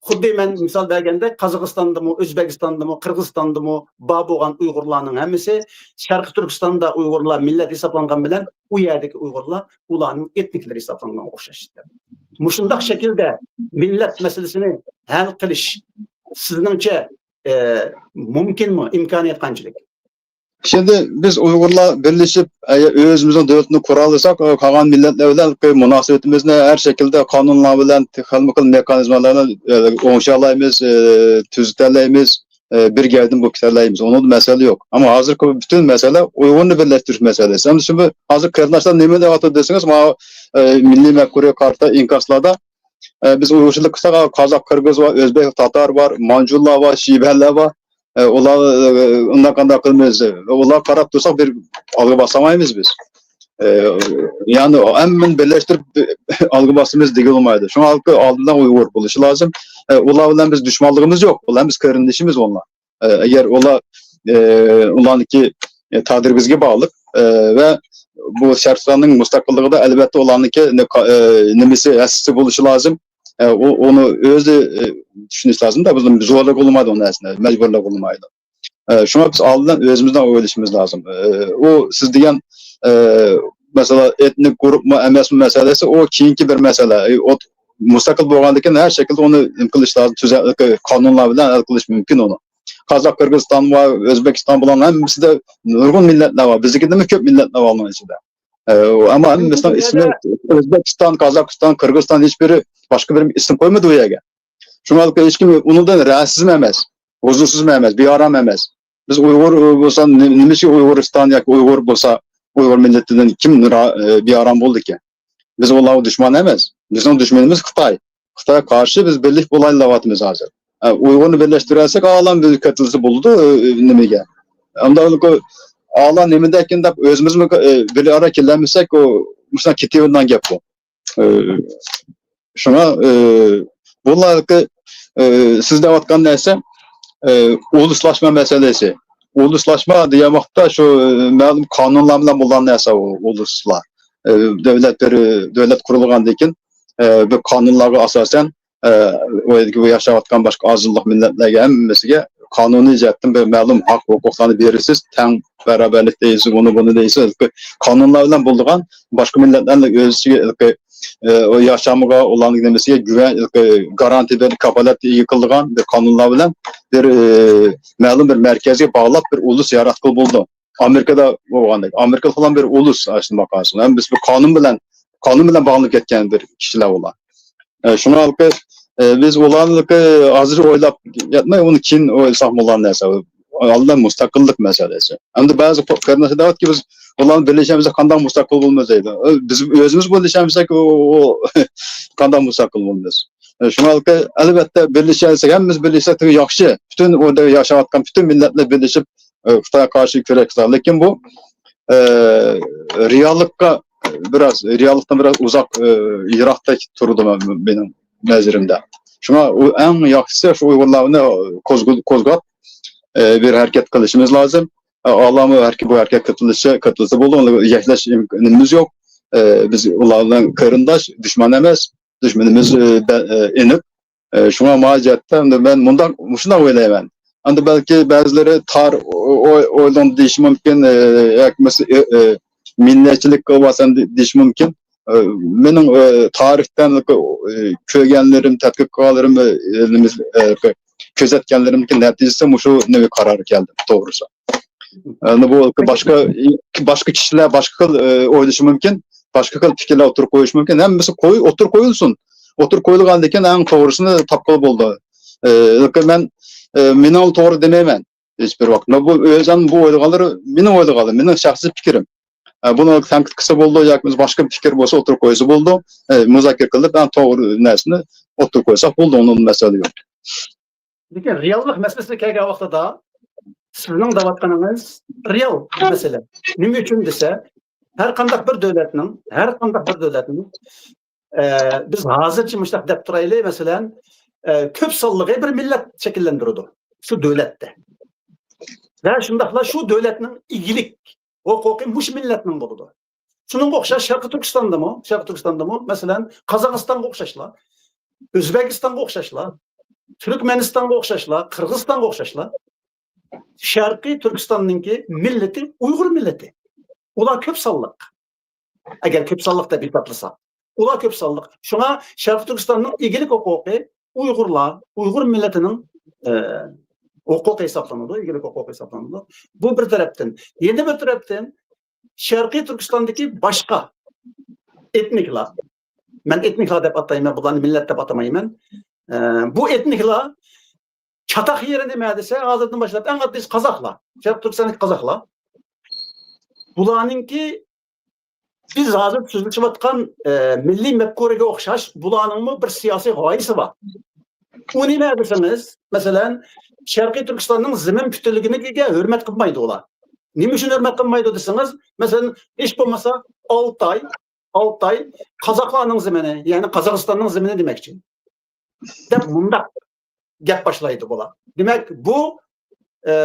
خۇددى مەن مىسال بەرگەندەك، قازاقىستاندىمۇ، ئۆزبېكىستاندىمۇ، قىرغىزىستاندىمۇ بار بولغان ئۇيغۇرلارنىڭ ھەممىسى شەرقىي تۈركىستاندا ئۇيغۇرلار مىللەت ھېسابلانغان بىلەن ئۇ يەردىكى ئۇيغۇرلار ئۇلارنىڭ ئېتنىكلىرى ھېسابلانغان ئوخشاش. مۇشۇنداق شەكىلدە مىللەت مەسىلىسىنى ھەل قىلىش سىزنىڭچە، ئە، مۇمكىنمۇ؟ ئىمكانىيەت قانچىلىك؟ Şimdi biz Uygurlar birleşip, e, özümüzün devletini kurarsak, e, kalan milletler bilen ki münasebetimizni her şekilde kanunlar bilen, xilma-xil mekanizmalar bilen, e, oňşalaymiz, e, tüzüteleymiz, e, bir gevdin bu kiteleymiz. Onun mesele yok. Ama hazır ki bütün mesele Uygur'unu birleştiriş meselesi. Hem şimdi hazır kırnaşlar ne mi devatır deseniz, ama, e, milli mefkure karta inkaslarda e, biz uyg'urchilik qilsak, qozoq, qirg'iz bor, o'zbek, tatar bor, manjurlar bor, shiybalar bor. E, ular, e, unday qanday qilamiz? Ular qarab tursak, bir olg'a basamaymiz biz. E, ya'ni hammani birlashtirib olg'a basamiz degilmaydi. Shunga oldindan uyg'ur bo'lishi lozim. E, ular bilan biz dushmanligimiz yo'q. Ular biz qarindishimiz ular. E, agar ular, e, ularniki, e, taqdirimizga bog'liq, e, va bu Sharqistonning mustaqilligida albatta ularniki ne-, qa-, e, nimasi, hassasi bo'lishi lozim. E, u, uni o'zi, e, tushunish lozimda, biz zo'rlab bo'lmaydi u narsani, majburlab bo'lmaydi. E, shunga biz oldindan o'zimizdan o'ylashimiz lozim. E, u siz degan, e, masalan, etnik guruhmi emasmi masalasi, u keyingi bir masala. E, o, mustaqil bo'lgandan keyin har shaklda uni nima qilish lozim, tuzatib, qonunlar bilan hal qilish mumkin uni. Qozoq, Qirg'iziston va O'zbekiston bilan hammasida nurg'un millatlar bor. Biznikidami ko'p millatlar bor uning ichida. E, ammo hammasini ismi O'zbekiston, Qozog'iston, Qirg'iziston, hech biri boshqa bir ism qo'ymadi u yerga. Shunga hech kim undan rahatsizmi emas, huzursizmi emas, beorom emas. Biz Uyg'ur bo'lsa, ne-, nima uchun Uyg'uriston yoki Uyg'ur bo'lsa, Uyg'ur millatidan kim ra-, e, beorom bo'ldiki? Biz ularga dushman emas. Bizning dushmanimiz Xitoy. Xitoyga qarshi biz birlik bo'laylik deyapmiz hozir. E, Uyg'urni birlashtirsak, olam bir kattasi bo'ldi, e, nimaga? Endi olam nima ekan deb o'zimizmi, e, bir ara kelolmasak, u shunday ketaveradigan gap bu. E, shunga, e, bularki, e, siz deyotgan narsa, e, uluslashma masalasi. Uluslashma degan vaqtda shu, e, ma'lum qonunlar bilan bo'lgan narsa u uluslar. E, davlat bir, davlat qurilgandan keyin, e, bu qonunlarga asosan, e, u yerdagi bu yashayotgan boshqa ozchilik millatlarga hammasiga qonuniy jihatdan bir ma'lum haq huquqlarni berasiz, tang barobarlik deysiz, uni buni deysiz. Qonunlar bilan bo'lgan boshqa millatlarni o'z ichiga, e, u yashamga, ularning nimasiga guvan, e, garantiya berib, kafolat ega qilgan bir qonunlar bilan bir, e, ma'lum bir markazga bog'lab bir ulus yaratqili bo'ldi. Amerikada bo'lgandek. Amerika falan bir ulus aslında bakarsan. Hem biz bir qonun bilan, qonun bilan bog'lanib ketgan bir kishilar ular. E, shunga olib, e, biz ularniki hozir o'ylab yotmay, uni keyin o'ylasak bo'lgan narsa. Oldin mustaqillik masalasi. Endi ba'zi qarindoshlar deyaptiki, biz ularni birlashamiz, qanday mustaqil bo'lmiz deydi. E, biz o'zimiz birlashamiz, u, u qanday mustaqil bo'lmiz? E, shunga olib, albatta birlashasak, hammamiz birlashsak yaxshi. Butun orada yashayotgan butun millatlar birlashib, e, Xitoyga qarshi kurashsa. Lekin bu, e, reallikqa biraz, reallikdan biraz uzaq, e, yiroqda turdi men, mening nazarimda. Shunga u eng yaxshisi shu Uyg'urlarni qo'zg'u-, qo'zg'ab, e, bir harakat qilishimiz lozim. E, olamı har kim bu harakat qatnashishi, qatnasa bo'ldi, uni yaklash imkonimiz yo'q. E, biz ular bilan qarindosh, dushman emas. Dushmanimiz, e, be-, e, aniq. E, shunga murojaatda endi men mundaq, shundoq o'ylayman. Endi balki ba'zilari tor o-, o-, o'ylan deyishi mumkin, e, yoki bo'lmasa, e, e, milliyatchilik qilib olsan de-, deyishi mumkin. E, mening, e, tarixdan, e, ko'rganlarim, tadqiq qilganlarim, e, elimiz, e, ko'rsatganlarimniki natijasida mushu nima qarorga keldim, to'g'risi. Endi bu boshqa, boshqa kishilar boshqa xil, e, o'ylashi mumkin, boshqa xil fikrlar o'tirib qo'yishi mumkin. Hammasi qo'y-, o'tirib qo'yilsin. O'tirib qo'yilgandan keyin eng to'g'risini topqili bo'ldi. E, lekin men, e, meni to'g'ri demayman hech bir vaqt. Men bu o'zim bu o'ylaganlar, mening o'ylaganlarim, mening shaxsiy fikrim. E, buni tanqid qilsa bo'ldi, yoki boshqa fikr bo'lsa o'tirib qo'ysa bo'ldi. E, muzokara qilib, eng to'g'ri narsani o'tirib qo'ysak bo'ldi, unda masala yo'q. Lekin reallik masalasida kelgan vaqtida sizning deyotganingiz real masala. Nima uchun desa, har qanday bir davlatning, har qanday bir davlatning, e, biz hozircha mushtaq deb turayli, masalan, e, ko'p sonligi bir millat shakllantiradi shu davlatda. Va shundoqla shu davlatning igilik huquqi mush millatning bo'ladi. Shuningga o'xshash Sharqiy Turkistondami, Sharqiy Turkistondami, masalan, Qozog'istonga o'xshashlar, O'zbekistonga o'xshashlar, تۈركمەنىستانغا ئوخشاشلا، قىرغىزىستانغا ئوخشاشلا، شەرقىي تۈركىستاننىڭكى مىللىتى ئۇيغۇر مىللىتى. ئۇلار كۆپ سانلىق. ئەگەر كۆپ سانلىق دەپ ھېسابلىساق، ئۇلار كۆپ سانلىق. شۇڭا شەرقىي تۈركىستاننىڭ ئىگىلىك ھوقۇقى ئۇيغۇرلار، ئۇيغۇر مىللىتىنىڭ، ئە، ھوقۇقى ھېسابلىنىدۇ، ئىگىلىك ھوقۇقى ھېسابلىنىدۇ. بۇ بىر تەرەپتىن. يەنە بىر تەرەپتىن، شەرقىي تۈركىستاندىكى باشقا ئېتنىكلار، مەن ئېتنىكلار دەپ ئاتايمەن، بۇلارنى مىللەت دەپ ئاتىمايمەن. ئە، بۇ ئېتنىكلار چاتاق يېرى نېمە دېسە، ھازىردىن باشلاپ ئەڭ ئاددىيسى قازاقلار. شەرقىي تۈركىستاندىكى قازاقلار. بۇلارنىڭكى بىز ھازىر سۆزلىشىۋاتقان، ئە، مىللىي مەپكۇرىگە ئوخشاش بۇلارنىڭمۇ بىر سىياسىي غايىسى بار. ئۇ نېمە دېسىڭىز، مەسىلەن، شەرقىي تۈركىستاننىڭ زېمىن پۈتۈنلۈكىگە ھۆرمەت قىلمايدۇ ئۇلار. نېمە ئۈچۈن ھۆرمەت قىلمايدۇ دېسىڭىز، مەسىلەن، ھېچ بولمىسا ئالتاي، ئالتاي قازاقلارنىڭ زېمىنى، يەنى قازاقىستاننىڭ زېمىنى دېمەكچى، دەپ مۇنداق گەپ باشلايدۇ بۇلار. دېمەك، بۇ، ئە،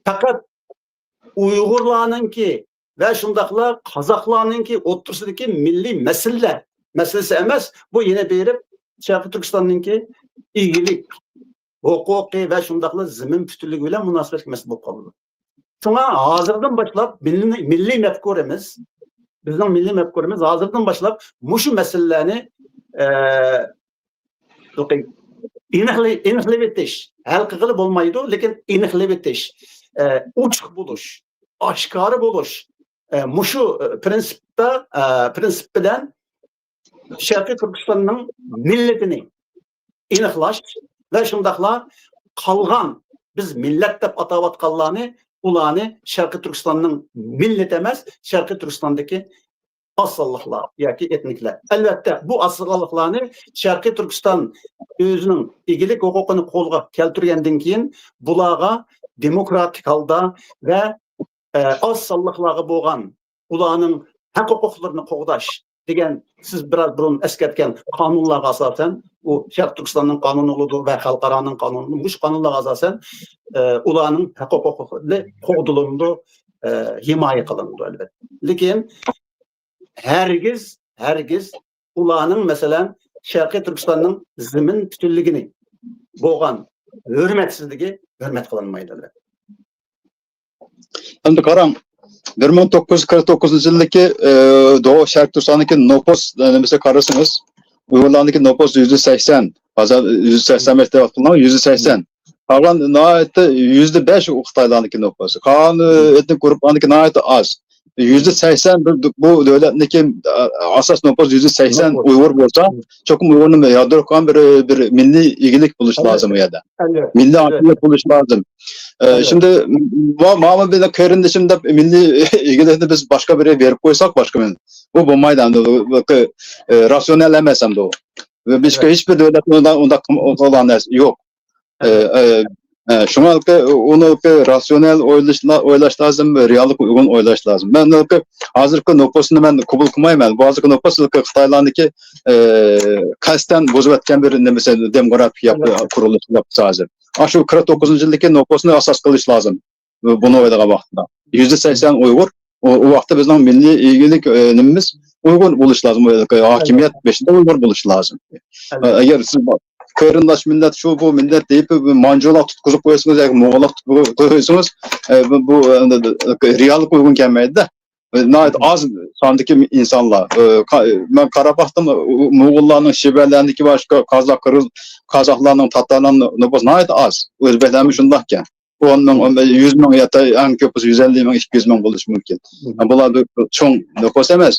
پەقەت ئۇيغۇرلارنىڭكى ۋە شۇنداقلا قازاقلارنىڭكى ئوتتۇرىسىدىكى مىللىي مەسىلىلەر مەسىلىسى ئەمەس، بۇ يەنە بېرىپ شەرقىي تۈركىستاننىڭكى ئىگىلىك ھوقۇقى ۋە شۇنداقلا زېمىن پۈتۈنلۈكى بىلەن مۇناسىۋەتلىك مەسىلە بولۇپ قالىدۇ. شۇڭا ھازىردىن باشلاپ مىللىي، مىللىي مەپكۇرىمىز، بىزنىڭ مىللىي مەپكۇرىمىز ھازىردىن باشلاپ مۇشۇ مەسىلىلەرنى، ئە، ئېنىقلىۋېتىش، ھەل قىلغىلى بولمايدۇ، لېكىن ئېنىقلىۋېتىش، ئە، ئوچۇق بولۇش، ئاشكارا بولۇش، ئە، مۇشۇ، ئە، پرىنسىپتا، ئە، پرىنسىپ بىلەن شەرقىي تۈركىستاننىڭ مىللىتىنى ئېنىقلاش ۋە شۇنداقلا قالغان بىز مىللەت دەپ ئاتاۋاتقانلارنى، ئۇلارنى شەرقىي تۈركىستاننىڭ مىللىتى ئەمەس، شەرقىي تۈركىستاندىكى ئاز سانلىقلار ياكى ئېتنىكلار. ئەلۋەتتە، بۇ ئاز سانلىقلارنى شەرقىي تۈركىستان ئۆزىنىڭ ئىگىلىك ھوقۇقىنى قولغا كەلتۈرگەندىن كېيىن، بۇلارغا دېموكراتىك ھالدا ۋە، ئە، ئاز سانلىقلارغا بولغان ئۇلارنىڭ ھەق ھوقۇقلىرىنى قوغداش دېگەن سىز بىراز بۇرۇن ئەسكەرتكەن قانۇنلارغا ئاساسەن، ئۇ شەرقىي تۈركىستاننىڭ قانۇنى بولىدۇ ۋە خەلقئارانىڭ قانۇنى، مۇشۇ قانۇنلارغا ئاساسەن، ئە، ئۇلارنىڭ ھەق ھوقۇقلىرى قوغدىلىنىدۇ، ئە، ھىمايە قىلىنىدۇ، ئەلۋەتتە. لېكىن ھەرگىز، ھەرگىز ئۇلارنىڭ، مەسىلەن، شەرقىي تۈركىستاننىڭ زېمىن پۈتۈنلۈكىنى بولغان ھۆرمەتسىزلىكى ھۆرمەت قىلىنمايدۇ. ئەمدى قاراڭ، بىر مىڭ توققۇز يۈز قىرىق توققۇزىنچى يىلدىكى، ئە، دوغۇ شەرقىي تۈركىستاندىكى نوپۇس، ئە، نېمىسىگە قارىسىڭىز، ئۇيغۇرلارنىڭكى نوپۇسى يۈزدە سەكسەن، ھازىر يۈزدە سەكسەن بەش دەپ ئاتقانلار يۈزدە سەكسەن. قالغان ناھايىتى يۈزدە بەش خىتايلارنىڭكى نوپۇسى. قالغان، ئە، ئېتنىك گۇرۇپپىلارنىڭكى ناھايىتى ئاز. يۈزدە سەكسەن بىر، بۇ دۆلەتنىڭكى، ئە، ئاساس نوپۇس يۈزدە سەكسەن ئۇيغۇر بولسا، چوقۇم ئۇيغۇرنىڭ يادرو قىلغان بىر، بىر مىللىي ئىگىلىك بولۇشى لازىم ئۇ يەردە. مىللىي ھاكىمىيەت بولۇشى لازىم. ئە، شۇندى ما-، ماۋۇ بىزنىڭ قېرىندىشىم دەپ مىللىي ئىگىلىكنى بىز باشقا بىرىگە بېرىپ قويساق، باشقا بىر، بۇ بولمايدۇ ئەمدى، بۇ، بۇ، ئە، راتسىيونال ئەمەس ئەمدى ئۇ. بىز ھېچ بىر دۆلەتنى ئۇنداق، ئۇنداق قىلغان نەرسە يوق. ئە، ئە، ئە، شۇڭا ئۇنى راتسىيونال ئويلاش، ئويلاش لازىم، رېئاللىققا ئۇيغۇن ئويلاش لازىم. مەن ھازىرقى نوپۇسنى مەن قوبۇل قىلمايمەن. بۇ ھازىرقى نوپۇس خىتايلارنىڭكى، ئە، قەستەن بۇزۇۋەتكەن بىر نېمىسى، دېموگرافىيە قۇرۇلۇشى ھازىر. ئاشۇ قىرىق توققۇزىنچى يىلدىكى نوپۇسنى ئاساس قىلىش لازىم. بۇنى ئويلىغان ۋاقتىدا. يۈزدە سەكسەن ئۇيغۇر، ئۇ، ئۇ ۋاقىتتا بىزنىڭ مىللىي ئىگىلىك، ئە، نېمىمىز ئۇيغۇر بولۇش لازىم، ھاكىمىيەت بېشىدا ئۇيغۇر بولۇش لازىم. ئە، ئەگەر سىز قېرىنداش مىللەت شۇ، بۇ مىللەت دەيپ، مانجۇلار تۇتقۇزۇپ قويسىڭىز ياكى موڭغۇللار تۇتقۇزۇپ قويسىڭىز، ئە، بۇ، بۇ، ئە، رېئاللىققا ئۇيغۇن كەلمەيدۇ-دە. ناھايىتى ئاز ساندىكى ئىنسانلار. ئە، مەن قاراپ باقتىم، موڭغۇللارنىڭ شىبەلەرنىڭكى باشقا، قازاق، قىرغىز، قازاقلارنىڭ، تاتارلارنىڭ نوپۇسى ناھايىتى ئاز. ئۆزبەكلەرمۇ شۇنداككەن. ئون مىڭ، ئون بەش، يۈز مىڭ يا ئەڭ كۆپ بولسا يۈز ئەللىك مىڭ، ئىككى يۈز مىڭ بولۇشى مۇمكىن. بۇلار بىر چوڭ نوپۇس ئەمەس.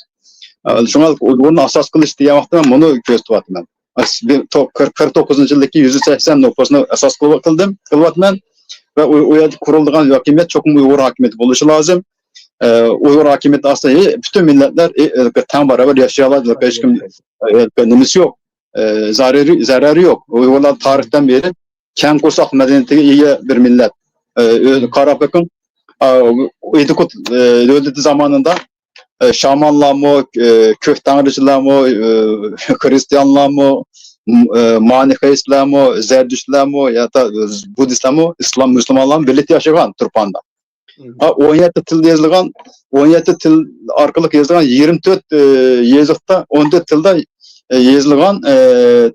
شۇڭا ئۇيغۇرنى ئاساس قىلىش دېگەن ۋاقىتتا مەن بۇنى كۆرسىتىۋاتىمەن. قىرىق توققۇزىنچى يىلدىكى يۈز سەكسەن نوپۇسنى ئاساس قىلىۋاتىمەن ۋە ئۇ يەردە قۇرۇلىدىغان ھاكىمىيەت چوقۇم ئۇيغۇر ھاكىمىيىتى بولۇشى لازىم. ئۇيغۇر ھاكىمىيىتى ئاستىدا پۈتۈن مىللەتلەر تەڭ باراۋەر ياشىيالايدۇ، ھېچكىم نېمىسى يوق، زەرىرى، زەرەرى يوق. ئۇيغۇرلار تارىختىن بېرى كەڭ قورساق مەدەنىيىتىگە ئىگە بىر مىللەت. ئە، ئۆزى قاراپ بېقىڭ. ئا، ئىدىقۇت، ئە، دۆلىتى زامانىدا، ئە، شامانلارمۇ، ئە، كۆك تەڭرىچىلارمۇ، ئە، خرىستىيانلارمۇ، م-، ئە، مانىخېيىستلارمۇ، زەردۈشتلەرمۇ، يا بۇددىستلارمۇ، ئىسلام، مۇسۇلمانلارمۇ بىرلىكتە ياشىغان تۇرپاندا. ھە، ئون يەتتە تىلدا يېزىلغان، ئون يەتتە تىل ئارقىلىق يېزىلغان يىگىرمە تۆت، ئە، يېزىقتا، ئون تۆت تىلدا، ئە، يېزىلغان، ئە،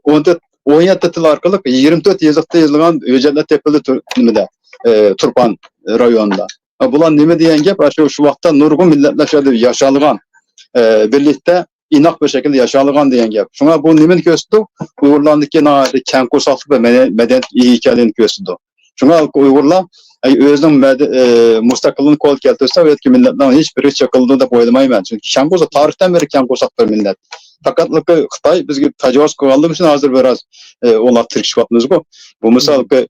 ئون تۆت ئون يەتتە تىل ئارقىلىق يىگىرمە تۆت يېزىقتا يېزىلغان ھۆججەتلەر تېپىلدى تۇر-، نېمىدە، ئە، تۇرپان رايونىدا. ئە، بۇلار نېمە دېگەن گەپ؟ ئاشۇ، شۇ ۋاقىتتا نۇرغۇن مىللەتلەر شۇ يەردە ياشالغان، ئە، بىرلىكتە ئىناق بىر شەكىلدە ياشالغان دېگەن گەپ. شۇڭا بۇ نېمىنى كۆرسىتىدۇ؟ ئۇيغۇرلارنىڭكى ناھايىتى كەڭ قورساقلىق ۋە مەدەنىيەت، مەدەنىيەتكە ئىگە ئىكەنلىكىنى كۆرسىتىدۇ. شۇڭا ئۇيغۇرلار، ئەي، ئۆزىنىڭ مەد-، ئە، مۇستەقىللىقىنى قولغا كەلتۈرسە، ئۇ يەردىكى مىللەتلەرنىڭ ھېچ بىرى چېقىلىدۇ دەپ ئويلىمايمەن. چۈنكى كەڭ قورساق، تارىختىن بېرى كەڭ قورساق بىر مىللەت. پەقەتلا خىتاي بىزگە تاجاۋۇز قىلغانلىقى ئۈچۈن ھازىر بىراز، ئە، ئۇلار تىركىشىۋاتىمىزغۇ. بۇ مىسال، ئە،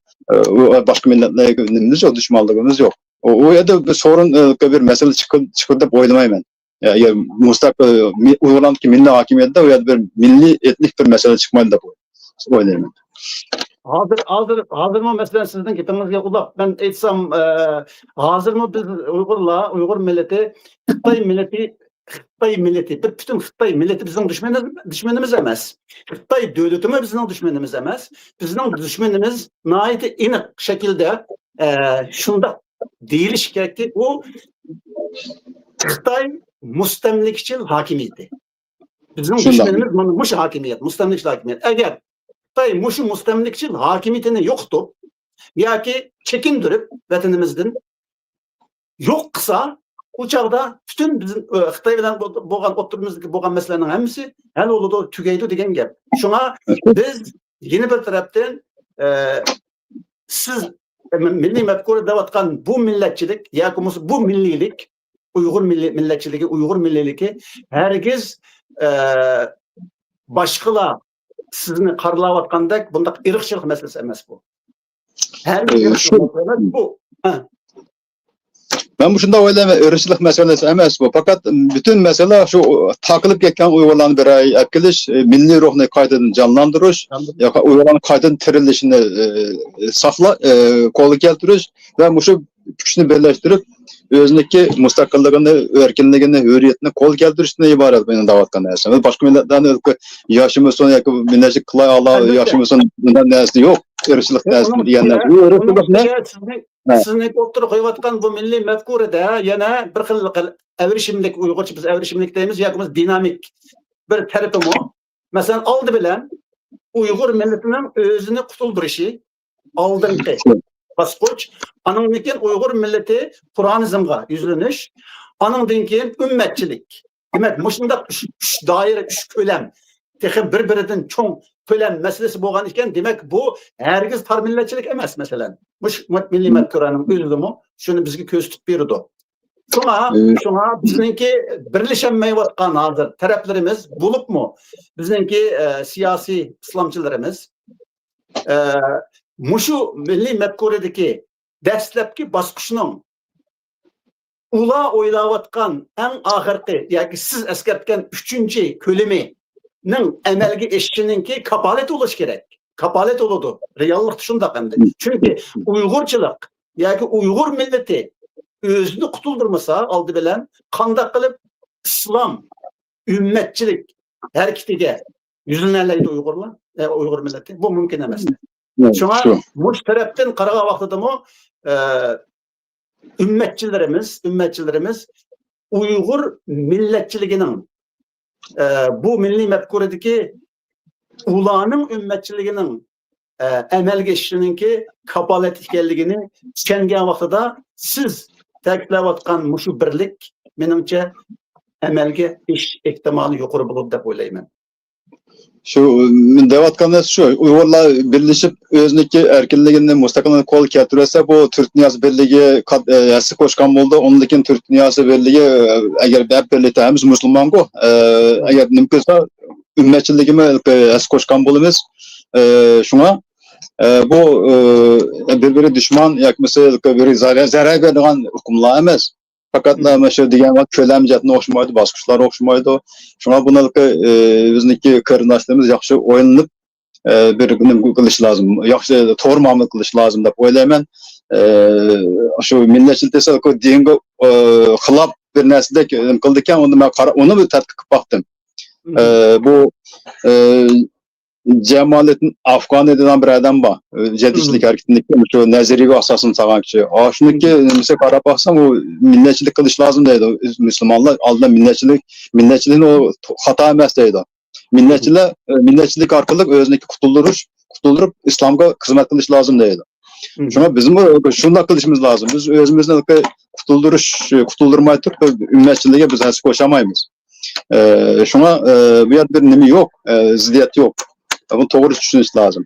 ئۇ باشقا مىللەتلەرگە نېمىمىز يوق، دۈشمانلىقىمىز يوق. ئۇ، ئۇ يەردە بىر سورۇن، ئە، بىر مەسىلە چىقىدۇ، چىقىدۇ دەپ ئويلىمايمەن. يا، يا مۇستەقىل، مى-، ئۇيغۇرلارنىڭكى مىللىي ھاكىمىيەتتە ئۇ يەردە بىر مىللىي، ئېتنىك بىر مەسىلە چىقمايدۇ دەپ ئويلايمەن. ھازىر، ھازىر، ھازىرمۇ مەسىلەن سىزنىڭ گېپىڭىزگە ئۇلاپ مەن ئېيتسام، ئە، ھازىرمۇ بىز ئۇيغۇرلار، ئۇيغۇر مىللىتى، خىتاي مىللىتى، خىتاي مىللىتى، بىر پۈتۈن خىتاي مىللىتى بىزنىڭ دۈشمىنىمىز، دۈشمىنىمىز ئەمەس. خىتاي دۆلىتىمۇ بىزنىڭ دۈشمىنىمىز ئەمەس. بىزنىڭ دۈشمىنىمىز ناھايىتى ئېنىق شەكىلدە، ئە، شۇنداق دېيىلىشى كېرەككى، ئۇ خىتاي مۇستەملىكىچىل ھاكىمىيىتى. بىزنىڭ شۇنداق. دۈشمىنىمىز مانا مۇشۇ ھاكىمىيەت، مۇستەملىكىچىل ھاكىمىيەت. ئەگەر خىتاي مۇشۇ مۇستەملىكىچىل ھاكىمىيىتىنى يوقىتىپ ياكى چېكىندۈرۈپ ۋەتىنىمىزدىن يوق قىلسا، ئۇ چاغدا پۈتۈن بىزنىڭ، ئە، خىتاي بىلەن بو-، بولغان ئوتتۇرىمىزدىكى بولغان مەسىلىلەرنىڭ ھەممىسى ھەل بولىدۇ، تۈگەيدۇ دېگەن گەپ. شۇڭا بىز يەنە بىر تەرەپتىن، ئە، سىز، ئە، مىللىي مەپكۇرە دەۋاتقان بۇ مىللەتچىلىك ياكى بولمىسا بۇ مىللىيلىك، ئۇيغۇر مىللىي مىللەتچىلىكى، ئۇيغۇر مىللىيلىكى ھەرگىز، ئە، باشقىلار سىزنى قارىلاۋاتقاندەك بۇنداق ئىرقچىلىق مەسىلىسى ئەمەس بۇ. ھەرگىز ئى، ئىرقچىلىق شۇ مەسىلىسى ئەمەس بۇ. ھە. مەن مۇشۇنداق ئويلايمەن، ئىرقچىلىق مەسىلىسى ئەمەس بۇ. پەقەت پۈتۈن مەسىلە شۇ تاقىلىپ كەتكەن ئۇيغۇرلارنى بىر ئەپ كېلىش، ئى، مىللىي روھنى قايتىدىن جانلاندۇرۇش، ياكى ئۇيغۇرلارنىڭ قايتىدىن تىرىلىشىنى، ئى، ساقلا-، ئى، قولغا كەلتۈرۈش ۋە مۇشۇ كۈچنى بىرلەشتۈرۈپ، ئۆزىنىڭكى مۇستەقىللىقىنى، ئەركىنلىكىنى، ھۆرىيىتىنى قولغا كەلتۈرۈشتىن ئىبارەت مېنىڭ دەۋاتقان نەرسەم. باشقا مىللەتلەرنى ياشىمىسۇن ياكى مىللەتچىلىك قىلاي ئالا، ئەلبەتتە. ياشىمىسۇن، بۇنداق نەرسە يوق. ئىرقچىلىق نەرسە دېگەن نەرسە. بۇ ئىرقچىلىقنى، سىزنىڭ، ھە. سىزنىڭ ئوتتۇرىغا قويۇۋاتقان بۇ مىللىي مەپكۇرىدە يەنە بىر خىل ئەۋرىشىملىك، ئۇيغۇرچە بىز ئەۋرىشىملىك دەيمىز ياكى بولمىسا دىنامىك بىر تەرىپىمۇ. مەسىلەن، ئالدى بىلەن ئۇيغۇر مىللىتىنىڭ ئۆزىنى قۇتۇلدۇرۇشى، ئالدىنقى باسقۇچ. ئانىڭدىن كېيىن ئۇيغۇر مىللىتى پۇرانىزمغا يۈزلىنىش. ئانىڭدىن كېيىن ئۈممەتچىلىك. دېمەك، مۇشۇنداق ئۈچ، ئۈچ دائىرە، ئۈچ كۆلەم، تېخى بىر-بىرىدىن چوڭ كۆلەم مەسىلىسى بولغان ئىكەن، دېمەك، بۇ ھەرگىز تار مىللەتچىلىك ئەمەس، مەسىلەن. مۇش-، مۇ-، مىللىي مەپكۇرانىڭ ئۆزىمۇ شۇنى بىزگە كۆرسىتىپ بېرىدۇ. شۇڭا، ئى، شۇڭا بىزنىڭكى بىرلىشەلمەيۋاتقان ھازىر تەرەپلىرىمىز، بولۇپمۇ بىزنىڭكى، ئە، سىياسىي ئىسلامچىلىرىمىز، ئە، مۇشۇ مىللىي مەپكۇرىدىكى دەسلەپكى باسقۇچنىڭ ئۇلار ئويلاۋاتقان ئەڭ ئاخىرقى ياكى سىز ئەسكەرتكەن ئۈچىنچى كۆلىمىنىڭ ئەمەلگە ئېشىشىنىڭكى كاپالىتى بولۇشى كېرەك. كاپالەت بولىدۇ. رېئاللىقتا شۇنداق ئەمدى. چۈنكى ئۇيغۇرچىلىق ياكى ئۇيغۇر مىللىتى ئۆزىنى قۇتۇلدۇرمىسا، ئالدى بىلەن قانداق قىلىپ ئىسلام ئۈممەتچىلىك ھەرىكىتىگە يۈزلىنەلەيدۇ ئۇيغۇرلار، ئە، ئۇيغۇر مىللىتى؟ بۇ مۇمكىن ئەمەس. شۇڭا مۇشۇ تەرەپتىن قارىغان ۋاقتىدىمۇ، ئە، ئۈممەتچىلىرىمىز، ئۈممەتچىلىرىمىز ئۇيغۇر مىللەتچىلىكىنىڭ، ئە، بۇ مىللىي مەپكۇرىدىكى ئۇلارنىڭ ئۈممەتچىلىكىنىڭ، ئە، ئەمەلگە ئېشىشىنىڭكى كاپالەت ئىكەنلىكىنى چۈشەنگەن ۋاقتىدا سىز تەكىتلەۋاتقان مۇشۇ بىرلىك، مېنىڭچە، ئەمەلگە ئېشىش ئېھتىمالى يۇقىرى بولىدۇ دەپ ئويلايمەن. شۇ، مەن دەۋاتقان نەرسە شۇ، ئۇيغۇرلار بىرلىشىپ ئۆزىنىڭكى ئەركىنلىكىنى، مۇستەقىللىقىنى قولغا كەلتۈرۈۋەتسە، بۇ تۈرك دۇنياسى بىرلىكى قات-، ئە، ھەسسە قوشقان بولىدۇ. ئۇنىڭدىن كېيىن تۈرك دۇنياسى بىرلىكى، ئە، ئەگەر بىر بىرلىكتە ھەممىسى مۇسۇلمانغۇ، ئە، ئەگەر نېمە قىلسا، ئۈممەتچىلىكىمۇ ھەسسە قوشقان بولىمىز. ئە، شۇڭا، ئە، بۇ، ئە، بىر-بىرى دۈشمەن ياكى بولمىسا بىر زەرەر، زەرەر بېرىدىغان ئۇقۇملار ئەمەس. پەقەتلا مانا شۇ دېگەن ۋاقىت كۆلەم جەھەتتىن ئوخشىمايدۇ، باسقۇچلار ئوخشىمايدۇ. شۇڭا بۇنىڭكى، ئى، بىزنىڭكى قېرىنداشلىرىمىز ياخشى ئويلىنىپ، ئى، بىر نېمە قىلىشى لازىم، ياخشى توغرا مۇئامىلە قىلىشى لازىم دەپ ئويلايمەن. ئى، شۇ مىللەتچىلىك دېسە، دىنغا، ئى، خىلاپ بىر نەرسىدەك نېمە قىلىدىكەن، ئۇنى مەن قارا-، ئۇنى بىر تەتقىق قىلىپ باقتىم. ئى، بۇ، ئى، جامالىدىن ئافغانى دېگەن بىر ئادەم بار. جەدىدچىلىك ھەرىكىتىنىڭكى شۇ نەزەرىيىگە ئاساسىنى سالغان كىشى. ئاشۇنىڭكى نېمىسىگە قاراپ باقسام، ئۇ مىللەتچىلىك قىلىش لازىم دەيدۇ. مۇسۇلمانلار ئالدىدا مىللەتچىلىك، مىللەتچىلىكنى ئۇ خاتا ئەمەس دەيدۇ. مىللەتچىلەر، ئە، مىللەتچىلىك ئارقىلىق ئۆزىنى قۇتۇلدۇرۇش، قۇتۇلدۇرۇپ، ئىسلامغا خىزمەت قىلىش لازىم دەيدۇ. شۇڭا بىزمۇ شۇنداق قىلىشىمىز لازىم. بىز ئۆزىمىزنى قۇتۇلدۇرۇش، قۇتۇلدۇرماي تۇرۇپ، بىر ئۈممەتچىلىككە بىز ھەسسە قوشالمايمىز. ئە، شۇڭا، ئە، بۇ يەردە بىر نېمە يوق، ئە، زىددىيەت يوق. بۇنى توغرا چۈشىنىش لازىم.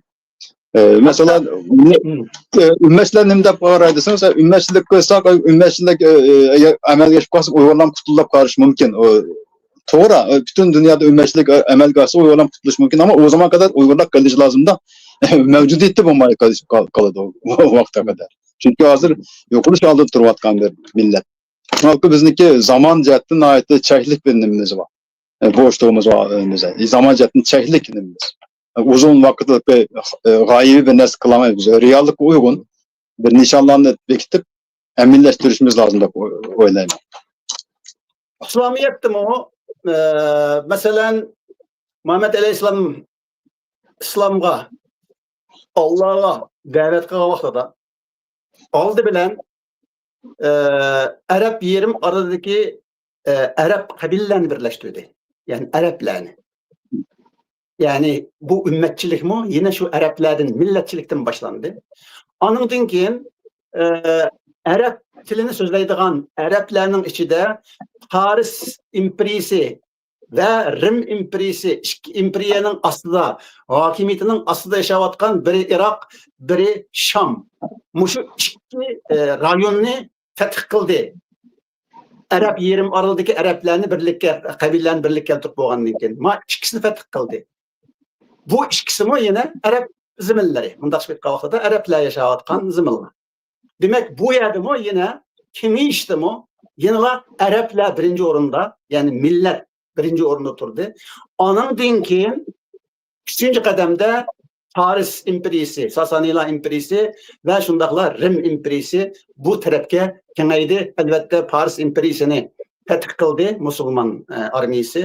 ئە، مەسىلەن، ئە، ئۈممەتچىلەر نېمە دەپ قارايدۇ دېسىڭىز، ئۈممەتچىلىك قىلساق، ئۈممەتچىلىك، ئە، ئە، ئەمەلگە ئېشىپ قالسا، ئۇيغۇرلارمۇ قۇتۇلۇپ قالىشى مۇمكىن. ئۇ توغرا، ئە، پۈتۈن دۇنيادا ئۈممەتچىلىك، ئە، ئەمەلگە ئاشسا، ئۇيغۇرلارمۇ قۇتۇلۇشى مۇمكىن. ئەمما ئۇ زامان قەدەر ئۇيغۇرلار قېلىشى لازىمدا، مەۋجۇدىيىتى بولماي قېلىش-، قال-، قالىدۇ ئۇ ۋاقىتقا قەدەر. چۈنكى ھازىر يوقىلىش ئالدىدا تۇرۇۋاتقان بىر مىللەت. شۇڭا بىزنىڭكى زامان جەھەتتىن ناھايىتى چەكلىك بىر نېمىمىز بار. ئە، بوشلۇقىمىز بار ئۆزىمىزدە. زامان جەھەتتىن چەكلىك نېمىمىز. ئۇزۇن ۋاقىت، ئە، غايىۋى بىر نەرسە قىلالمايمىز. رېئاللىققا ئۇيغۇن بىر نىشانلارنى بېكىتىپ، ئەمەلىيلەشتۈرۈشىمىز لازىم دەپ ئويلايمەن. ئىسلامىيەتتىمۇ، ئە، مەسىلەن، مۇھەممەد ئەلەيھىسسالام ئىسلامغا، ئاللاغا دەۋەت قىلغان ۋاقتىدا ئالدى بىلەن، ئە، ئەرەب يېرىم ئارىلىدىكى، ئە، ئەرەب قەبىلىلەرنى بىرلەشتۈردى. يەنى ئەرەبلەرنى. يەنى بۇ ئۈممەتچىلىكمۇ يەنە شۇ ئەرەبلەردىن، مىللەتچىلىكتىن باشلاندى. ئانىڭدىن كېيىن، ئە، ئەرەب تىلىنى سۆزلەيدىغان ئەرەبلەرنىڭ ئىچىدە پارس ئىمپېرىيىسى ۋە رىم ئىمپېرىيىسى، ئىككى ئىمپېرىيەنىڭ ئاستىدا، ھاكىمىيىتىنىڭ ئاستىدا ياشاۋاتقان بىرى ئىراق، بىرى شام. مۇشۇ ئىككى، ئە، رايوننى تەتقىق قىلدى. ئەرەب يېرىم ئارىلىدىكى ئەرەبلەرنى بىرلىككە، قەبىلىلەرنى بىرلىككە كەلتۈرۈپ بولغاندىن كېيىن، ما ئىككىسىنى تەتقىق قىلدى. بۇ ئىككىسىمۇ يەنە ئەرەب زېمىنلىرى. مۇنداق ئېيتقان ۋاقتىدا ئەرەبلەر ياشاۋاتقان زېمىنلار. دېمەك، بۇ يەردىمۇ يەنە كېڭىيىشتىمۇ يەنىلا ئەرەبلەر بىرىنچى ئورۇندا، يەنى مىللەت بىرىنچى ئورۇندا تۇردى. ئانىڭدىن كېيىن ئۈچىنچى قەدەمدە پارس ئىمپېرىيىسى، ساسانىيلار ئىمپېرىيىسى ۋە شۇنداقلا رىم ئىمپېرىيىسى بۇ تەرەپكە كېڭەيدى. ئەلۋەتتە، پارس ئىمپېرىيىسىنى تەتقىق قىلدى مۇسۇلمان، ئە، ئارمىيىسى.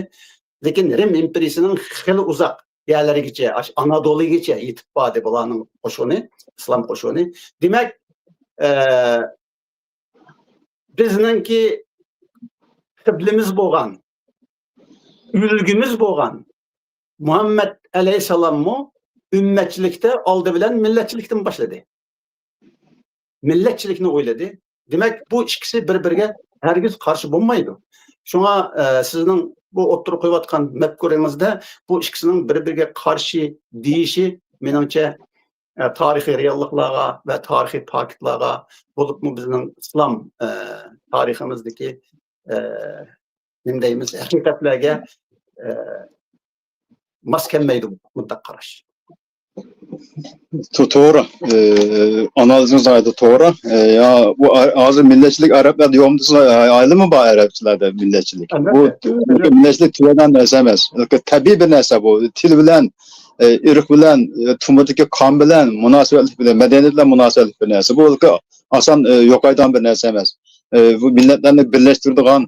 لېكىن رىم ئىمپېرىيىسىنىڭ خېلى ئۇزاق يەرلەرگىچە، ئاشۇ ئانادولىغىچە يېتىپ باردى بۇلارنىڭ قوشۇنى، ئىسلام قوشۇنى. دېمەك، ئە، بىزنىڭكى قىبلىمىز بولغان، ئۈلگىمىز بولغان مۇھەممەد ئەلەيھىسسالاممۇ ئۈممەتچىلىكتە ئالدى بىلەن مىللەتچىلىكتىن باشلىدى. مىللەتچىلىكنى ئويلىدى. دېمەك، بۇ ئىككىسى بىر-بىرىگە ھەرگىز قارشى بولمايدۇ. شۇڭا، ئە، سىزنىڭ بۇ ئوتتۇرىغا قويۇۋاتقان مەپكۇرىڭىزدە بۇ ئىككىسىنىڭ بىر-بىرىگە قارشى دېيىشى، مېنىڭچە، ئە، تارىخىي رېئاللىقلارغا ۋە تارىخىي پاكىتلارغا، بولۇپمۇ بىزنىڭ ئىسلام، ئە، تارىخىمىزدىكى، ئە، نېمە دەيمىز، ھەقىقەتلەرگە، ئە، ماس كەلمەيدۇ بۇنداق قاراش. تو-، توغرا. ئە، ئانالىزىڭىز ناھايىتى توغرا. ئە، يا، بۇ ئا-، ھازىر مىللەتچىلىك ئەرەبلەردە يوقمۇ دېسە، ئا-، ھېلىمۇ بار ئەرەبلەردە مىللەتچىلىك. بۇ ئەلۋەتتە، ئەلۋەتتە. مىللەتچىلىك تۈگىگەن نەرسە ئەمەس. تەبىئىي بىر نەرسە بۇ. تىل بىلەن، ئە، ئىرق بىلەن، ئە، تومۇردىكى قان بىلەن مۇناسىۋەتلىك بىلەن، مەدەنىيەت بىلەن مۇناسىۋەتلىك بىر نەرسە. بۇ ئاسان، ئە، يوقايدىغان بىر نەرسە ئەمەس. ئە، بۇ مىللەتلەرنى بىرلەشتۈرىدىغان،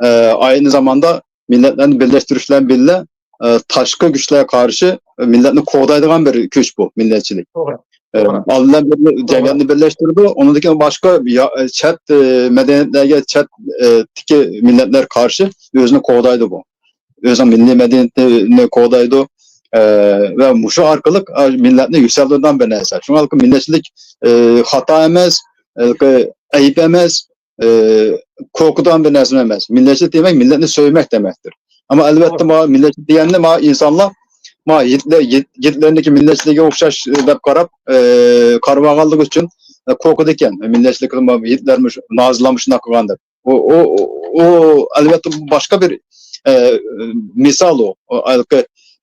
ئە، ئاينى زاماندا مىللەتلەرنى بىرلەشتۈرۈش بىلەن بىللە، ئە، تاشقى كۈچلەرگە قارشى مىللەتنى قوغدايدىغان بىر كۈچ بۇ، مىللەتچىلىك. توغرا. ئە، توغرا. ئالدى بىلەن بىر توغرا. جەمئىيەتنى بىرلەشتۈرىدۇ، ئۇنىڭدىن كېيىن باشقا يا-، چەت، ئە، مەدەنىيەتلەرگە، چەت، ئە، تىكى مىللەتلەرگە قارشى ئۆزىنى قوغدايدۇ بۇ. ئۆزىنىڭ مىللىي مەدەنىيىتىنى قوغدايدۇ، ئە، ۋە مۇشۇ ئارقىلىق، ئە، مىللەتنى يۈكسەلدۈرىدىغان بىر نەرسە. شۇڭا مىللەتچىلىك، ئە، خاتا ئەمەس، ئە، ئەيىب ئەمەس، ئى، قورقىدىغان بىر نەرسە ئەمەس. مىللەتچىلىك دېمەك، مىللەتنى سۆيمەك دېمەكتۇر. ئەمما ئەلۋەتتە، توغرا. مانا مىللەتچىلىك دېگەندە، مانا ئىنسانلار، مانا گىتلېر، گىت-، گىتلېرنىڭكى مىللەتچىلىكىگە ئوخشاش دەپ قاراپ، ئى، قارىمىغانلىقى ئۈچۈن، ئى، قورقىدىكەن. مىللەتچىلىك، مانا گىتلېرمۇ شۇ، نازىلارمۇ شۇنداق قىلغان دەپ. ئۇ، ئۇ، ئۇ، ئۇ، ئەلۋەتتە، بۇ باشقا بىر، ئى، مىسال ئۇ. ئۇ، ھېلىقى،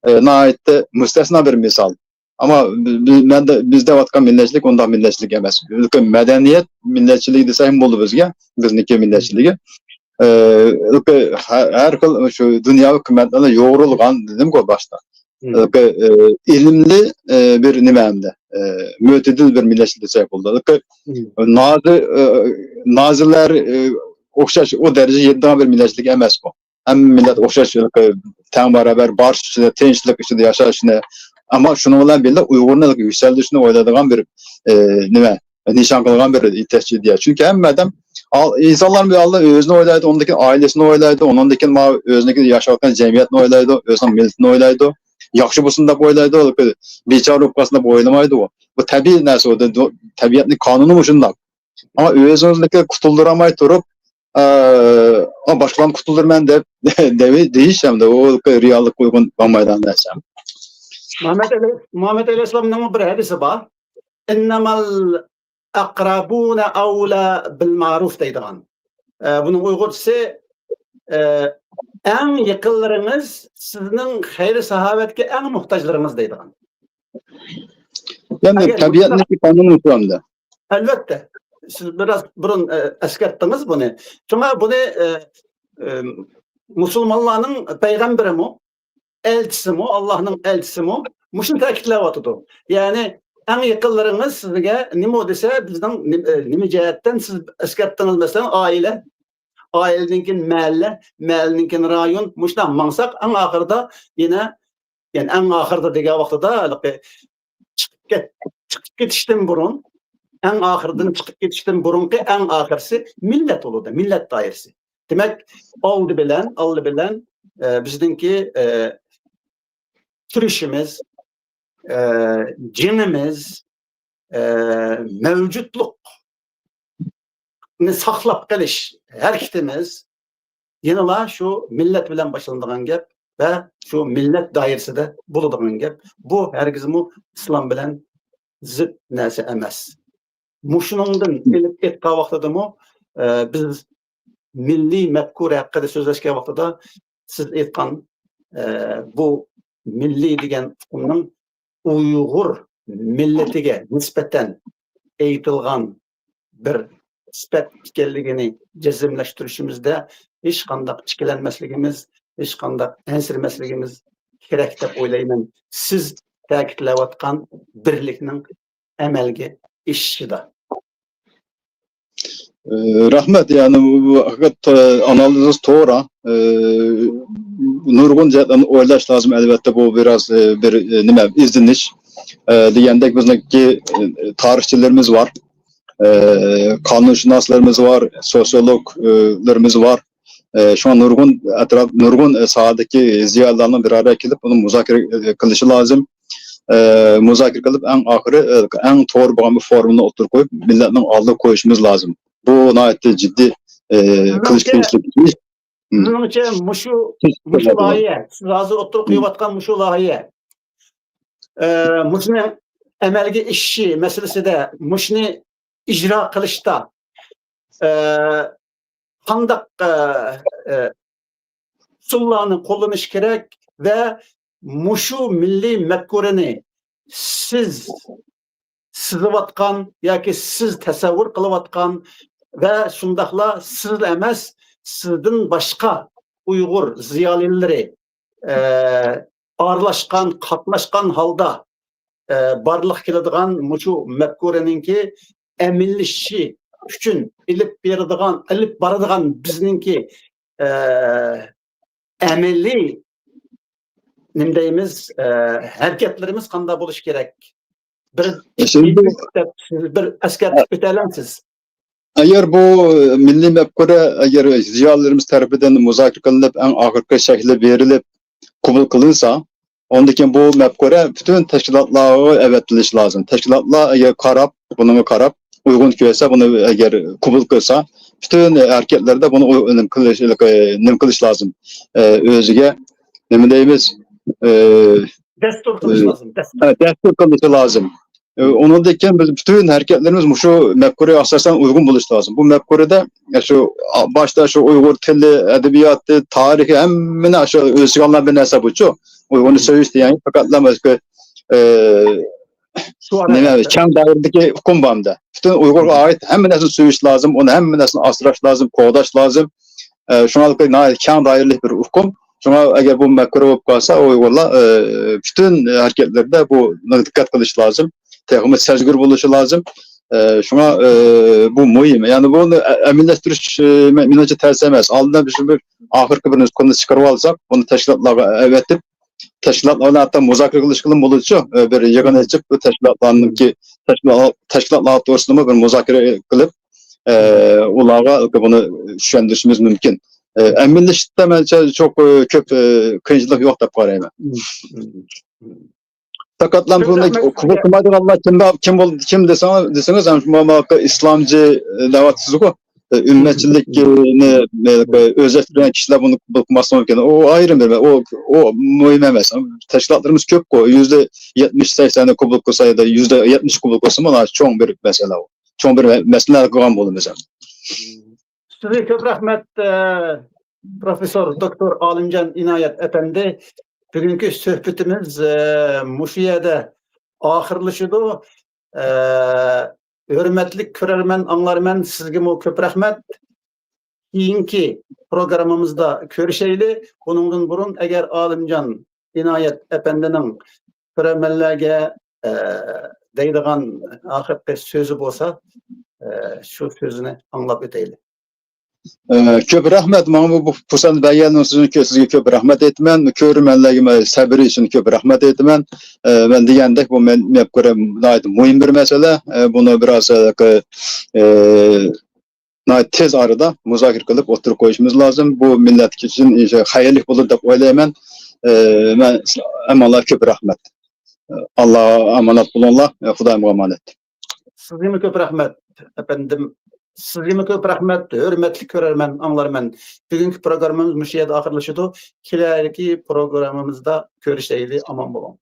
ئى، ناھايىتى مۇستەسنا بىر مىسال. ئەمما بىز، بىز، مەن دە-، بىز دەۋاتقان مىللەتچىلىك ئۇنداق مىللەتچىلىك ئەمەس. بىزنىڭكى مەدەنىيەت مىللەتچىلىكى دېسەك بولىدۇ بىزگە. بىزنىڭكى مىللەتچىلىكى. ئى، ھە-، ھەر خىل شۇ دۇنياۋى قىممەتلەرنى يۇغۇرۇلغان دېدىمغۇ باشتا. مم. ئى، ئىلىملى، ئى، بىر نېمە ئەمدى؟ ئى، مۆتىدىل بىر مىللەتچىلىك دېسەك بولىدۇ. مم. نازى، ئى، نازىلەر، ئى، ئوخشاش ئۇ دەرىجىگە يېتىدىغان بىر مىللەتچىلىك ئەمەس بۇ. ھەممە مىللەت ئوخشاش، تەڭ باراۋەر بارىش ئىچىدە، تىنچلىق ئىچىدە ياشاشنى، ئەمما شۇنىڭ بىلەن بىللە ئۇيغۇرنى يۈكسەلدۈرۈشنى ئويلايدىغان بىر، ئى، نېمە، نىشان قىلغان بىر يېتەكچى ئىدىيە. چۈنكى ھەممە ئادەم ئال-، ئىنسانلار بىر ئالدىن ئۆزىنى ئويلايدۇ، ئۇنىڭدىن كېيىن ئائىلىسىنى ئويلايدۇ، ئۇنىڭدىن كېيىن ماۋۇ ئۆزىنىڭكى ياشاۋاتقان جەمئىيەتنى ئويلايدۇ، ئۆزىنىڭ مىللىتىنى ئويلايدۇ. ياخشى بولسۇن دەپ ئويلايدۇ، بىچارە بولۇپ قالسۇن دەپ ئويلىمايدۇ ئۇ. بۇ تەبىئىي نەرسە ئۇ. دۇ-، تەبىئەتنىڭ قانۇنى مۇشۇنداق. ئەمما ئۆزىڭىزنىڭكى قۇتۇلدۇرالماي تۇرۇپ، ئە، ئا، باشقىلارنى قۇتۇلدۇرىمەن دەپ دەۋ-، دېيىش ھەمدە ئۇ رېئاللىققا ئۇيغۇن بولمايدىغان نەرسە. مۇھەممەد ئەلەي-، مۇھەممەد ئەلەيھىسسالامنىڭ بىر ھەدىسى بار. «ئىننەمەل ئەقرەبۇنە ئەۋلە بىل مەرۇف» دەيدىغان. ئە، بۇنىڭ ئۇيغۇرچىسى، ئە، «ئەڭ يېقىنلىرىڭىز سىزنىڭ خەير ساخاۋەتكە ئەڭ موھتاجلىرىڭىز» دەيدىغان. يەنى ئەگەر تەبىئەتنىڭكى قانۇنى شۇ ئەمدى. ئەلۋەتتە. سىز بىراز بۇرۇن، ئە، ئەسكەرتتىڭىز بۇنى. شۇڭا بۇنى، ئە، ئە، مۇسۇلمانلارنىڭ پەيغەمبىرىمۇ، ئەلچىسىمۇ، ئاللاھنىڭ ئەلچىسىمۇ مۇشۇنى تەكىتلەۋاتىدۇ. يەنى، ئەڭ يېقىنلىرىڭىز سىزگە نېمە دېسە، بىزنىڭ نېمە، ئە، نېمە جەھەتتىن سىز ئەسكەرتتىڭىز، مەسىلەن، ئائىلە، ئائىلىدىن كېيىن مەھەللە، مەھەللىدىن كېيىن رايون، مۇشۇنداق ماڭساق، ئەڭ ئاخىرىدا يەنە، يەنى ئەڭ ئاخىرىدا دېگەن ۋاقتىدا ھېلىقى چىقىپ كەت-، چىقىپ كېتىشتىن بۇرۇن، ئەڭ ئاخىرىدىن چىقىپ كېتىشتىن بۇرۇنقى ئەڭ ئاخىرسى مىللەت بولىدۇ، مىللەت دائىرىسى. دېمەك، ئالدى بىلەن، ئالدى بىلەن، ئە، بىزنىڭكى، ئە، تۇرۇشىمىز، ئە، جېنىمىز، ئە، مەۋجۇتلۇقنى ساقلاپ قېلىش ھەرىكىتىمىز يەنىلا شۇ مىللەت بىلەن باشلىنىدىغان گەپ ۋە شۇ مىللەت دائىرىسىدە بولىدىغان گەپ. بۇ ھەرگىزمۇ ئىسلام بىلەن زىت نەرسە ئەمەس. مۇشۇنىڭدىن ئېلىپ ئېيتقان ۋاقتىدىمۇ، ئە، بىز مىللىي مەپكۇرە ھەققىدە سۆزلەشكەن ۋاقتىدا سىز ئېيتقان، ئە، بۇ مىللىي دېگەن ئۇقۇمنىڭ ئۇيغۇر مىللىتىگە نىسبەتەن ئېيتىلغان بىر سۈپەت ئىكەنلىكىنى جەزملەشتۈرۈشىمىزدە ھېچقانداق ئىككىلەنمەسلىكىمىز، ھېچقانداق ئەنسىرىمەسلىكىمىز كېرەك دەپ ئويلايمەن. سىز تەكىتلەۋاتقان بىرلىكنىڭ ئەمەلگە ئېشىشىدا. ئى، رەھمەت. يەنى بۇ، بۇ ھەقىقەت، ئى، ئانالىزىڭىز توغرا. ئى، نۇرغۇن جەھەتلەرنى ئويلاش لازىم. ئەلۋەتتە، بۇ بىراز، ئى، بىر، ئى، نېمە، ئىزدىنىش. ئى، دېگەندەك، بىزنىڭكى، ئى، تارىخچىلىرىمىز بار، ئى، قانۇنشۇناسلىرىمىز بار، سوسىيولوگلىرىمىز بار. ئى، شۇڭا نۇرغۇن ئەتراپ، نۇرغۇن، ئى، ساھەدىكى زىيالىيلارنىڭ بىر ئارىغا كېلىپ، بۇنى مۇزاكىرە، ئى، قىلىشى لازىم. ئى، مۇزاكىرە قىلىپ، ئەڭ ئاخىرى، ئى، ئەڭ توغرا بولغان بىر فورمۇلنى ئوتتۇرىغا قويۇپ، مىللەتنىڭ ئالدىغا قويۇشىمىز لازىم. بۇ ناھايىتى جىددىي، ئى، قىلىش مېنىڭچە، تېگىشلىك ئىش. مېنىڭچە مۇشۇ، مۇشۇ لايىھە، سىز ھازىر ئوتتۇرىغا قويۇۋاتقان مۇشۇ لايىھە، ئى، مۇشۇنىڭ ئەمەلگە ئېشىشى مەسىلىسىدە، مۇشۇنى ئىجرا قىلىشتا، ئى، قانداق، ئى، ئى، ئۇسۇللارنى قوللىنىش كېرەك ۋە مۇشۇ مىللىي مەپكۇرىنى سىز سىزىۋاتقان ياكى سىز تەسەۋۋۇر قىلىۋاتقان ۋە شۇنداقلا سىزلا ئەمەس، سىزدىن باشقا ئۇيغۇر زىيالىيلىرى، ئە، ئارىلاشقان، قاتناشقان ھالدا، ئە، بارلىققا كېلىدىغان مۇشۇ مەپكۇرىنىڭكى ئەمەلىيلىشىشى ئۈچۈن ئېلىپ بېرىدىغان، ئېلىپ بارىدىغان بىزنىڭكى، ئە، ئەمەلىي، نېمە دەيمىز، ئە، ھەرىكەتلىرىمىز قانداق بولۇشى كېرەك؟ بىر، بىر ئەسكەرتىپ ئۆتەلەمسىز؟ ئەگەر بۇ مىللىي مەپكۇرە، ئەگەر زىيالىيلىرىمىز تەرىپىدىن مۇزاكىرە قىلىنىپ، ئەڭ ئاخىرقى شەكلى بېرىلىپ، قوبۇل قىلىنسا، ئاندىن كېيىن بۇ مەپكۇرە پۈتۈن تەشكىلاتلارغا ئەۋەتىلىشى لازىم. تەشكىلاتلار ئەگەر قاراپ، بۇنىڭغا قاراپ، ئۇيغۇن كۆرسە، بۇنى ئەگەر قوبۇل قىلسا، پۈتۈن ھەرىكەتلەردە بۇنى ئۇ-، نېمە قىلىش، نېمە قىلىش لازىم. ئە، ئۆزىگە، نېمە دەيمىز؟ ئە، دەستۇر قىلىش ئە، لازىم، دەستۇر. ھە، دەستۇر قىلىشى لازىم. ئە، ئۇنىڭدىن كېيىن بىز پۈتۈن ھەرىكەتلىرىمىز مۇشۇ مەپكۇرىگە ئاساسەن ئۇيغۇن بولۇشى لازىم. بۇ مەپكۇرىدە، ئە، شۇ، ئا، باشتا شۇ ئۇيغۇر تىلى، ئەدەبىياتى، تارىخى، ھەممىنى شۇ ئۆز ئىچىگە ئالغان بىر نەرسە بۇچۇ. ئۇيغۇرنى سۆيۈش دېگەن پەقەتلا ئۆزى، ئە، شۇ نېمە، ئادەتتە. كەڭ دائىرىدىكى ئۇقۇم بار ئەمدى. پۈتۈن ئۇيغۇرغا ئائىت ھەممە نەرسىنى سۆيۈش لازىم، ئۇنى ھەممە نەرسىنى ئاسراش لازىم، قوغداش لازىم. ئە، شۇڭا ناھايىتى كەڭ دائىرىلىك بىر ئۇقۇم. شۇڭا ئەگەر بۇ مەپكۇرە بولۇپ قالسا، ئۇيغۇرلار، ئە، پۈتۈن ھەرىكەتلىرىدە بۇ دىققەت قىلىش لازىم. تېخىمۇ سەزگۈر بولۇشى لازىم. ئە، شۇڭا، ئە، بۇ مۇھىم. يەنى بۇنى ئە-، ئەمەلىيلەشتۈرۈش، ئە، مە-، مېنىڭچە تەس ئەمەس. ئالدىن بىز بىر ئاخىرقى بىر نۇسخىنى چىقىرىپ ئالساق، بۇنى تەشكىلاتلارغا ئەۋەتىپ، تەشكىلاتلار بىلەن ھەتتا مۇزاكىرە قىلىشقىمۇ بولىدۇچۇ. ئە، بىر يىغىن ئېچىپ، بۇ تەشكىلاتلارنىڭكى، تەشكىلات، تەشكىلاتلار توغرىسىدىمۇ بىر مۇزاكىرە قىلىپ، ئۇلارغا بۇنى چۈشەندۈرۈشىمىز مۇمكىن. ئەمەلىيلىشىشتە مەنچە چوق كۆپ قىيىنچىلىق يوق دەپ قارايمەن. پەقەتلا بۇنى قوبۇل قىلمايدىغانلار كىم، كىم بولدى، كىم دېسىڭىز، دېسىڭىز، ھەم شۇ ماما ئىسلامچى دەۋاتىسىزغۇ، ئۈممەتچىلىكنى ئۆزلەشتۈرگەن كىشىلەر بۇنى قوبۇل قىلماسلىقى مۇمكىن. ئۇ ئايرىم بىر، ئۇ، ئۇ مۇھىم ئەمەس. تەشكىلاتلىرىمىز كۆپكۇ، يۈزدە يەتمىش سەكسەننى قوبۇل قىلسا يا يۈزدە يەتمىش قوبۇل قىلسىمۇ، چوڭ بىر مەسىلە ئۇ. چوڭ بىر مەسىلە قىلغان بولىمىز. سىزگە كۆپ رەھمەت، ئە، پروفېسسور دوكتور ئالىمجان ئىنايەت ئەپەندى. بۈگۈنكى سۆھبىتىمىز، ئە، مۇشۇ يەردە ئاخىرلىشىدۇ. ئە، ھۆرمەتلىك كۆرەرمەن، ئاڭلارمەن، سىزگىمۇ كۆپ رەھمەت. كېيىنكى پروگراممىمىزدا كۆرۈشەيلى. ئۇنىڭدىن بۇرۇن، ئەگەر ئالىمجان ئىنايەت ئەپەندىنىڭ كۆرەرمەنلەرگە، ئە، دەيدىغان ئاخىرقى سۆزى بولسا، ئە، شۇ سۆزىنى ئاڭلاپ ئۆتەيلى. ئە، كۆپ رەھمەت، ماڭا بۇ، بۇ پۇرسەتنى بەرگەنلىكىڭىز ئۈچۈن سىزگە كۆپ رەھمەت ئېيتىمەن. كۆرۈرمەنلەرگە سەبرى ئۈچۈن كۆپ رەھمەت ئېيتىمەن. ئە، مەن دېگەندەك، بۇ مەن، مەن كۆرەم ناھايىتى مۇھىم بىر مەسىلە. ئە، بۇنى بىراز، ئە، ئە، ناھايىتى تېز ئارىدا مۇزاكىرە قىلىپ ئوتتۇرىغا قويۇشىمىز لازىم. بۇ مىللەت ئۈچۈن خەيرلىك بولىدۇ دەپ ئويلايمەن. ئە، مەن ھەممىڭلارغا كۆپ رەھمەت. ئاللاغا ئامانەت بولۇڭلار. خۇدايىمغا ئامانەت. سىزگىمۇ كۆپ رەھمەت، ئەپەندىم. سىزگىمۇ كۆپ رەھمەت، ھۆرمەتلىك كۆرەرمەن، ئاڭلارمەن. بۈگۈنكى پروگراممىمىز مۇشۇ يەردە ئاخىرلىشىدۇ. كېلەركى پروگراممىمىزدا كۆرۈشەيلى، ئامان بولۇڭ.